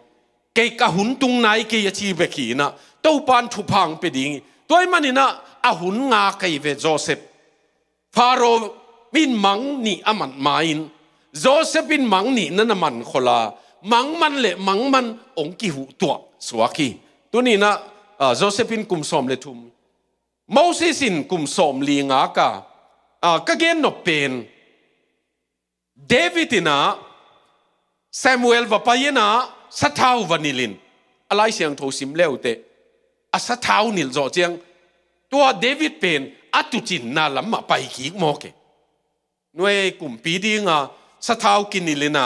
Kei ka hun tung nai kei a ci bek hi na, Topan thupha hong pia ding hi. Tua ahih manin a, a hun ngak ahi ve Joseph. Pharaoh in mang nih a man ma-in, Joseph in mang nih na na man khol a, mang man le mang man hong kihuh tuah suak hi. Tuni na, ah, Joseph in kum sawm le thum. Moses in kum sawm li ngak a, ah, ka gen nop pen. David in a, Samuel va pai in a, sathau va nilh in, a Lai Siangtho sim leute, a sathau nilh zawh ciang, tua David pen a tuucinna lam mah pai kik mawk e. Nuai kumpi ding a, sathau kinilh in a,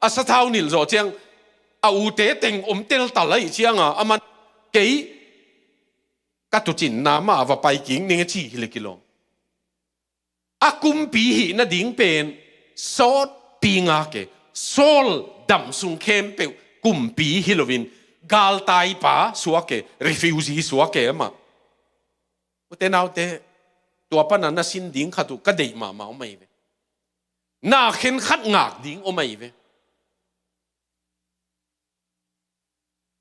a sathau nilh zawh ciang, a ute teng om teltal ahih ciang a, aman kei ka tuucinna mah va pai kik ning a ci hi le kilawm. A kumpi hih nading pen sawtpi ngak e, Saul dam sung khempeuh kumpi hi loin, galtaipa suak e, refugee suak e amah. Ute naute, tua pana na sin ding khat uh ka deih mahmah om ahi ve. Na khenkhat ngak ding om ahi ve.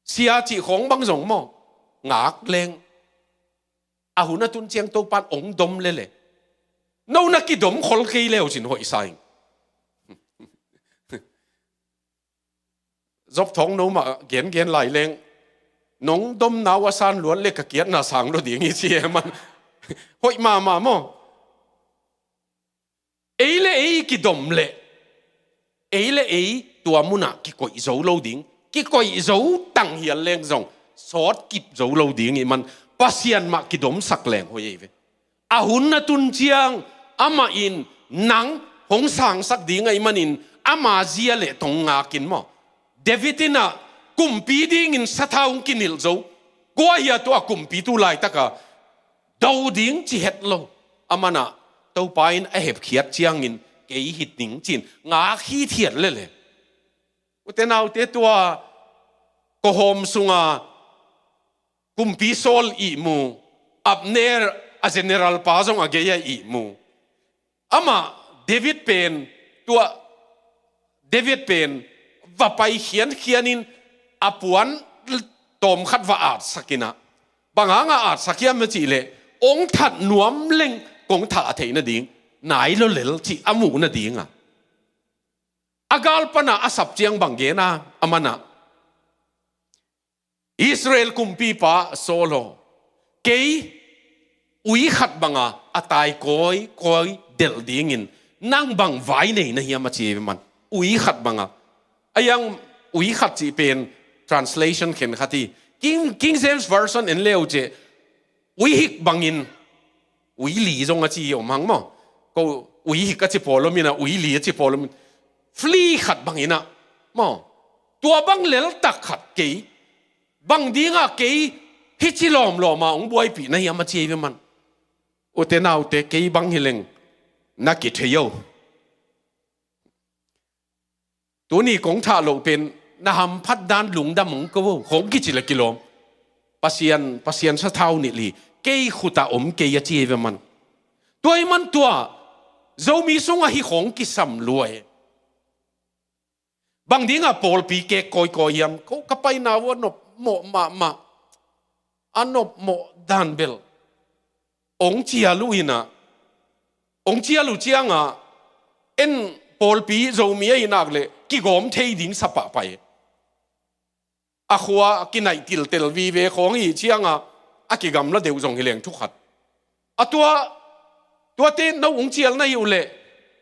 Sia cih khawng bang zong maw, ngak leng. A hun a tun ciang Topan ong dom lele. No na kidom khol kei leu cin hoih sa ing. Zop thawng no mah gengen lai leng. Nong dom nau a san luat le ka kiatna sang lo ding hi ci e man. Hoih mahmah maw. Ei le ei kidom le, ei le ei tua munah kikoih zo lo ding, kikoih zo tang hial leng zong, sawt kip zo lo ding ih man, Pasian mah kidomsak leng hoih ei ve. A hun na tun ciang, amah in nang hong sangsak ding ahih manin, ama zia le tong ngakin maw. David in ah kumpi dingin sathau hong kinilh zo. Kua hi a tua kumpi tu laitaka do ding ci het lo. Aman ah Topa in a hepkhiat ciangin kei hi ning cin ngak hithiat lele. Ute naute tua kawhawm sunga kumpi Saul ihmu, Abner a general pa zong a gei-a ihmu. Amah David pen, tua David pen va pai khiankhianin a puan tawmkhat va atsak in ah, bang hangah atsak hiam a cih leh, ong that nuam leng kong thah a theih nading nai lo lel cih a muh nadingah. A gal panah a sap ciang bang gen a, aman ah, Israel kumpipa Saul aw, kei ui khat banga a tai kawikawi delh dingin Nang bang vai nei na hiam a ci ve man. Ui khat banga. A yang ui khat cih pen translation khen khat hi. King, King James Version en leu cih ui hik bangin ui li zong a ci hi om hang maw. Ko ui hik a ci pawl om ina ui li a ci pawl om in. Fli khat bangin ah maw. Tua bang leltak khat kei. Bang dinga kei hi ci lawmlawma hong buaipih na hiam a ci ve man. Ute naute kei bang hi leng na kithei o. Tuni kong thah loh pen na hamphat dan lungdam hong ko o khong kici le kilawm. Pasian, Pasian sathau nih li kei khuta om kei a ci ve man. Tua hi man tua Zomi sungah hi khong kisam lua e. Bang dinga pawlpi kek kawikawi hiam ko ka paina uh a nop mawh mahmah. A nop mawh dan belh. Ong cial uh ina ong cial uh cianga en pawlpi Zomi a inak le kigawm thei ding sapah pai. A khua kinaih tiltel vive khawng hi cianga a kigamla deuh zong hi leng thukhat. A tua tuate no ong cial na hi uh le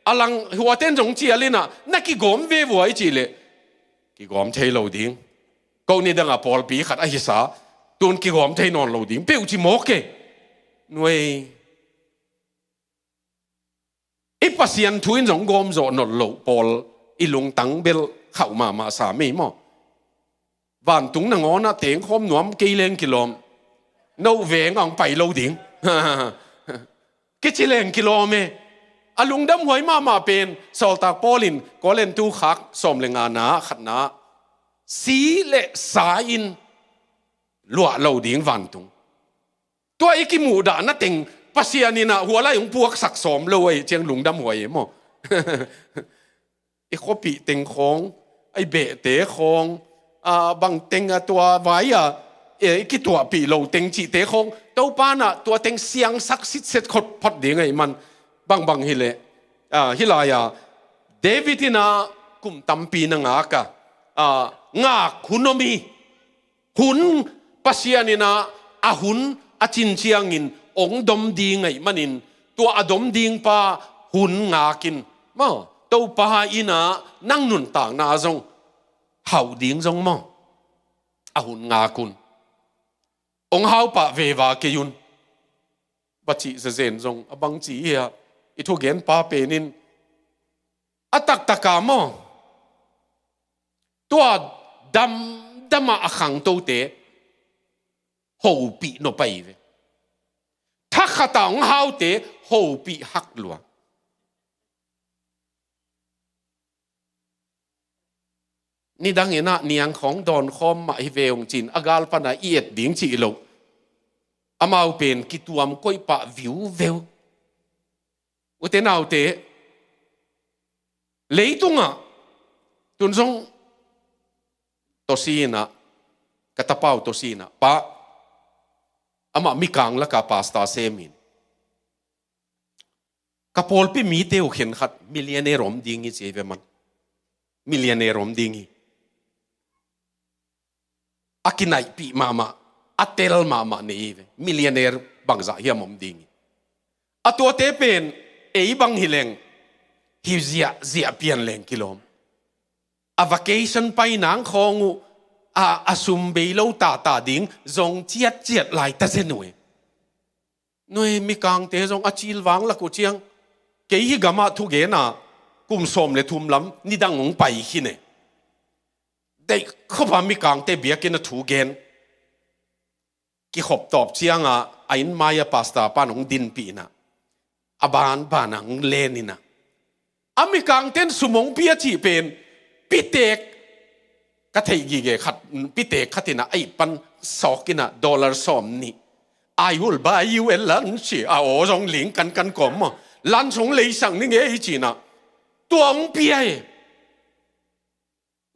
a lang huaten zong cial ina na kigawm ve vua i cih le kigawm thei lo ding. Ko ni danga pawlpi khat a hisa tun kigawm thei nawn lo ding peuh ci mawk e. Nuai i Pasian thu in zong gawm zawh nolh loh pawl i lungtang belh khauh mahmah sa mei maw. Vantung nangawnah tengkhawm nuam kei leng kilawm. No veng ang pai lo ding. Kici leng kilawm e. A lungdam huai mahmah pen sawltak Paul in Korintu khak sawm le ngana khatna si le sa in luah lo ding vantung. Tua i kimuhdahna teng Pasian inah hualai hong puaksak sawm lo ahi ciang lungdam huai e maw. I khuapih teng khawng a i behte khawng a bang teng a tua vai a i kituahpih lo teng cihte khawng Topa inah tua teng siangsak sitset khot phot ding ahi man. Bangbang hileh hih lai-a David inah kum tampi na ngak a ngak hun om hi. Hun Pasian inah a hun a cin ciangin ong dom ding ahi manin tua a dom ding pa hun ngakin maw Topa inah nang nuntakna zong hauh ding zong maw a hun ngak un. Ong hau pah veva kei un. Bacih zazen zong a bangci hi a i thugen pa penin a taktaka maw tua damdama a khangtote hopih nop ahi ve. Thakhata hong haute hopih hak lua. Nidang inah niang khawng dawnkhawm mah hi ve hong cin a gal pana i et ding cih loh. Amau pen kituam koih pah viuveu. Ute naute leitungah tunzong tawsi inah ka tapau tawsi inah pa amah Mikang laka pasta semin ka pawlpi mite uh khenkhat millionaire om ding hi ci hi ve man. Millionaire om ding hi. A kinaihpih mahmah a tel mahmah nei hi ve. Millionaire bangzah hiam om ding hi. A tuate pen ei bang hi leng hi ziahziah pian leng kilawm. A vacation pai nang khawng uh a, a sum bei lo tata ding zong ciatciat lai ta zen uh e. Nui Mikangte zong a cilvang lak uh ciang kei hi gamah thugena kum sawm le thum lam nidang hong pai hi ne. Deih khopa Mikangte biakinn a thugen kikhop tawp cianga a innmai a pasta pan hong dinpih inah a banbana hong len inah a Mikangten sum hong pia cih pen pitek ka theih gige khat pitek khat inah a ih pan sawk inah dollar sawm nih. I will buy you a lunch a aw zong ling kankan kawm maw lunch hong leisak ni ngei hi cinah tua hong pia hi.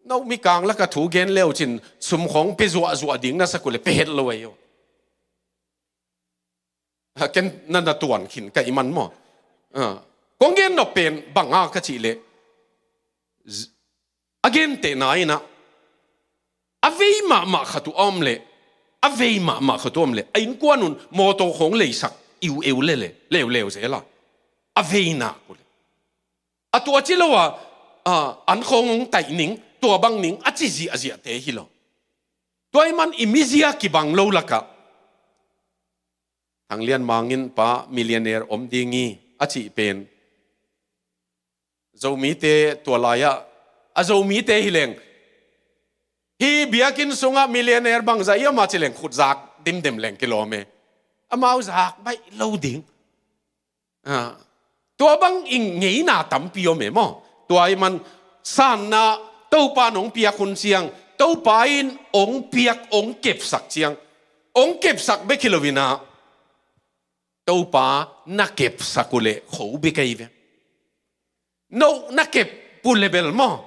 No Mikang laka thugen leu cin sum khawng pe zuahzuah ding na sak uh le pe het lo ahi aw. Ken na na tuan khin ka iman maw. Kong gen nop pen banga ka cih leh a gentehna inah a vei mahmah khat uh a om leh a vei mahmah khat uh a om leh a innkuan un mawtaw khawng leisak iu eu le le leuleu zela a vei nak uh leh A tua ci lo a, a, an khawng hong taih ning, tua bang ning a ci ziahziahte hi lo. Tua ahih man i mizia kibang lo lakah Thang Lian Mang in pa millionaire om ding hi a cih pen Zomite tua lai-ah, a Zomite hi leng, hih biakinn sungah millionaire bangzah hiam a ci leng khutzak dimdem leng kilawm e. Amau zak baih lo ding. Ah, tua bang i ngeina tampi om e maw. Tua ahih man sanna Topa in hong piak hun ciang, Topa in hong piak, hong kepsak ciang, hong kepsak bek hi lo-in ah, Topa na kepsak uh leh kho bek ahi ve. No na kep uh leh bel maw,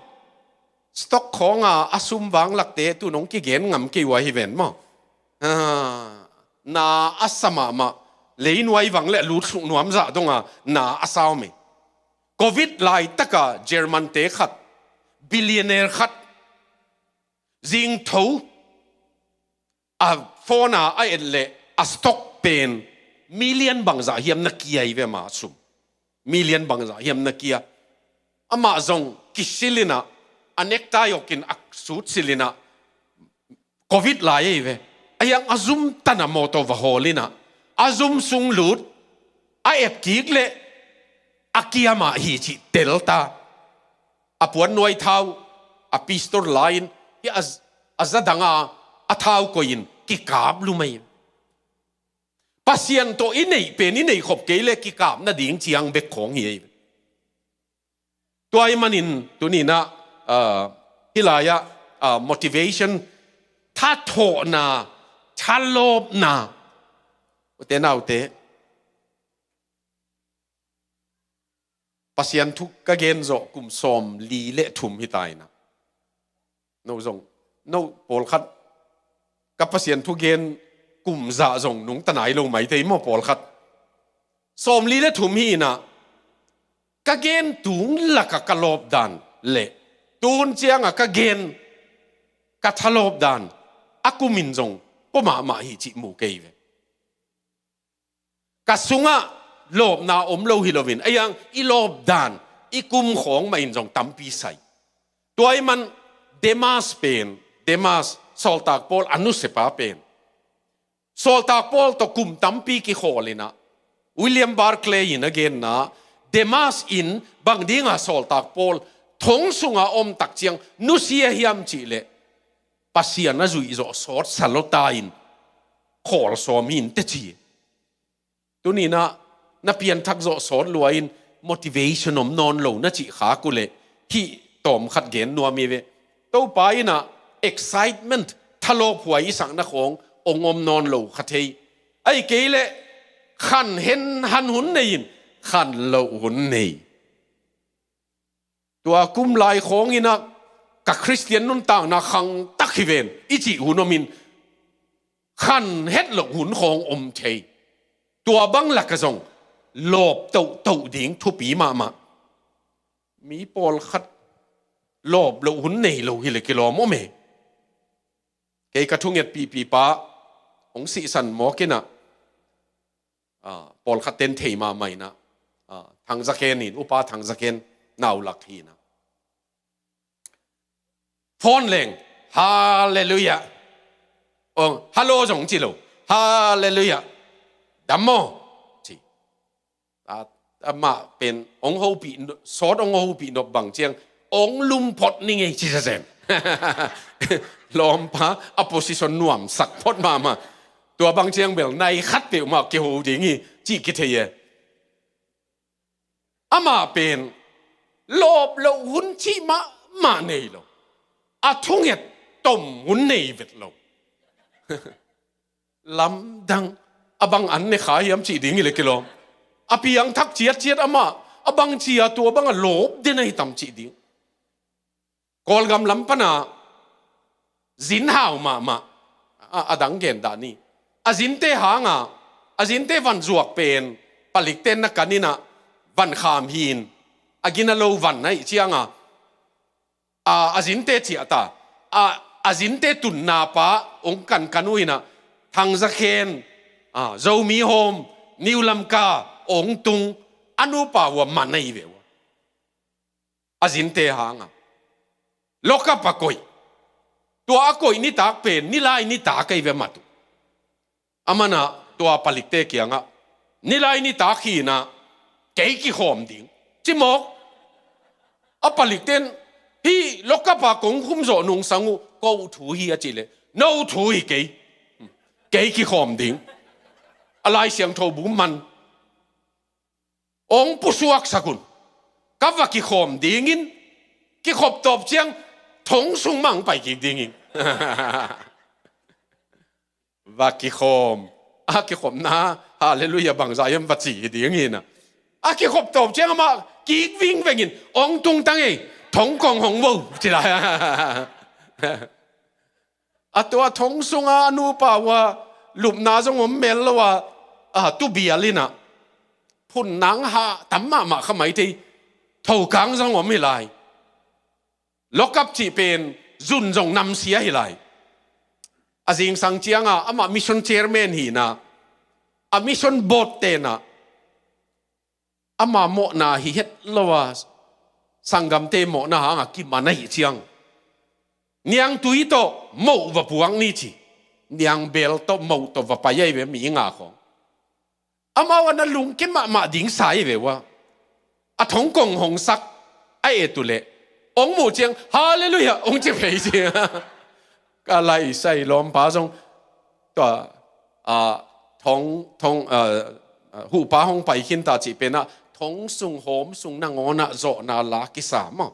stock khawng a a sum vanglakte tu-in hong kigen ngam kei uh ahi ven maw. Ah, na a sa mahmah, leinuai vang leh lutsuk nuam zah dong a na a sa om hi. Covid laitaka German-te khat, billionaire khat, zingtho a phone a a et leh a stock pen million bangzah hiam na kia hi ve, ama sum. Million bangzah hiam na kia. Amah zong kisil-in ah, a necktie awkin a suit sil-in ah, Covid lai ahi ve. Ahi hang a zum tan a mawtaw va hawl-in ah, a zum sung lut, a et kik leh a kia mah hi cih tel ta. A puannuai thau, a pistol la-in, hih a, a za dang a, a thau koih-in kikap lum ahi. Pasian tawh i neih pen i neih khop kei leh kikap nading ciang bek khawng hi ahi. Tua ahih manin tuni-in ah, ah, hih lai-ah, ah, motivation, thathawhna, thalawpna. Ute naute, Pasian thu ka gen zawh kum sawmli le thum hi ta-in ah. No zong, no pawlkhat, ka Pasian thu gen kum zah zong nungta nai lo maithei maw pawlkhat. Sawmli le thum hi-in ah, ka gen tung lakah ka lawp dan le tuhun ciangah ka gen, ka thalawp dan, a kumin zong pua mahmah hi cih mu kei ve. Ka sungah lawpna om lo hi lo-in, ahi hang i lawp dan, i kum khawng mah in zong tampi sai. Tua ahih man Demas pen, Demas, Sawltak Paul a nusiapa pen, Sawltak Paul tawh kum tampi kikhawl-in ah, William Barclay in a genna, Demas in bang dinga Sawltak Paul thong sunga om tak ciang nusia hiam cih leh, Pasian a zuih zawh sawt sa lo ta-in khawl sawm hi inteh ci. Tuni-in ah na pianthak zawh sawt lua-in motivation om nawn lo na cih khak uh leh, hih tawm khat gen nuam hi ve. Topa in ah excitement, thalawphuai i sakna khawng hong om nawn lo kha thei. Ahih kei leh khan hen han hun nei-in, khan loh hun nei. Tua kum lai khawng in ah ka Khristian nuntakna khangtak hi ven i cih hun om-in, khan het loh hun khawng om thei. Tua bang lakah zong lawp tohtoh ding thupi mahmah. Mi pawlkhat lawp loh hun nei lo hi leh kilawm om e. Kei ka thungetpihpihpa hong sihsan mawk in ah, ah, pawlkhat ten thei mahmah in ah, ah, Thang Za Khen in, Upa Thang Za Khen naulak hi-in ah, phone leng, "Halleluiah." Ong, "Hallo" zong ci lo. "Halleluiah. Dam maw?" ci. A, amah pen hong hopih no-, sawt hong hopih nop bang ciang, "Hong lum phot ning ei," ci zenzen. Lawmpa a position nuamsak phot mahmah. Tua bang ciang bel nai khat peuhmah kiho ding hi cih kithei e. Amah pen lawp loh hun cih mahmah nei lo. A thunget tom hun nei vet lo. Lamdang, a bang an ne kha hiam cih ding hi leh kilawm. A piangthak ciatciat amah, a bang ci-a tua bangah lawp den ahi tam cih ding. Kawlgam lam pana zin hau mahmah, a, a dang gen dah ni. A zinte hanga, a zinte van zuak pen, palikten na kan in ah, van kham hi-in, a gina lo van ahih cianga, a, a zinte ciah ta, a, a zinte tunna pa hong kankan uh in ah, Thang Za Khen, a, Zomi Home, New Lamka, hong tung, a nupa uh a man ahi ve uh. a zinte hangah. Lokap a koih. Tua a koih nitak pen, nilai nitak ahi ve matu. Aman ah tua palikte kiangah, nilai nitak hi-in ah, kei kikhawm ding. Ci mawk. A palikten, hih lokap a kong khum zawh nungsang uh, ko thu hi a cih leh, no thu hi kei. Kei kikhawm ding. A Lai Siangtho bu man. Ong pusuaksak un. Ka va kikhawm dingin, kikhop tawp ciang, thong sung mah ong pai kik dingin. Va kikhawm. A kikhopna, halleluiah, bangzah hiam va ci dingin ah. A kikhop tawp ciang amah, kik vingvengin, ong tungtang ei, thong kong hong vo, ci lai. A tua thong sungah a nupa uh a, lupna zong om mel lo a, a, tubial in ah. Phun nang hah tam mahmah kha mai thei, thokang zong om hi lai. Lokap cih pen, zun zong namsia hi lai. A zingsang ciangah, amah mission chairman hi-in ah, a mission board ten ah, ama mawhna hi het lo a, sanggamte mawhna hangah kiman ahih ciang, niangtui tawh moh va puak ni ci, niangbel tawh moh tawh va pai ahi ve, mi nga khawng. Amau a na lungkim mahmah ding sa ahi ve ua. A thong kong hong sak a et uh leh, ong muh ciang, halleluiah, ong ci phei ci. Ka lai sai lawmpa zong, tua, a, thong, thong, a, a, huhpa hong pai khin ta cih pen ah, thong sung hawm sung nangawn ah zawhna la kisa maw,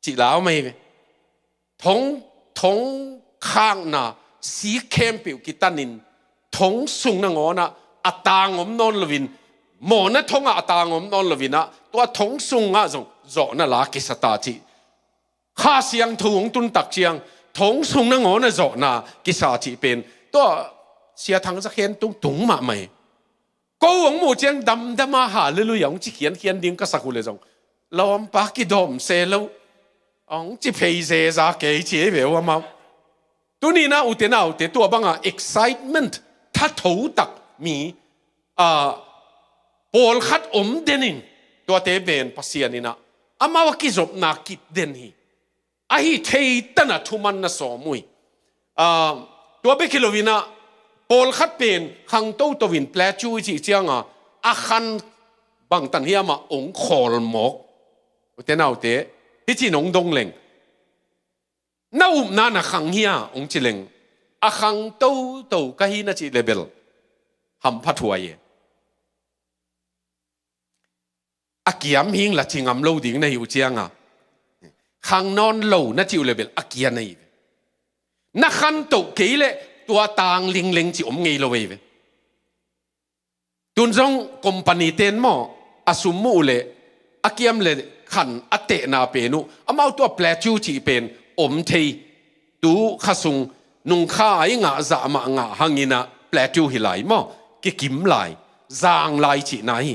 cih la om ahi ve. Thong, thong khakna sik khempeuh kitanin, thong sung nangawn ah a tang om nawn loin, mawhna thong ah a tang om nawn loin ah, tua thong sungah zong zawhna la kisa ta cih. Kha Siangtho hong tun tak ciang, thong sung nangawn ah zawhna kisa cih pen, tua Sia Thang Za Khen tung tung mahmah hi. Ko ong muh ciang damdam a, halleluiah, ong ci khiankhian ding ka sak uh leh zong, lawmpa kidawm se lo, ong ci phei zeza kei ci ahi ve ua amau. Tuni-in ah ute naute, tua bangah excitement, thatho tak mi, a, pawlkhat om den in, tuate pen Pasian in ah, amau a kizopna kip den hi. Ahi thei tan a thuman na sawm uh hi. A, tua bek hi loin ah, pawlkhat pen khang toto in plateau i cih ciangah, a khan bangtan hiam ah ong khawl mawk. Ute naute, hih ci-in ong dong leng. Na upna na khang hia, ong ci leng. A khang toto ka hi na cih leh bel, hampha thuai e. A kiam hing la ci ngam lo ding na hi uh ciangah, khang nawn lo na cih uh leh bel a kia na hi ve. Na khantoh kei leh tua tang lingleng cih om ngei lo ahi ve. Tun zong company ten maw, a sum muh uh leh, a kiam leh khan a tehna pen uh, amau tua plateau cih pen om thei. Tu kha sung nung kha a i ngah zah mah ngah hangin ah plateau hi lai maw, kikim lai, zang lai cihna hi.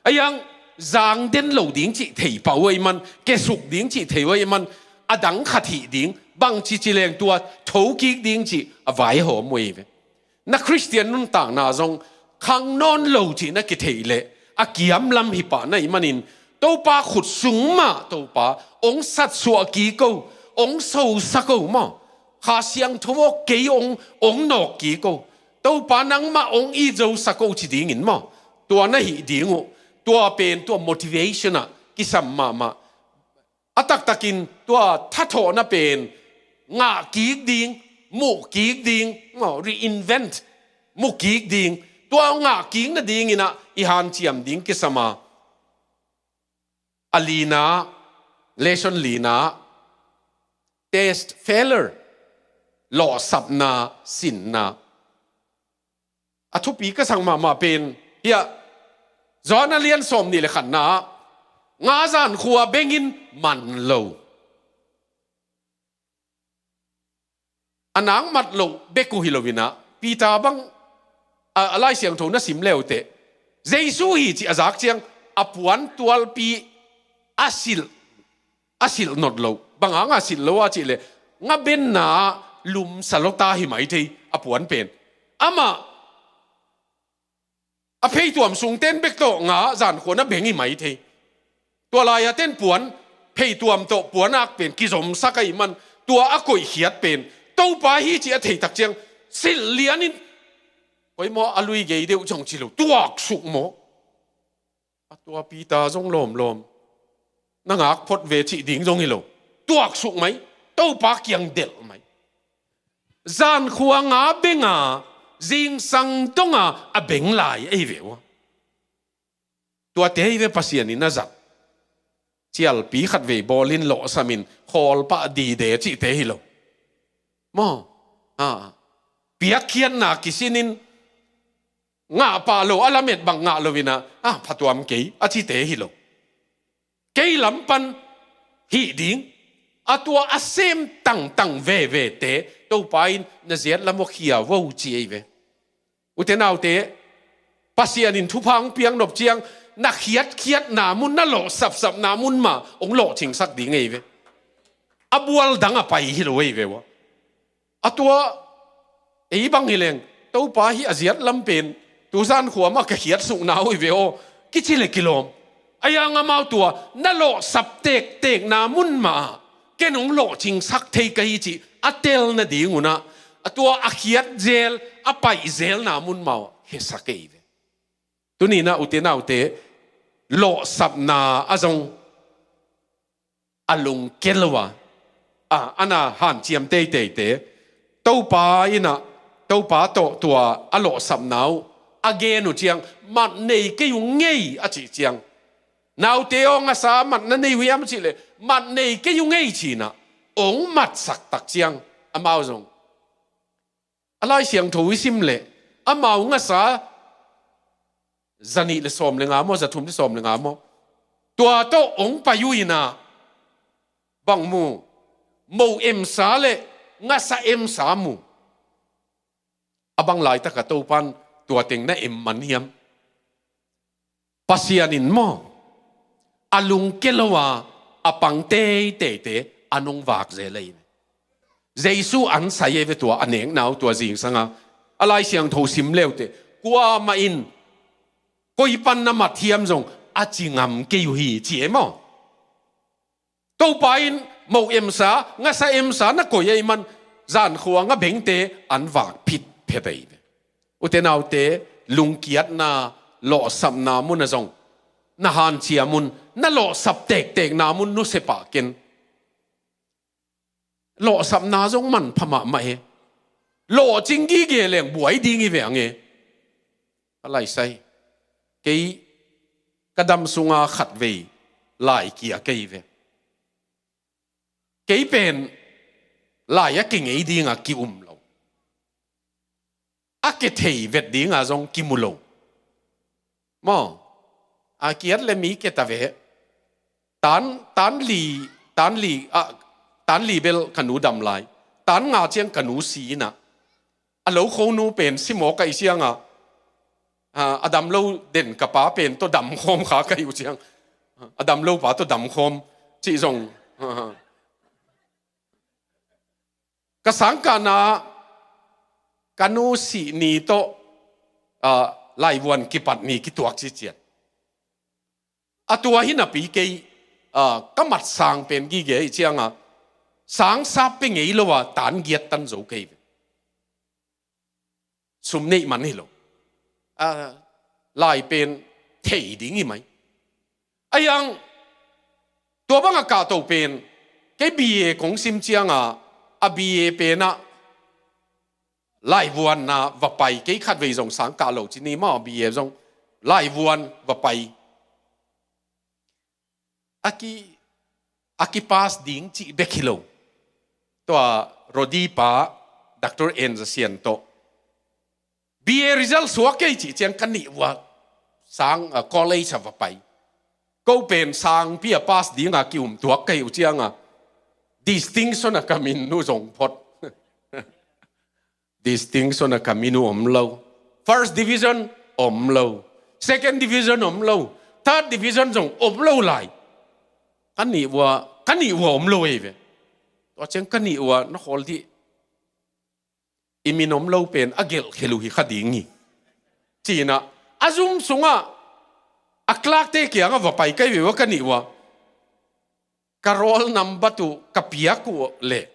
A iang zang den lo ding cih thei pah uh ahih man, kesuk ding cih thei uh ahih man, a dang khat hih ding, bangci ci leng tua thokik ding cih a vaihawm uh ahi ve. Na Khristian nuntakna zong khang nawn lo cih na kithei leh a kiam lam hi pah na hih manin, Topa khut sung mah Topa ong satsuah kik o, ong sosak o maw. Kha Siangtho aw, kei ong, ong nawk kik o. Topa nangmah ong it zosak o ci dingin maw. Tua na hih ding uh. Tua pen, tua motivation ah kisam mahmah. A taktakin tua thathawhna pen ngah kik ding, muh kik ding, maw, reinvent, mu kik ding. Tua ngah kik nadingin ah i hanciam ding kisam a. A lina, lesson lina, test failure, lawhsapna, sinna. A thupi ka sak mahmah pen, hiah, Johan a lian sawm nih le khatna ah, nga zankhua bengin man lo. A nang mat loh bek uh hi loin ah, Peter bang, a, a Lai Siangtho na sim le uh teh, Jesu hi cih a zak ciang, a puan tualpi a silh, a silh not lo. Bang hang a silh lo a cih leh, nga benna ah lumsa lota hi mai thei, a puan pen. Amah, a pheituam sung ten bek tawh nga zankhua na beng hi mai thei. Tua lai-a ten puan Pheituam tawh puanak pen kizomsak ahih man, tua a koihkhiat pen Topa hi cih a theitak ciang silh lianin, koi maw a lui gei deuh ciang ci lo, tuaksuk maw? A tua Peter zong lawmlawm, na ngak phot ve cih ding zong hi lo. Tuaksuk mai, Topa kiang delh mai. Zankhua nga benga, zingsang donga a beng lai ei ve ua. Tuate hi ve Pasian in a zat. Cialpi khat vei bawlin lawhsamin, khawlpah dide cihte hi lo. Maw? A, piakkhiatna kisinin, ngah pah lo, a lamet bang ngah lo ina, a, phatuam kei, a cite hi lo. Kei lam pan hih ding, a tua a sem tangtang vevete, Topa in na ziat lam uh khia vo ci ei ve. Ute naute, Pasian in thupha hong piak nop ciang, na khiatkhiatna mun, na lawhsapsapna mun mah hong lawhcingsak ding ei ve. A bual dang a pai hi lo ei ve ua. A tua, ei bang hi leng, Topa hi a ziat lam pen, tu zankhua mah ka khiatsukna uh hi ve aw, kici le kilawm. A yang amau tua, na lawhsap tektekna mun mah, ken hong lawhcingsak thei ka hi cih, a tel nading unah, a tua a khiat zel, a paih zelna mun mah uh, hesak ei ve. Tuni na ute naute, lawhsapna a zong, a lungke lo a, a, a na hanciam teiteite, Topa ina, Topa tawh tua a lawhsapna uh a gen uh ciang, mat nei kei uh ngei a cih ciang, naute aw, ngasa mat na nei uh hiam cih leh, mat nei kei uh ngei ci-inah hong matsak tak ciang, amau zong a Lai Siangtho i sim leh, amau ngasa zanih le sawm le nga maw, zathum le sawm le nga maw, tua tawh hong pai uh inah, bang mu? Mo emsa le ngasa emsa mu. A bang laitak a Topan tua teng na em man hiam? Pasian in maw, a lungke lo a, a pang teiteite a nong vak zel ei ve. Jesu an sai ei ve tua a nekna uh tua zingsanga, a Lai Siangtho sim leute, kuamah in koi pan na mat hiam zong a ci ngam kei uh hi ci ei maw. Topa in mo emsa, ngasa emsa na koih ei man, zankhua nga bengte an vak phit phet ei ve. Ute naute, lungkiatna, lawhsapna mun a zong, na hanciam un, na lawhsap tektekna mun nusia pah ken. Lawhsapna zong manpha mahmah e. Lawhcing gige leng buai ding hi ve ang e. A laisai. Kei ka dam sunga khat vei lai kia kei ve. Kei pen lai a kingei dinga ki-um lo. A kithei vet dinga zong kimu lo. Maw, a kiat le mi keta ve. Tan, tan li, tan li, a, tan li bel ka nu dam lai. Tan nga ciang ka nu si inah. A lo kho nu pen si mawk ka i sianga. A, a dam lo den ka pa pen tawh dam khawm kha ka i uh ciang. A dam lo pa tawh dam khawm cih zong. Ka sangkahna, ka nu sih ni tawh, ah, laivuan kipat ni kituak ciciat. A tua hi napi kei, ah, ka mat sang pen gige i cianga, sang sap pe ngei lo a, tan giat tan zo kei ve. Sum neih man hi lo. A, lai pen thei ding hi mai. A yang, tua banga kahto pen, kei B A kong sim cianga, a B A penah, laivuanna va pai, kei khatvei zong sang kah lo ci ni maw, B A zong, laivuan va pai. A ki, a kipass ding cih bek hi lo. Tua Rodi pa, Doctor N Zasian tawh. B A result suak kei cih ciang ka nih ua sang, ah, college a va pai. Ko pen sangpi a pass dinga ki-um tuak kei uh cianga. Distinction a ka min uh zong phot. Distinction a ka min uh om lo. First division om lo. Second division om lo. Third division zong om lo lai. Ka nih ua, ka nih ua om lo ei ve. Tua ciang ka nih ua na khawl dih. I min om lo pen a gelh khel uh hi kha ding hi. Cinah, a zum sungah, a clerk te kiangah va pai kei ve ua ka nih ua. ka roll number tu ka piak uh leh,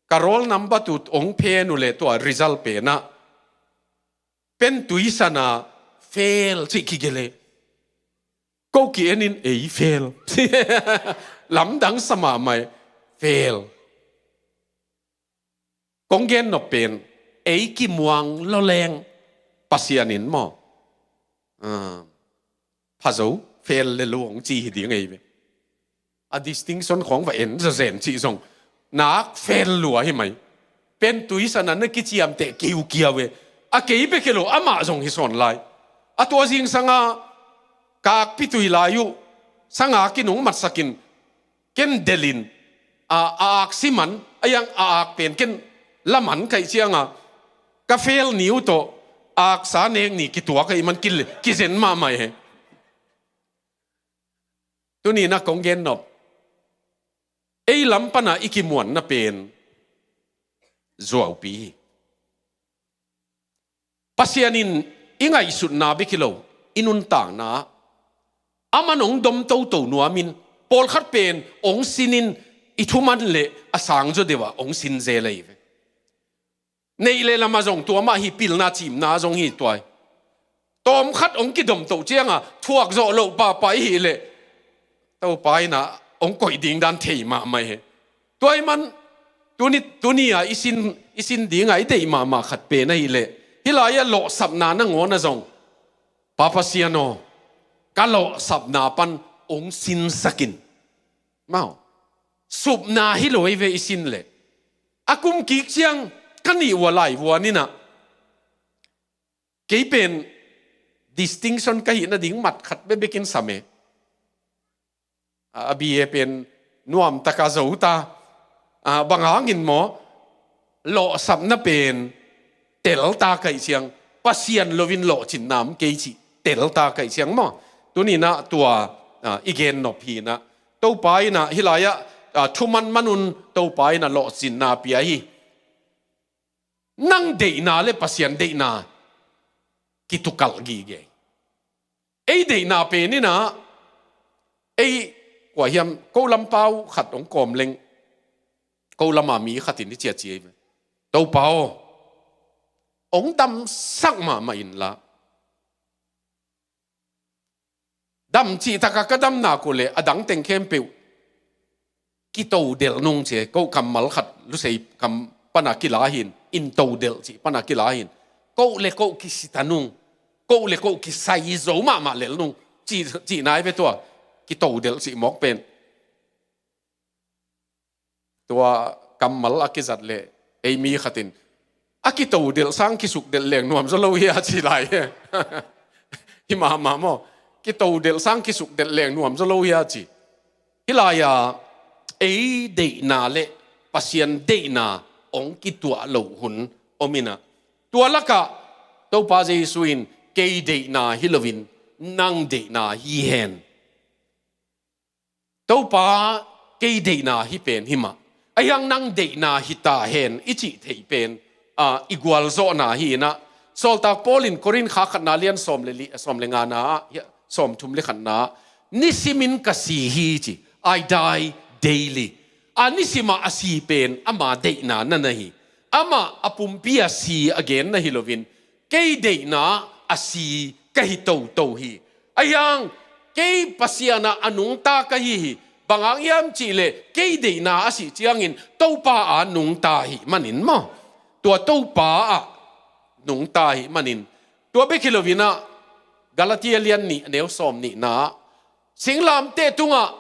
ka roll number tu ong phen uh leh tua result pen ah, pen tuisan ah fail cih kigelh e. Ko ki-en in ei fail. Lamdang sa mahmah e, fail. Kong gen nop pen, ei kimuang loleng Pasian in maw, ah, pha zo, fail le lo ong ci hi ding ei ve. A distinction khawng va en zazen cih zong nak fail lua hi mai. Pen tuisan ah na kiciamteh kiukiau e. A kei bek hi lo, amah zong hi sawn lai. A tua zingsang ah ka akpi tui lai uh, sang a kinung matsak in, ken delh in, a, a ak siman, a iang a ak pen ken laman ka hih ciang a, ka fail ni uh tawh aksa nek ni kituak ahih man kil-, kizen mahmah e. Tuni na kong gen nop, ei lam pan ah i kimuanna pen zuaupi hi. Pasian in i ngaihsutna bek hi lo, i nuntakna ah, aman ong dom toto nuam in, pawlkhat pen ong sin in, i thuman leh a sangzaw deuh ah ong sin zel ahi ve. Neih le lam ah zong tua mah hi, pilna ciimna zong hi tua hi. Tawmkhat ong kidom toh ciang a thuak zawh loh pahpah i hih leh, Topa in ah ong koih ding dan thei mahmah hi. Tua ahih man, tuni, tuni a i sin, i sin ding a i deih mahmah khat pen ahih leh, hih lai ah lawhsapna nangawn ah zong, Pa Pasian aw, ka lawhsapna pan ong sinsak in. Maw, supna hi lo ei ve i sin leh. A kum kik ciang ka nih uh a laivuan in ah, kei pen distinction ka hih nading mat khat bekbek in sam e. A, a B A pen nuam tak a zo ta. A, bang hangin maw, lawhsapna pen telta ka hih ciang, Pasian lo in lawhcinna om kei cih telta ka hih ciang maw, tuni na tua, a, i gen nop hi na. Topa in ah hih lai ah, a, thuman man un Topa in ah lawhcinna pia hi. Nang deihna le Pasian deihna kitukalh gige. Ei deihna pen in ah, ei, kua hiam, ko lam pau khat ong kawm leng, ko lam a mi khat in i ciah ci ei ve. Topa aw, ong damsak mahmah in la. Dam cih tak a ka dam nak uh leh a dang teng khempeuh kitodelh nung ci e. Ko kammal khat Lusei kam pan a kila hi in, in todelh cih pan a kila hi in. Ko le ko kisita nung, ko le ko kisai zo mahmah lel nung cih, cihna hi ve tua, kitodelh cih mawk pen. Tua kammal a kizat leh ei mi khat in, a kitodelh sang kisukdelh leng nuam zaw lo hia ci lai. Hi mahmah maw? Kitodelh sang kisukdelh leng nuam zaw lo hia ci. Hih lai a ei deihna le Pasian deihna ong kituah loh hun om in ah, tua lak ah Topa Jesu in, kei deihna hi lo in nang deihna hi hen. Topa, kei deihna hi pen hi mah, ahi hang nang deihna hi ta hen i cih theih pen, a, i gualzawhna hi in ah, sawltak Paul in Korinth khatna lian sawm le li, sawm le ngana ah, sawm thum le khatna ah, "Nisimin ka si hi," ci, "I die daily." A nisim ah a si pen ama deihna na na hi. Amah a pumpi a si a gen na hi lo in, kei deihna a si ka hi toto hi. Ahi hang kei Pasian ah a nungta ka hi hi. Bang hang hiam cih leh kei deihna a sih ciangin Topa a nungta ahih manin maw. Tua Topa ah nungta ahih manin. Tua bek hi lo in ah, Galatia lian nih a neu sawm nihna ah, singlamteh tungah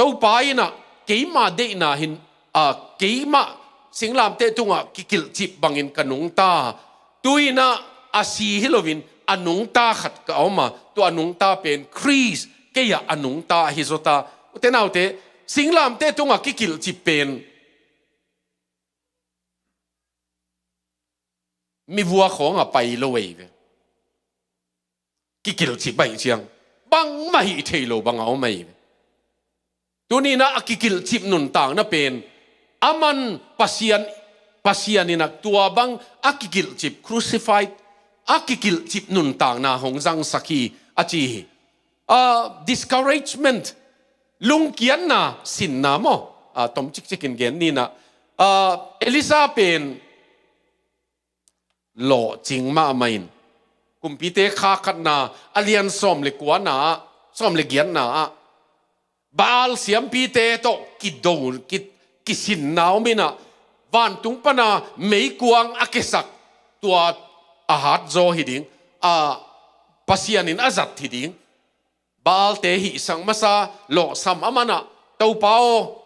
Topa in ah keima deihna hin, a, keimah singlamteh tungah kikilhcip bangin ka nungta. Tu in ah a si hi lo in a nungta khat ka om a, tua a nungta pen Khrist kei ah a nungta ahi zaw ta. U te nau te, singlamteh tungah kikilhcip pen mi vua khawng a pai lo ei ve. Kikilhcip ahih ciang bangmah hih thei lo bang a om ei ve. Tuni in ah a kikilhcip nuntakna pen, aman Pasian, Pasian in ah tua bang a kikilhcip, crucified, a kikilhcip nuntakna hong zangsak hi a ci hi. A, discouragement, Lungkiatna, sinna maw? A, tom cikcik in gen ni na. A, Elisa pen lawhcing mahmah in, Kumpite kha khatna a lian sawm le kuana ah, sawm le giatna ah, Baal siampite tawh kido, ki, kisinna om in ah, vantung pana meikuang a kiasak, tua a hat zaw hi ding, a, Pasian in a zat hi ding. Baalte hihsak masa, lawhsam a man ah, Topa aw,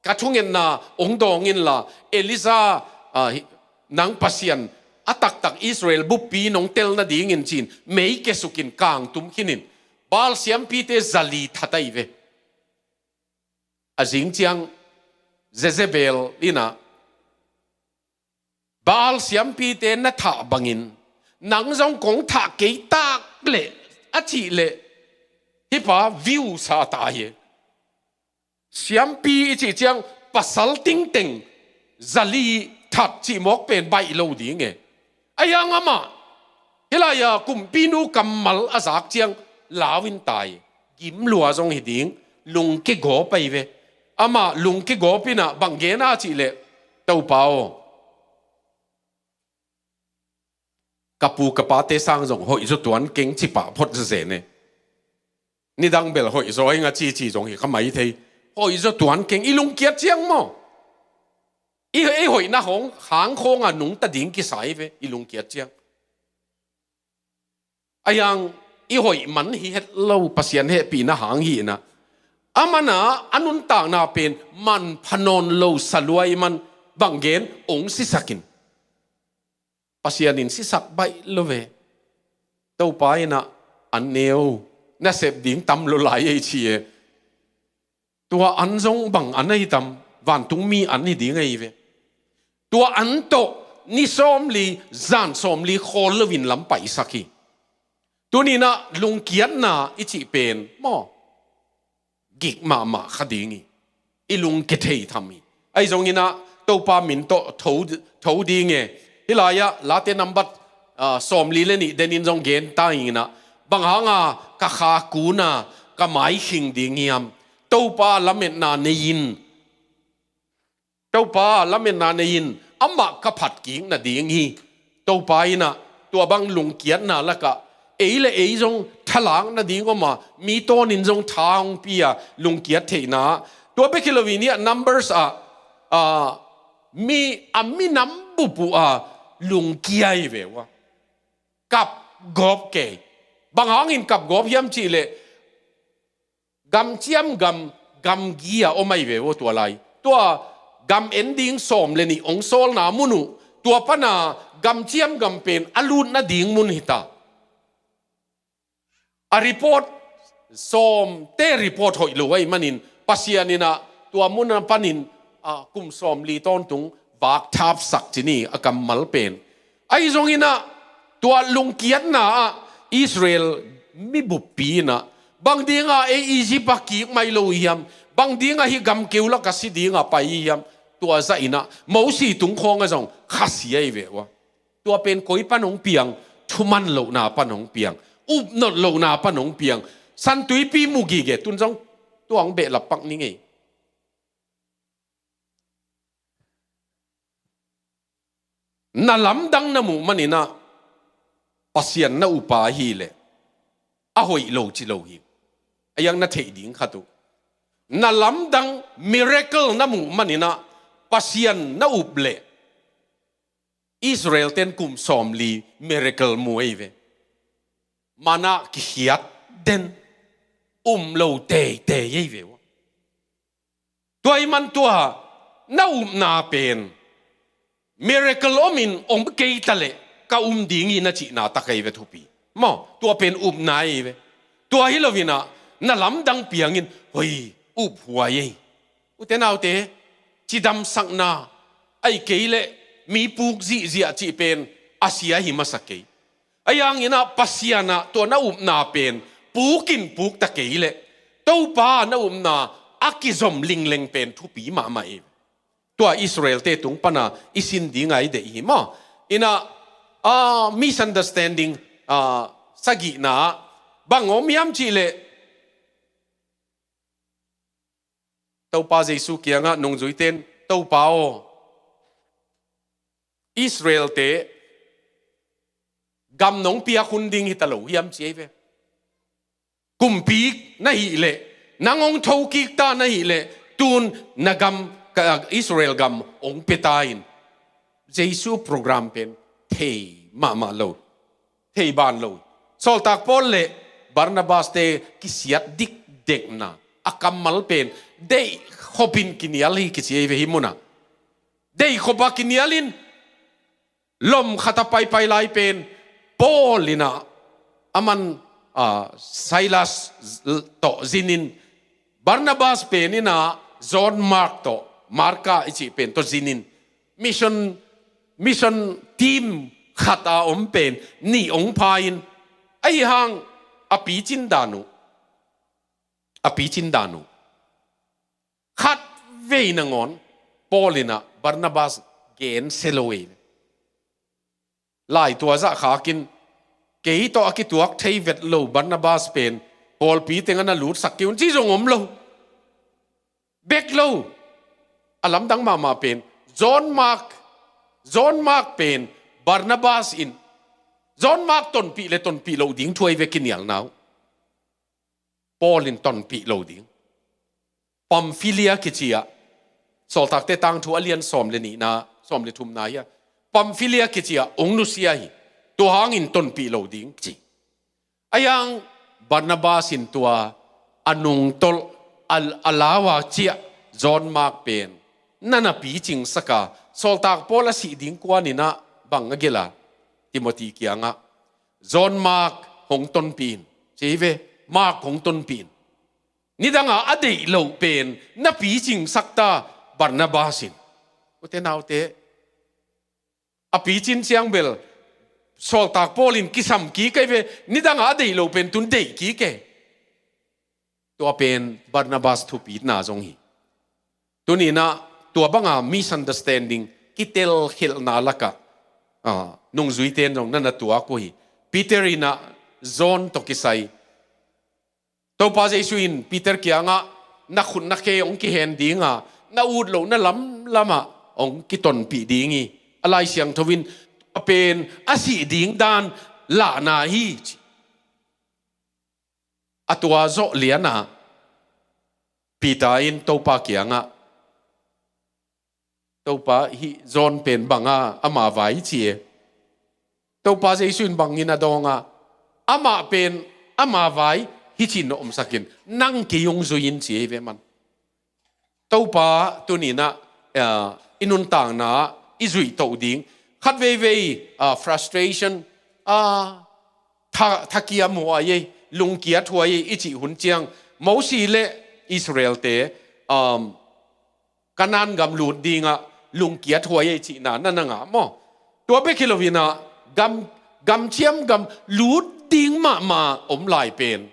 ka thungetna hong dawng inla, Elisa, a, hi, nang Pasian a taktak Israel buppi nong tel nadingin ci-in mei kiasuk in kangtum khin in, Baal siampite zali that ahi ve. A zing ciang Jezebel in ah, Baal siampite na thah bangin nang zong kong thah kei tak leh, a cih leh, hih pa view sa ta hi. Siampi i cih ciang pasal tingteng zali that cih mawk pen baih lo ding e. Ahi hang amah, hih lai-a kumpinu kammal a zak ciang lau in tai, gim lua zong hi ding, lungkia gawp ahi ve. Amah lungkia gawp in ah bang gen a cih leh, Topa aw, ka pu ka pate sang zong hoih zaw tuan keng, ci pah phot zezen e. Nidang bel hoih zaw ing a cici zong hi kha mai thei. Hoih zaw tuan keng, i lungkiat ciang maw? I, i hoihna hong, hang khawng a nungta ding kisai ve, i lungkiat ciang. Ahi hang i hoih man hi het lo, Pasian hehpihna hang hi in ah, a man ah a nuntakna pen manpha nawn lo, sa lua i man, bang gen, hong sisak in. Pasian in sisak baih lo ve. Topa in ah, an neu, na sep ding tam lo lai ei ci e. Tua an zong bang an ahi tam, vantungmi an hi ding ahi ve. Tua an tawh ni sawmli, zan sawmli khawl loin lam paisak hi. Tuni in ah lungkiatna i cih pen maw, gik mahmah kha ding hi. I lungkia thei tham hi. Ahi zongin ah Topa min tawh tho, tho ding e. Hih lai-ah Late nambat, a, sawmli le nih denin zong gen ta ing in ah, bang hanga ka kha kun a ka mai khing ding hiam? Topa lametna nei in. Topa lametna nei in, amah ka phat kik nading hi. Topa in ah tua bang lungkiatna lakah ei le ei zong thalak nading om a, mi tawnin zong tha hong pia, lungkiat theihna. Tua bek hi loin hih Numbers ah, a, mi, a minam bup uh a lungkia hi ve uh a. Kap gawp kei. Bang hangin kap gawp hiam cih leh, gamciam gam, gamgi a om ahi ve uh a tua lai. Tua gam en ding sawm le nih hong sawlna mun uh, tua pana gamciam gam pen a lut nading mun hi ta. A report, sawmte report hoih lo ahih manin, Pasian in ah tua mun a panin, a, kum sawmli tawntung vak thapsak ci ni a kammal pen. Ahi zongin ah tua lungkiatna ah Israel mi buppi in ah, bang dinga ei Egypt ah kik mai lo hiam, bang dinga hih gamkeu lakah si dinga pai hiam, tua zah in ah Mosi tung khawng ah zong khasia hi ve uh a. Tua pen koi pan hong piang, thuman lohna pan hong piang, upnot lohna pan hong piang. San Tuipi mu gige, tun zong tua hong behlap pak ni ngei. Na lamdang na muh manin ah Pasian na up a hileh a hoih lo ci lo hi. A iang na theih ding khat uh. Na lamdang miracle na muh manin ah Pasian na up leh, Israel ten kum sawmli miracle mu ahi ve. Mana kikhiat den, um lo teitei ahi ve uh. Tua ahih man tua na upna pen miracle omin om kei ta leh ka um ding hi na cihna tak ahi ve thupi. Maw, tua pen upna ahi ve. Tua hi loin ah na lamdang piangin, hoi, uphuai ei. Ute naute, cidamsakna, ahih kei leh mi puk zihziah cih pen a sia hi masa kei. Ahi hangin ah Pasian ah tua na upna pen pukin puk ta kei leh, Topa na upna a kizom lingleng pen thupi mahmah hi. Tua Israel-te tung pana i sin dinga i deih hi maw. In ah, ah, misunderstanding, ah, sagihna ah bang om hiam cih leh, Topa Jesu kiangah nungzuite in, "Topa aw, Israelte gam nong piak hun ding hi ta lo hiam?" ci ei ve. "Kumpi na hih leh, nang hong thokik ta na hih leh, tun na gam, ka Israel gam hong pia ta in." Jesu program pen thei mahmah lo, thei ban lo. Sawltak Paul le Barnabas te kisiat dikdekna, a kammal pen deih khopin kinial hi kici ei ve hih munah. Deih khopa kinial in lom khata paipai lai pen Paul inah, aman, ah, Silas tawh zinin, Barnabas pen inah John Mark tawh, Marka i cih pen tawh zinin, mission, mission team khata om pen nih hong pha in, ahi hang a picin dan uh, a picin dan uh khat vei nangawn Paul inah Barnabas gensia lo ei. Lai tua zah khakin kei tawh a kituak thei vet lo Barnabas pen pawlpi tengah na lutsak kei un ci zong om lo. Bek lo. A lamdang mahmah pen John Mark, John Mark pen Barnabas in John Mark tonpih le tonpih loh ding thu ei ve kinialna uh. Paul in tonpih lo ding. Pamphilia kici ah, Sawltakte tangthu a lian sawm le nihna, sawm le thumna hi a, Pamphilia kici ah hong nusia hi. Tua hangin tonpih lo ding ci. Ahi hang Barnabas in tua a nungtolh a, a lau a ciah John Mark pen na na picingsak a, Sawltak Paul a sih ding kuan inah bang a gelh a, Timothy kiangah, "John Mark hong tonpih in," ci ei ve. "Mark hong tonpih in. Nidanga a deih loh pen na picingsak ta Barnabas in." Ute naute, a picin ciang bel Sawltak Paul in kisam kik ei ve, nidanga a deih loh pen tun deih kik e. Tua pen Barnabas thupitna zong hi. Tuni inah tua banga misunderstanding, kitelkhelhna lakah, ah, nungzuite in zong na na tuak uh hi. Peter inah John tawh kisai, Topa Jesu in Peter kiangah, "Na khut na khe hong kihen ding a, na ut lohna lamlamah hong kitonpih ding hi. A Lai Siangtho in a pen a sih ding dan lahna hi," ci. A tua zawh lianah Peter in Topa kiangah, "Topa, hih John pen banga ama vai ci e?" Topa Jesu in bangin a dawng a, "Amah pen ama vai hi ci-in na omsak in, nang kei hong zui in," ci ei ve man. Topa tuni inah, ah, i nuntakna i zuih toh ding. Khat veivei, ah, frustration, ah, tha, thakiam huai ei, lungkiat huai ei i cih hun ciang, Mosi le Israelte, um, Kanaan gam lut dingah lungkiat huai ei cihna na na ngah maw? Tua bek hi lo inah gam, gam ciam gam lut ding mahmah om lai pen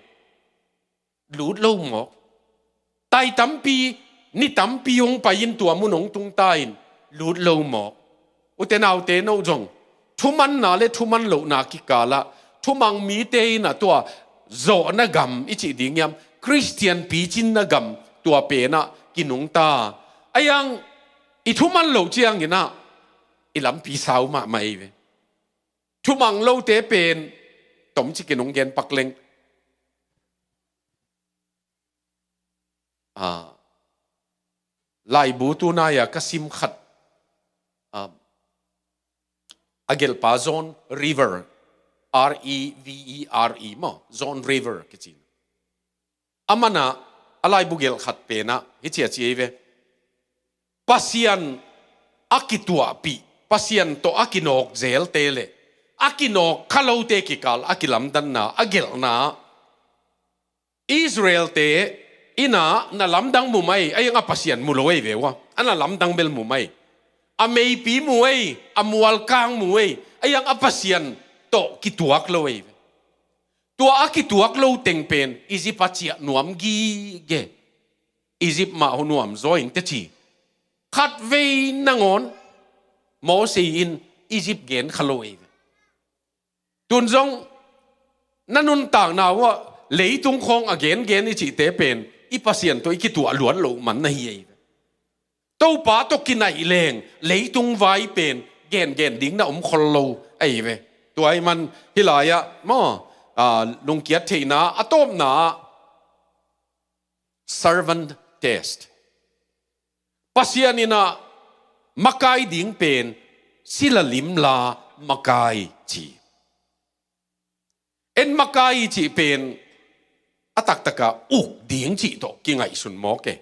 lut lo mawk. Tai tampi, ni tampi hong pai in tua mun hong tung ta in lut lo mawk. Ute naute, no zong thumanna le thuman lohna kikalah thumang mite inah tua zawhna gam i cih ding hiam, Khristian picinna gam tua penah kinungta. Ahi hang i thuman loh ciang inah i lampi sau mahmah ei ve. Thumang lote pen tomcik in hong gen pak leng. Ah, laibu tunai-a ka sim khat, ah, a gelhpa John Revere, R E V E R E maw, John Revere kici. Aman ah a laibu gelh khat penah hici a ci ei ve. Pasian a kituahpih, Pasian tawh a kinawk zelte le a kinawk kha lote kikal a kilamdanna, a gelhna, Israelte inah na lamdang mu mai, ahi hang a Pasian mu lo ei ve ua. A na lamdang bel mu mai. A meipi mu ei, a mualkang mu ei, ahi hang a Pasian tawh kituak lo ei ve. Tua a kituak lo teng pen Egypt a ciah nuam gige. Egypt mah hua nuam zaw ing teci. Khat vei nangawn Mosi in Egypt gen kha lo ei ve. Tun zong na nuntakna uah leitung khawng a gengen i cihte pen i Pasian tawh i kituah luat loh man na hi ei ve. Topa tawh kinaih leng leitung vai pen gengen ding na om khol lo ei ve. Tua ahih man hih lai-ah maw, aa, lungkiat theihna a tawpna ah servant test. Pasian in ah makai ding pen sila limla makai ci. En makai cih pen a taktak a uk ding cih tawh kingaihsun mawk e.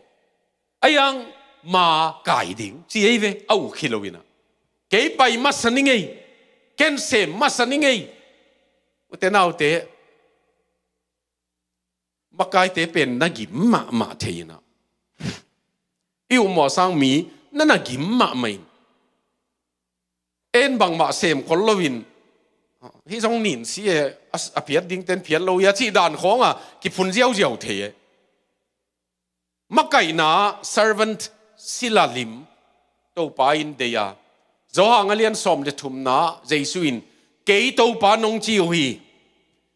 Ahi hang makai ding ci ei ve, a uk hi lo in ah. Kei pai masa ning ei, ken sem masa ning ei. U te nau te, makaite pen na gim mahmah thei in ah, i upmawh sang mi na na gim mahmah in, en bangmah sem khol lo in, hih zong nin si e, a, a phiat ding ten phiat lo ia cih dan khawng a kiphun ziauziau thei e. Makaihna, servant, sila lim Topa in deih a. Johan a lian sawm le thumna Jesu in, "Kei Topa nong ci uh hi.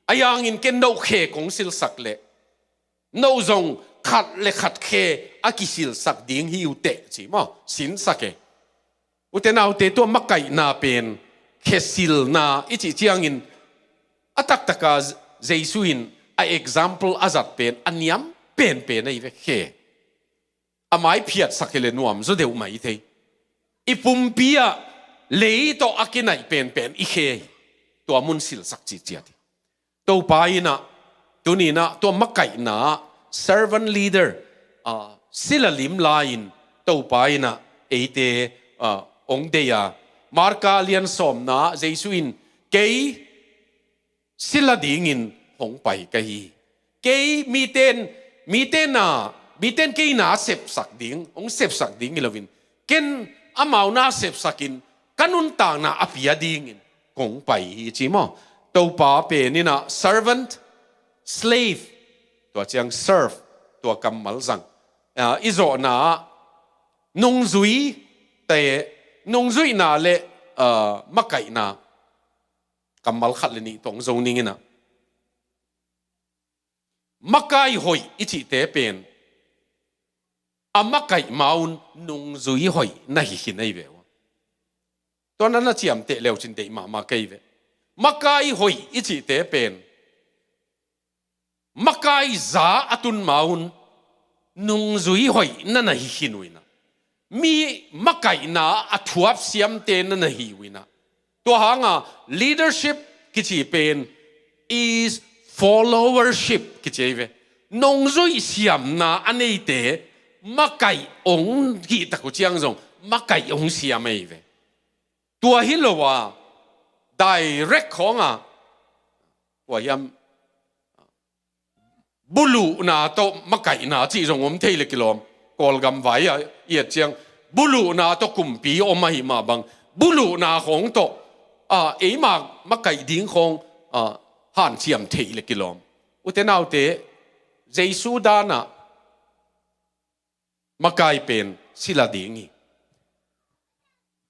Ahi hangin ken note khe kong silsak leh, note zong khat le khat khe a kisilsak ding hi uh teh," ci maw, sinsak e. U te nau te, tua makaihna pen khesilna i cih ciangin a taktak a Jesu in a example a zat pen a niam penpen ahi ve, khe. A mai phiatsak hi leh nuam zaw deuh mah i thei. I pumpi ah lei tawh a kinaih penpen i khe hi. Tua mun silsak cihciat hi. Topa in ah, tuni in ah, tua makaihna, servant leader, ah, sila limla in Topa in ah eite, ah, hong deih a. Marka lian sawmna Jesu in, "Kei sila dingin hong pai ka hi. Kei miten, miten na, miten kei na sepsak ding, hong sepsak ding hi lo in, ken amau na sepsak in ka nuntakna a pia dingin kong pai hi," ci maw. Topa pen in ah servant, slave, tua ciang serve, tua kammal zang. Ah, i zawhna ah nungzui te, nungzuihna le, ah, makaihna kammal khat le nih tawh hong zo ning in ah. Makai hoih i cihte pen a makaih ma-un nungzui hoih na hi khin ahi ve uh. Tua na na ciamteh leucin deih mahmah kei ve. Makai hoih i cihte pen makai za a tun ma-un nungzui hoih na na hi khin uh in ah. Mi makaihna a thuap siamte na na hi uh in ah. Tua hang a leadership kici pen is followership kici ahi ve. Nungzuih siamna a neite makaih hong hih tak uh ciang zong makaih hong siam ahi ve. Tua hi lo a direct khawng a, tua hiam, buluhna tawh makaihna cih zong om thei le kilawm. Kawlgam vai ah i et ciang buluhna tawh kumpi om ahih mah bang, buluhna khawng tawh, ah, eima makaih ding khawng, ah, hanciam thei le kilawm. U te nau te, Jesu dan ah makai pen sila ding hi.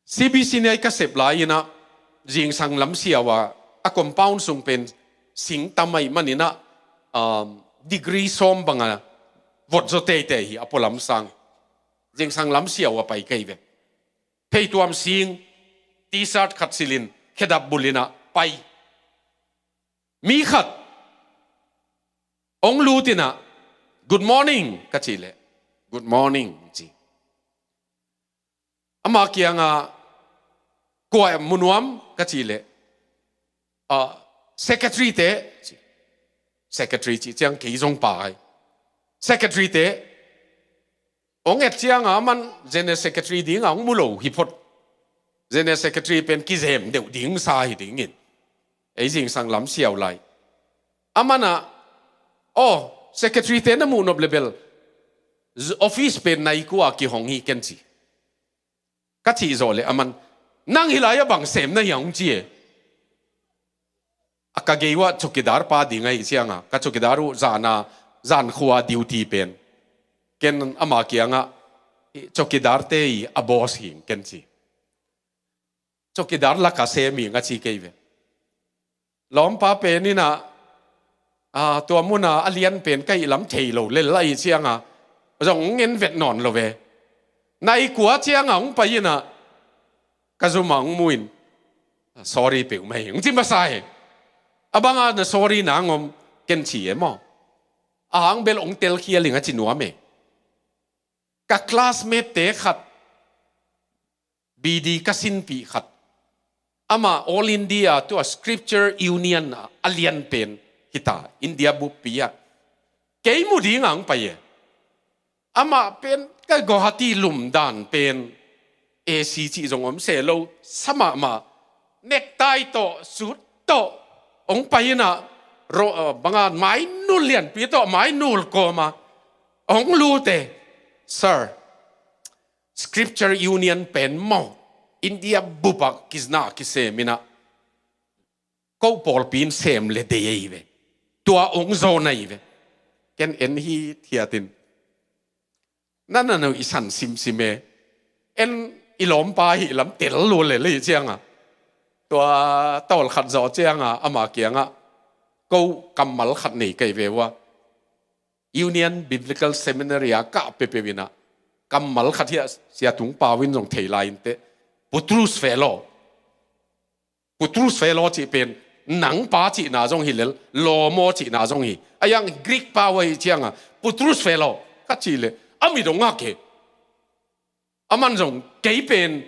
C B C nei ka sep lai in ah, zingsang lam siau a, a compound sung pen sing tam ahih man in ah, um, degree sawm bang a vot zaw teitei hi, a pualam sang. Zingsang lam siau a pai ka hi ve. Pheituam sing, T-shirt khat silh in, khedap bul in ah pai. Mi khat hong lut in ah, "Good morning," ka cih leh, "Good morning," ci. Amah kiangah, "Kua mu nuam?" ka cih leh, "Ah, secretary te," ci. Secretary cih ciang kei zong pai. Secretary te, hong et ciangah aman General Secretary dingah hong mu lo hi phot. General Secretary pen kizem deuh ding sa hi dingin, ei zingsang lam siau lai. Aman ah, "Aw, secretary te na muh nop le bel, z-, office pen nai kua kihong hi ken," ci. Ka cih zawh leh aman, "Nang hih lai-ah bang sem na hiam?" hong ci e. A ka gei uah chowkidar pa ding ahih ciangah, ka chowkidar uh zan a, zan khua duty pen. Ken ama kiangah, "Chowkidar te i a boss hi ing ken," ci. Chowkidar lak a sem ing a ci kei ve. Lawmpa pen in ah, a, tua muna a lian pen ka ih lam thei lo lel a ih cianga zong hong en vet nawn lo ve. Nai kua cianga hong pai inah ka zuma hong mu in, "Sorry peuhmah hi," hong ci masa hi. "A banga na sorry nang om?" ken ci e maw. "A hang bel hong telkhial ing," a ci nuam e. Ka classmate te khat, B D ka sinpih khat, amah All India tua Scripture Union a lian pen hita, India buppi ah. Kei mu dinga hong pai e. Amah pen ka Guwahati lumdan pen A C cih zong om se lo sa mahmah, necktie tawh, suit tawh hong pai inah, ro-, uh, banga mainul lianpi tawh mainul kawma hong lut e. "Sir, Scripture Union pen maw, India bupa kizna kisem inah, ko pawlpi in sem le dei ahi ve. Tua hong zawn ahi ve." Ken en hithiatin, "Na na no i san simsim e. En i lawmpa hi lam tel lua le lei cianga." Tua tawlkhat zawh cianga ama kiangah, "Ko kammal khat nei kei ve ua. Union Biblical Seminary a kah peuhpeuh inah kammal khat hi a, Sia Tung Pau in zong thei lai inteh, Putrus fellow. Putrus fellow cih pen nang pa cihna zong hi lel, lawmaw cihna zong hi. A yang Greek pau ahi cianga Putrus fellow ka cih leh a mit hong ngak e. Aman zong kei pen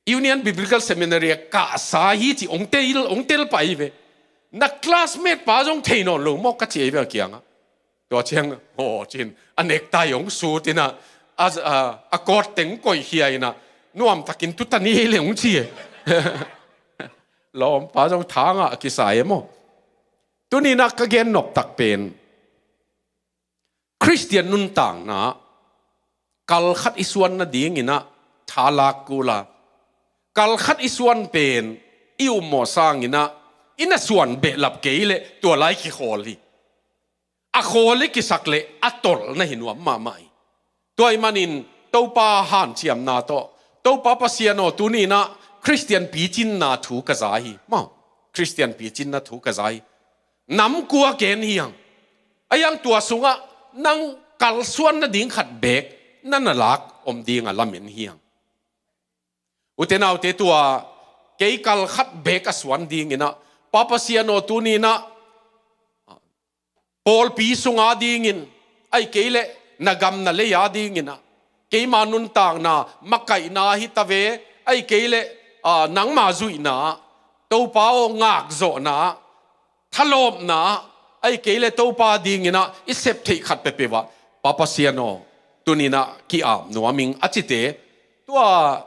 Union Biblical Seminary a kahsa hi cih hong tel, hong tel pah hi ve. Na classmate pa zong thei nawn lo maw?" ka ci ahi ve a kiangah. Tua ciang, aw, cin, a necktie hong suit inah, a, a, a coat teng koihkhia inah, nuamtakin tuta ni hi le hong ci e. Lawmpa zong thangah a kisa e maw. Tuninah ka gen noptak pen, Khristian nuntakna kal khat i suan nadinginah tha lak kul a, kal khat i suan pen i ummawh sanginah i na suan behlap kei leh tua lai kikhawl hi. A khawl i kisak leh a tolh na hi nuam mahmah hi. Tua ahih manin Topa hanciamna tawh, Topa Pasian aw, tuninah Khristian picinna thu ka za hi. Maw, Khristian picinna thu ka za hi. Nam kua ken hiang? A yang tua sungah nang kalsuan nading khat beek na na lak om dinga lamen hiang. Ute naute, tua kei kal khat beek a suan dinginah, Pa Pasian aw, tuninah pawlpi sunga dingin, ahih kei leh na gam na lei a dinginah, keima nuntakna makaihna hi ta ve, ahih kei leh, aa, nangma zuihna, Topa aw, ngakzawhna, thalawpna, ahih kei leh Topa dinginah i sep theih khat peuhpeuh ah, Pa Pasian aw, tuninah ki-ap nuam ing, a cite, tua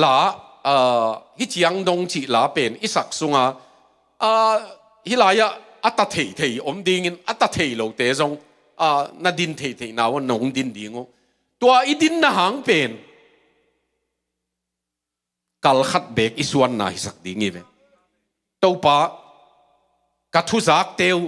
la, aa, hih ciang dong cih la pen i sak sunga, aa, hih lai-ah a ta theithei om dingin, a ta thei lote zong, aa, na din theitheihna uh ah nong din ding uh. Tua i dinna hang pen kal khat beek i suanna hisak ding hi ve. Topa, ka thuzakte uh,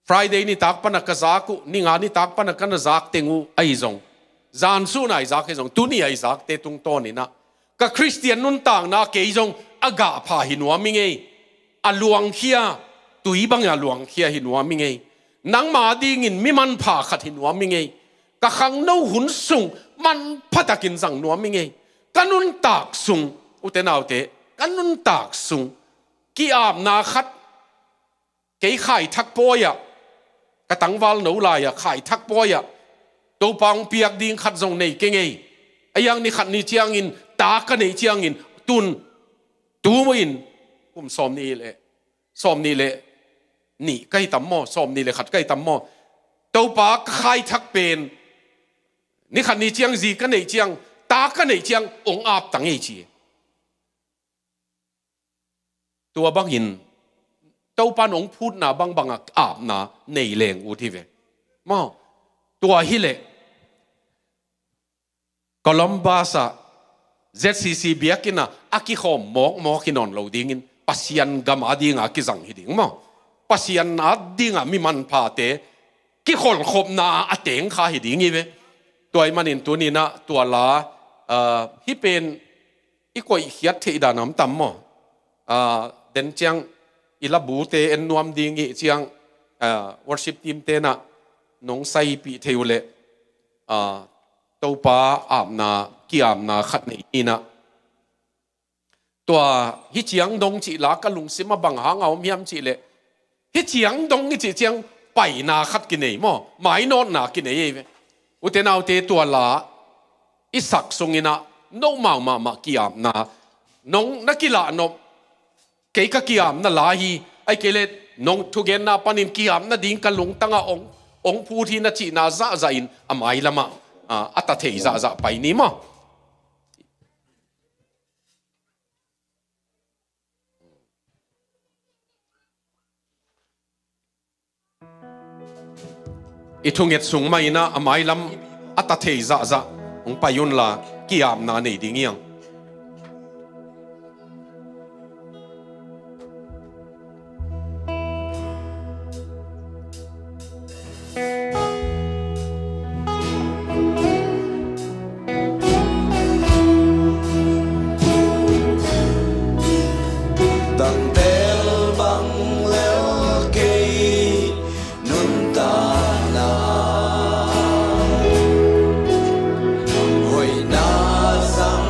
Friday nitak pana ka zak uh, ninga nitak pana ka na zak teng uh ahi zong, zansuhna i zak ahi zong, tuni a i zakte tungtawninah ka Khristian nuntakna kei zong a gahpha hi nuam i ngei. A luangkhia, tui bangin a luangkhia hi nuam i ngei. Nangma dingin mi manpha khat hi nuam i ngei. Ka khangno hun sung manpha takin zang nuam i ngei. Ka nuntak sung, ute naute, ka nuntak sung ki-apna khat, kei khaithak pawi-ah, ka tangval no lai-ah khaithak pawi-ah Topa hong piak ding khat zong nei kei ngei. A yang ni khat ni ciangin ta ka neih ciangin, tun, tu in kum sawm nih leh, sawm nih leh nih ka hi tam maw, sawm nih leh khat ka hi tam maw, Topa ka khaithak pen ni khat ni ciang zi ka neih ciang, ta ka neih ciang hong ap ta ngei ci. Tua bangin Topa in hong phutna bangbangah apna nei leng ut hi ve. Maw, tua hileh Columbus ah Z C C biakinn ah a kikhawm mawkmawk hi nawn lo dingin Pasian gam a dinga kizang hi ding maw. Pasian a dinga mi manphate kikholhkhopna a teng kha hi ding hi ve. Tua ahih manin tuninah tua la, ah, hih pen i koihkhiat theih dan a om tam maw? Ah, den ciang i labute en nuam ding i ciang, ah, worship team tenah nong saipih thei uh leh, ah, Topa apna, kiapna khat nei inah. Tua hih ciang dong cih la ka lungsim a bang hang a om hiam cih leh, hih ciang dong i cih ciang paina khat kinei maw, mainawtna kinei ei ve. Ute naute, tua la i sak sunginah no mau mahmah kiapna, nong na kilah nop, kei ka kiapna la hi, ai kei leh nong thugenna panin kiapna ding ka lungtangah ong, ong phut hi na cihna zahzah in a mailamah, ah, a ta thei zahzah pai ni maw. I thunget sung mah inah a mailam a ta thei zahzah hong pai unla, kiapna nei ding hiang. Dangtel bang lel kei nuntakna, hoihna zang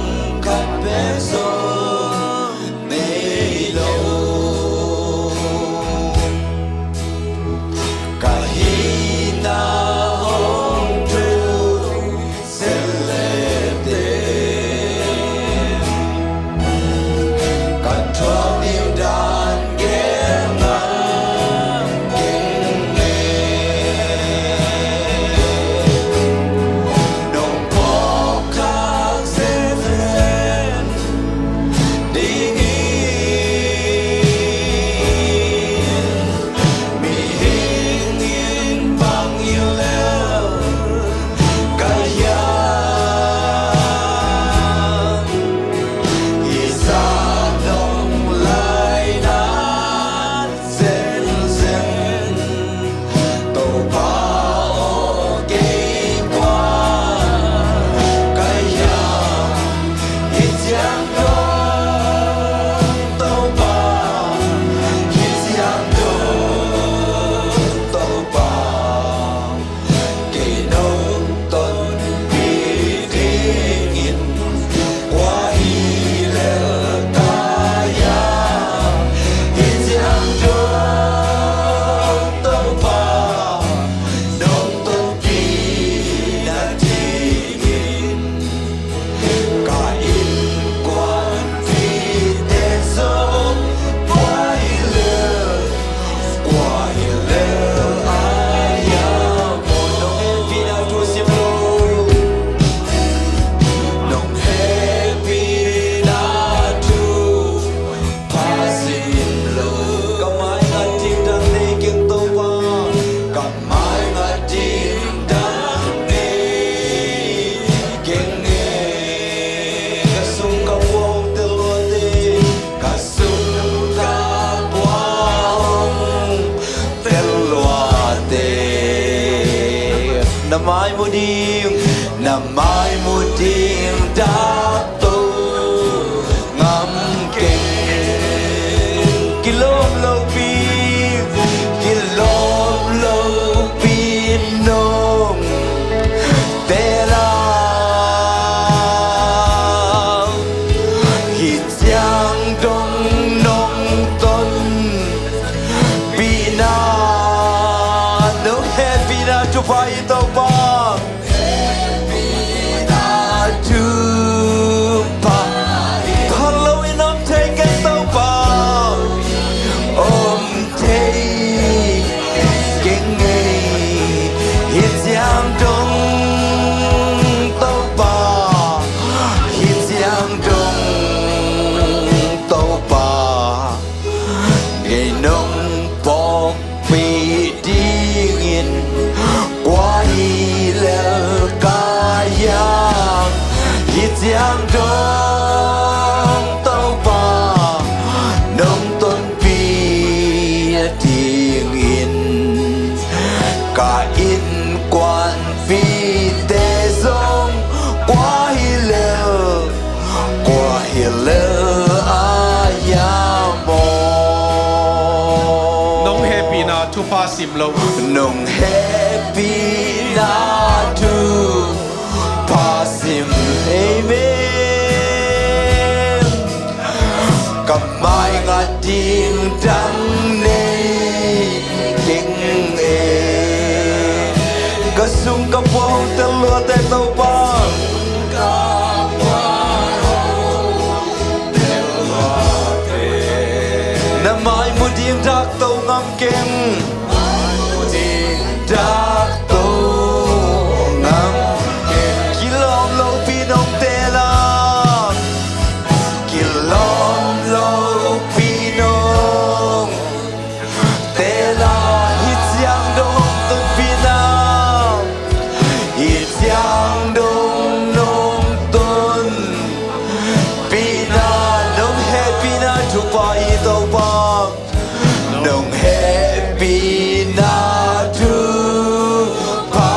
Pha sim lo. Nong hehpihna thupha sim. Amen. Ka mai ngat ding dang nei keng e. Ka sung ka pua hong tel luat e Topa. Na mai mu ding dak to ngam keng. Dak to ngam keng. Kilawm lopi nong teel a. Kilawm lopi nong teel a. Hih ciang dong tonpihna. Hih ciang dong nong tonpihna. Nong hehpihna thupha hi Topa. Nong hehpihna thupha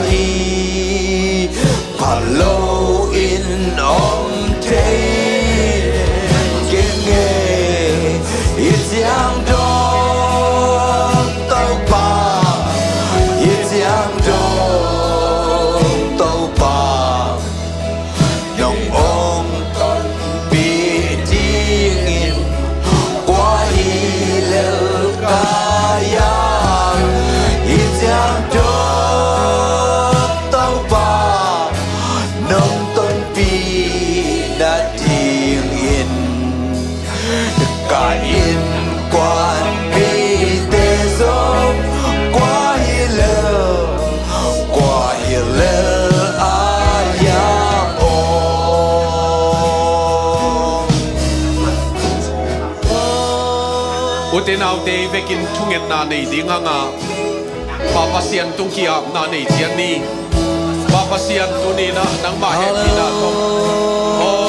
hi. Pha loin om thei keng e. Hih ciang dong Topa. Hih ciang dong Topa. Nong ong tonpih dingin kua hi lel ka hiam. Hih ciang dong Topa nong tonpih nadingin ka innkuanpihte zong kua hi lel, kua hi lel a hiam aw. Ute naute, i vekin thungetna nei ding hang a, Pa Pasian tung ki-apna nei ciat ni. Pa Pasian, tuni-in ah nangmah hehpihna tawh, aw,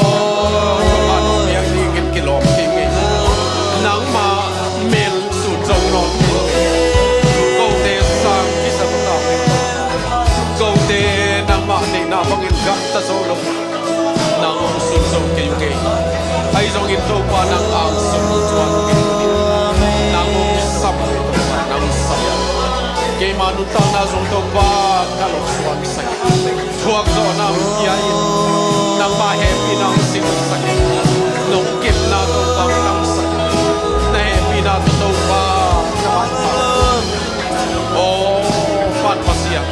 tua pan piak dingin kilawm kei ing. Nangmah min sut zo nawn, kote sang kisa ta, kote nangmah neihna bangin gamta zo lo. Nang hong sun zo kei ung ei. Ahi zongin Topa, nang angsung zuan ung ei. Nang hong sam ung ei Topa, nang sam. Keima nuntakna zong Topa, ka lawh suaksak ei. Thuakzawhna hong pia in. Nangmah hehpihna hong sinsak ei. Nong kepna Topa hong tangsak ei. Na hehpihna tawh Topa, ka man pah. Aw, Pasian.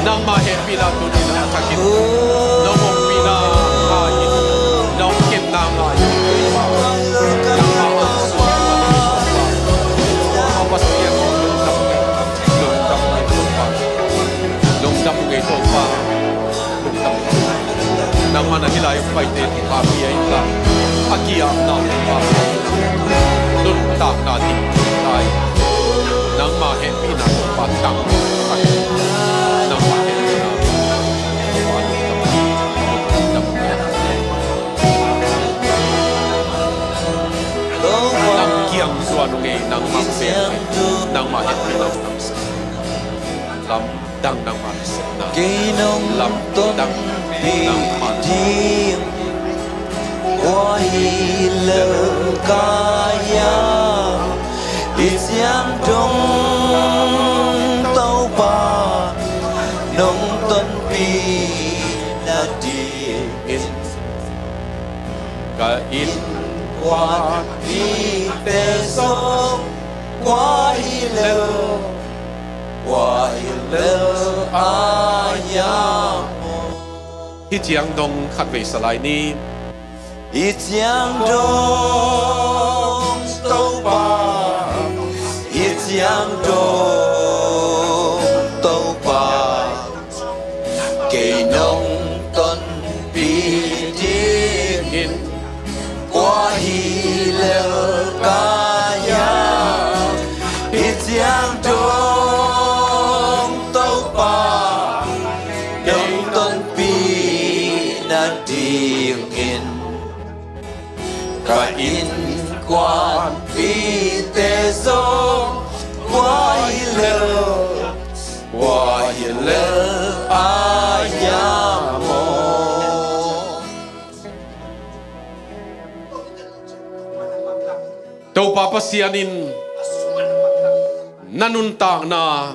Nangmah hehpihna tuni-in a thakin nong ompihna ngai in, nong kepna ngai in, nangmah a sung a Pasian, lungdam, lungdam, lungdam, lungdam, lungdam. Nangmah na hih lai a paite thupha pia in la, a ki-apna thupha pia in la, nuntakna ding thupha in, nangmah hehpihna thupha tang, nangmah hehpihna thupha tang. Nang kiang zuan ung ei, nangmah bek ung ei, nangmah hehpihna tang. Lam dang nangmah nasepna, kei nong lam dang tonpih nangmah ding kua hi lel ka hiam. Hih ciang dong Topa nong tonpih nadingin ka innkuanpihte zong kua hi lel, kua hi lel a hiam aw. Hih ciang dong khatvei sa lai ni. Hih ciang dong Topa, hih ciang dong Topa, kei nong tonpih dingin kua hi lel ka hiam. Hih ciang dong Topa, nong tonpih nadingin ka innkuanpihte zong kua hi lel, kua hi lel a hiam aw. Topa Pasian in Na nuntakna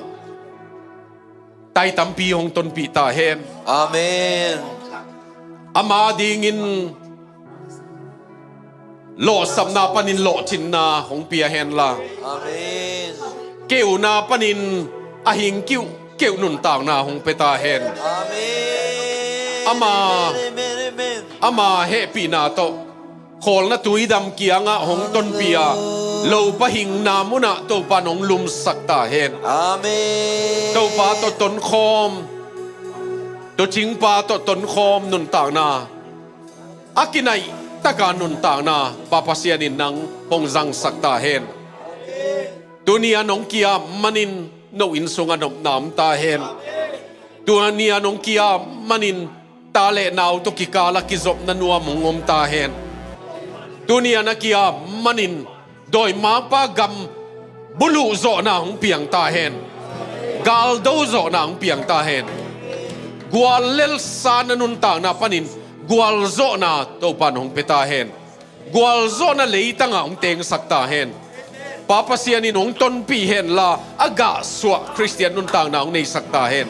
tai tampi hong tonpih ta hen. Amen. Ama dingin lawhsapna panin lawhcinna hong pia henla, amen, keuna panin a hing kiuhkeuh nuntakna hong pia ta hen. Amen. Ama, amen, amen, amen, ama hehpihna tawh khawlna tuidam kiangah hong tonpih a, lopa hingna munah Topa in hong lumsak ta hen. Amen. Topa tawh tonkhawm, tuucingpa tawh tonkhawm nuntakna, a kinaih taka nuntakna Pa Pasian in nang hong zangsak ta hen. Tuni-a nong kia manin no inn sungah nopna om ta hen. Tuni-a nong kia manin ta le nau tawh kikala kizopna nuam hong om ta hen. Tuni-a na kia manin dawimangpa gam buluh zawhna hong piang ta hen. Galdo zawhna hong piang ta hen. Guallelsa na nuntakna panin gualzawhna Topa in hong pia ta hen. Gualzawhna leitangah hong tengsak ta hen. Pa Pasian in hong tonpih henla, a gahsuah Khristian nuntakna hong neisak ta hen.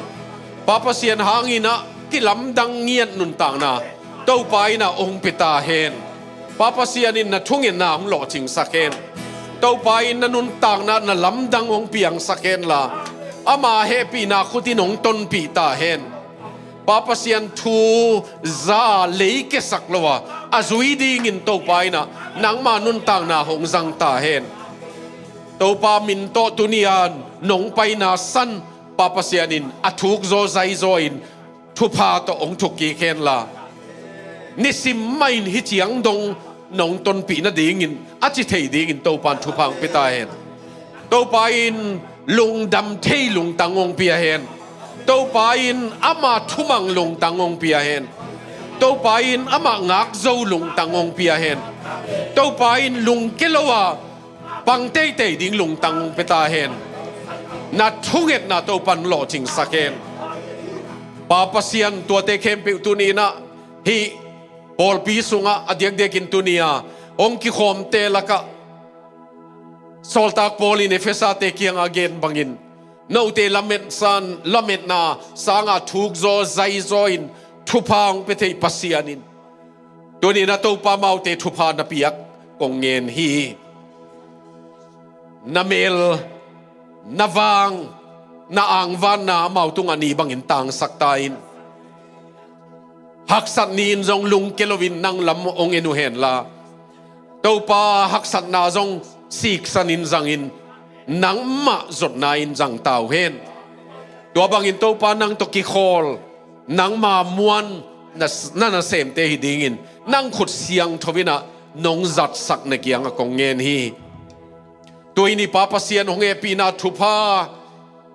Pa Pasian hangin ah kilamdang ngiat nuntakna Topa in ah hong pia ta hen. Pa Pasian in na thungetna hong lawhcingsak hen. Topa in na nuntakna na lamdang hong piangsak henla, ama hehpihna khut in hong tonpih ta hen. Pa Pasian thu za a lei kiasak lo a, a zui dingin Topa in ah nangma nuntakna hong zang ta hen. Topa min tawh tuni-a nong paina san Pa Pasian in a thukzaw zaizaw in thupha tawh hong thuk kik henla, nisim mah in hih ciang dong nong tonpih nadingin a ci thei dingin Topa in thupha hong pia ta hen. Topa in lungdam thei lungtang hong pia hen. Topa in ama thumang lungtang hong pia hen. Topa in ama ngakzo lungtang hong pia hen. Topa in lungkia lo a pang teitei ding lungtang hong pia ta hen. Na thungetna Topa in lawhcingsak hen. Pa Pasian, tuate khempeuh tuni-in ah hih pawlpi sungah a diakdiakin tuni-a hong kikhawmte lakah Sawltak Paul in Efesate kiangah a gen bangin, note lametsan, lametna sangah thukzaw zaizaw in thupha hong pia thei Pasian in, tuni-in ah Topa amaute thupha na piak kong ngen hi. Na mel, na vang, na angvanna amau tungah ni bangin tangsak ta in. Haksat ni-in zong lungkia loin nang lam hong en uh henla, Topa, haksatna zong siksanin zangin nangmah zotna-in zang ta uh hen. Tua bangin Topa, nang tawh kikhawl, nangma muan na, na nasemte hi dingin nang khut siangtho in ah nong zatsak na kiangah kong ngen hi. Tuni-in Pa Pasian hong hehpihna thupha,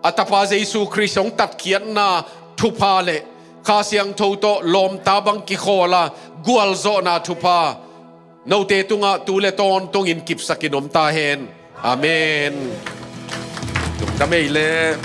a Tapa Jesu Khrist hong tatkhiatna thupha le Kha Siangtho tawh lawmta bang kikhawl a gualzawhna thupha note tungah tu le tawntungin kipsakin om ta hen. Amen. Lungdam ei le.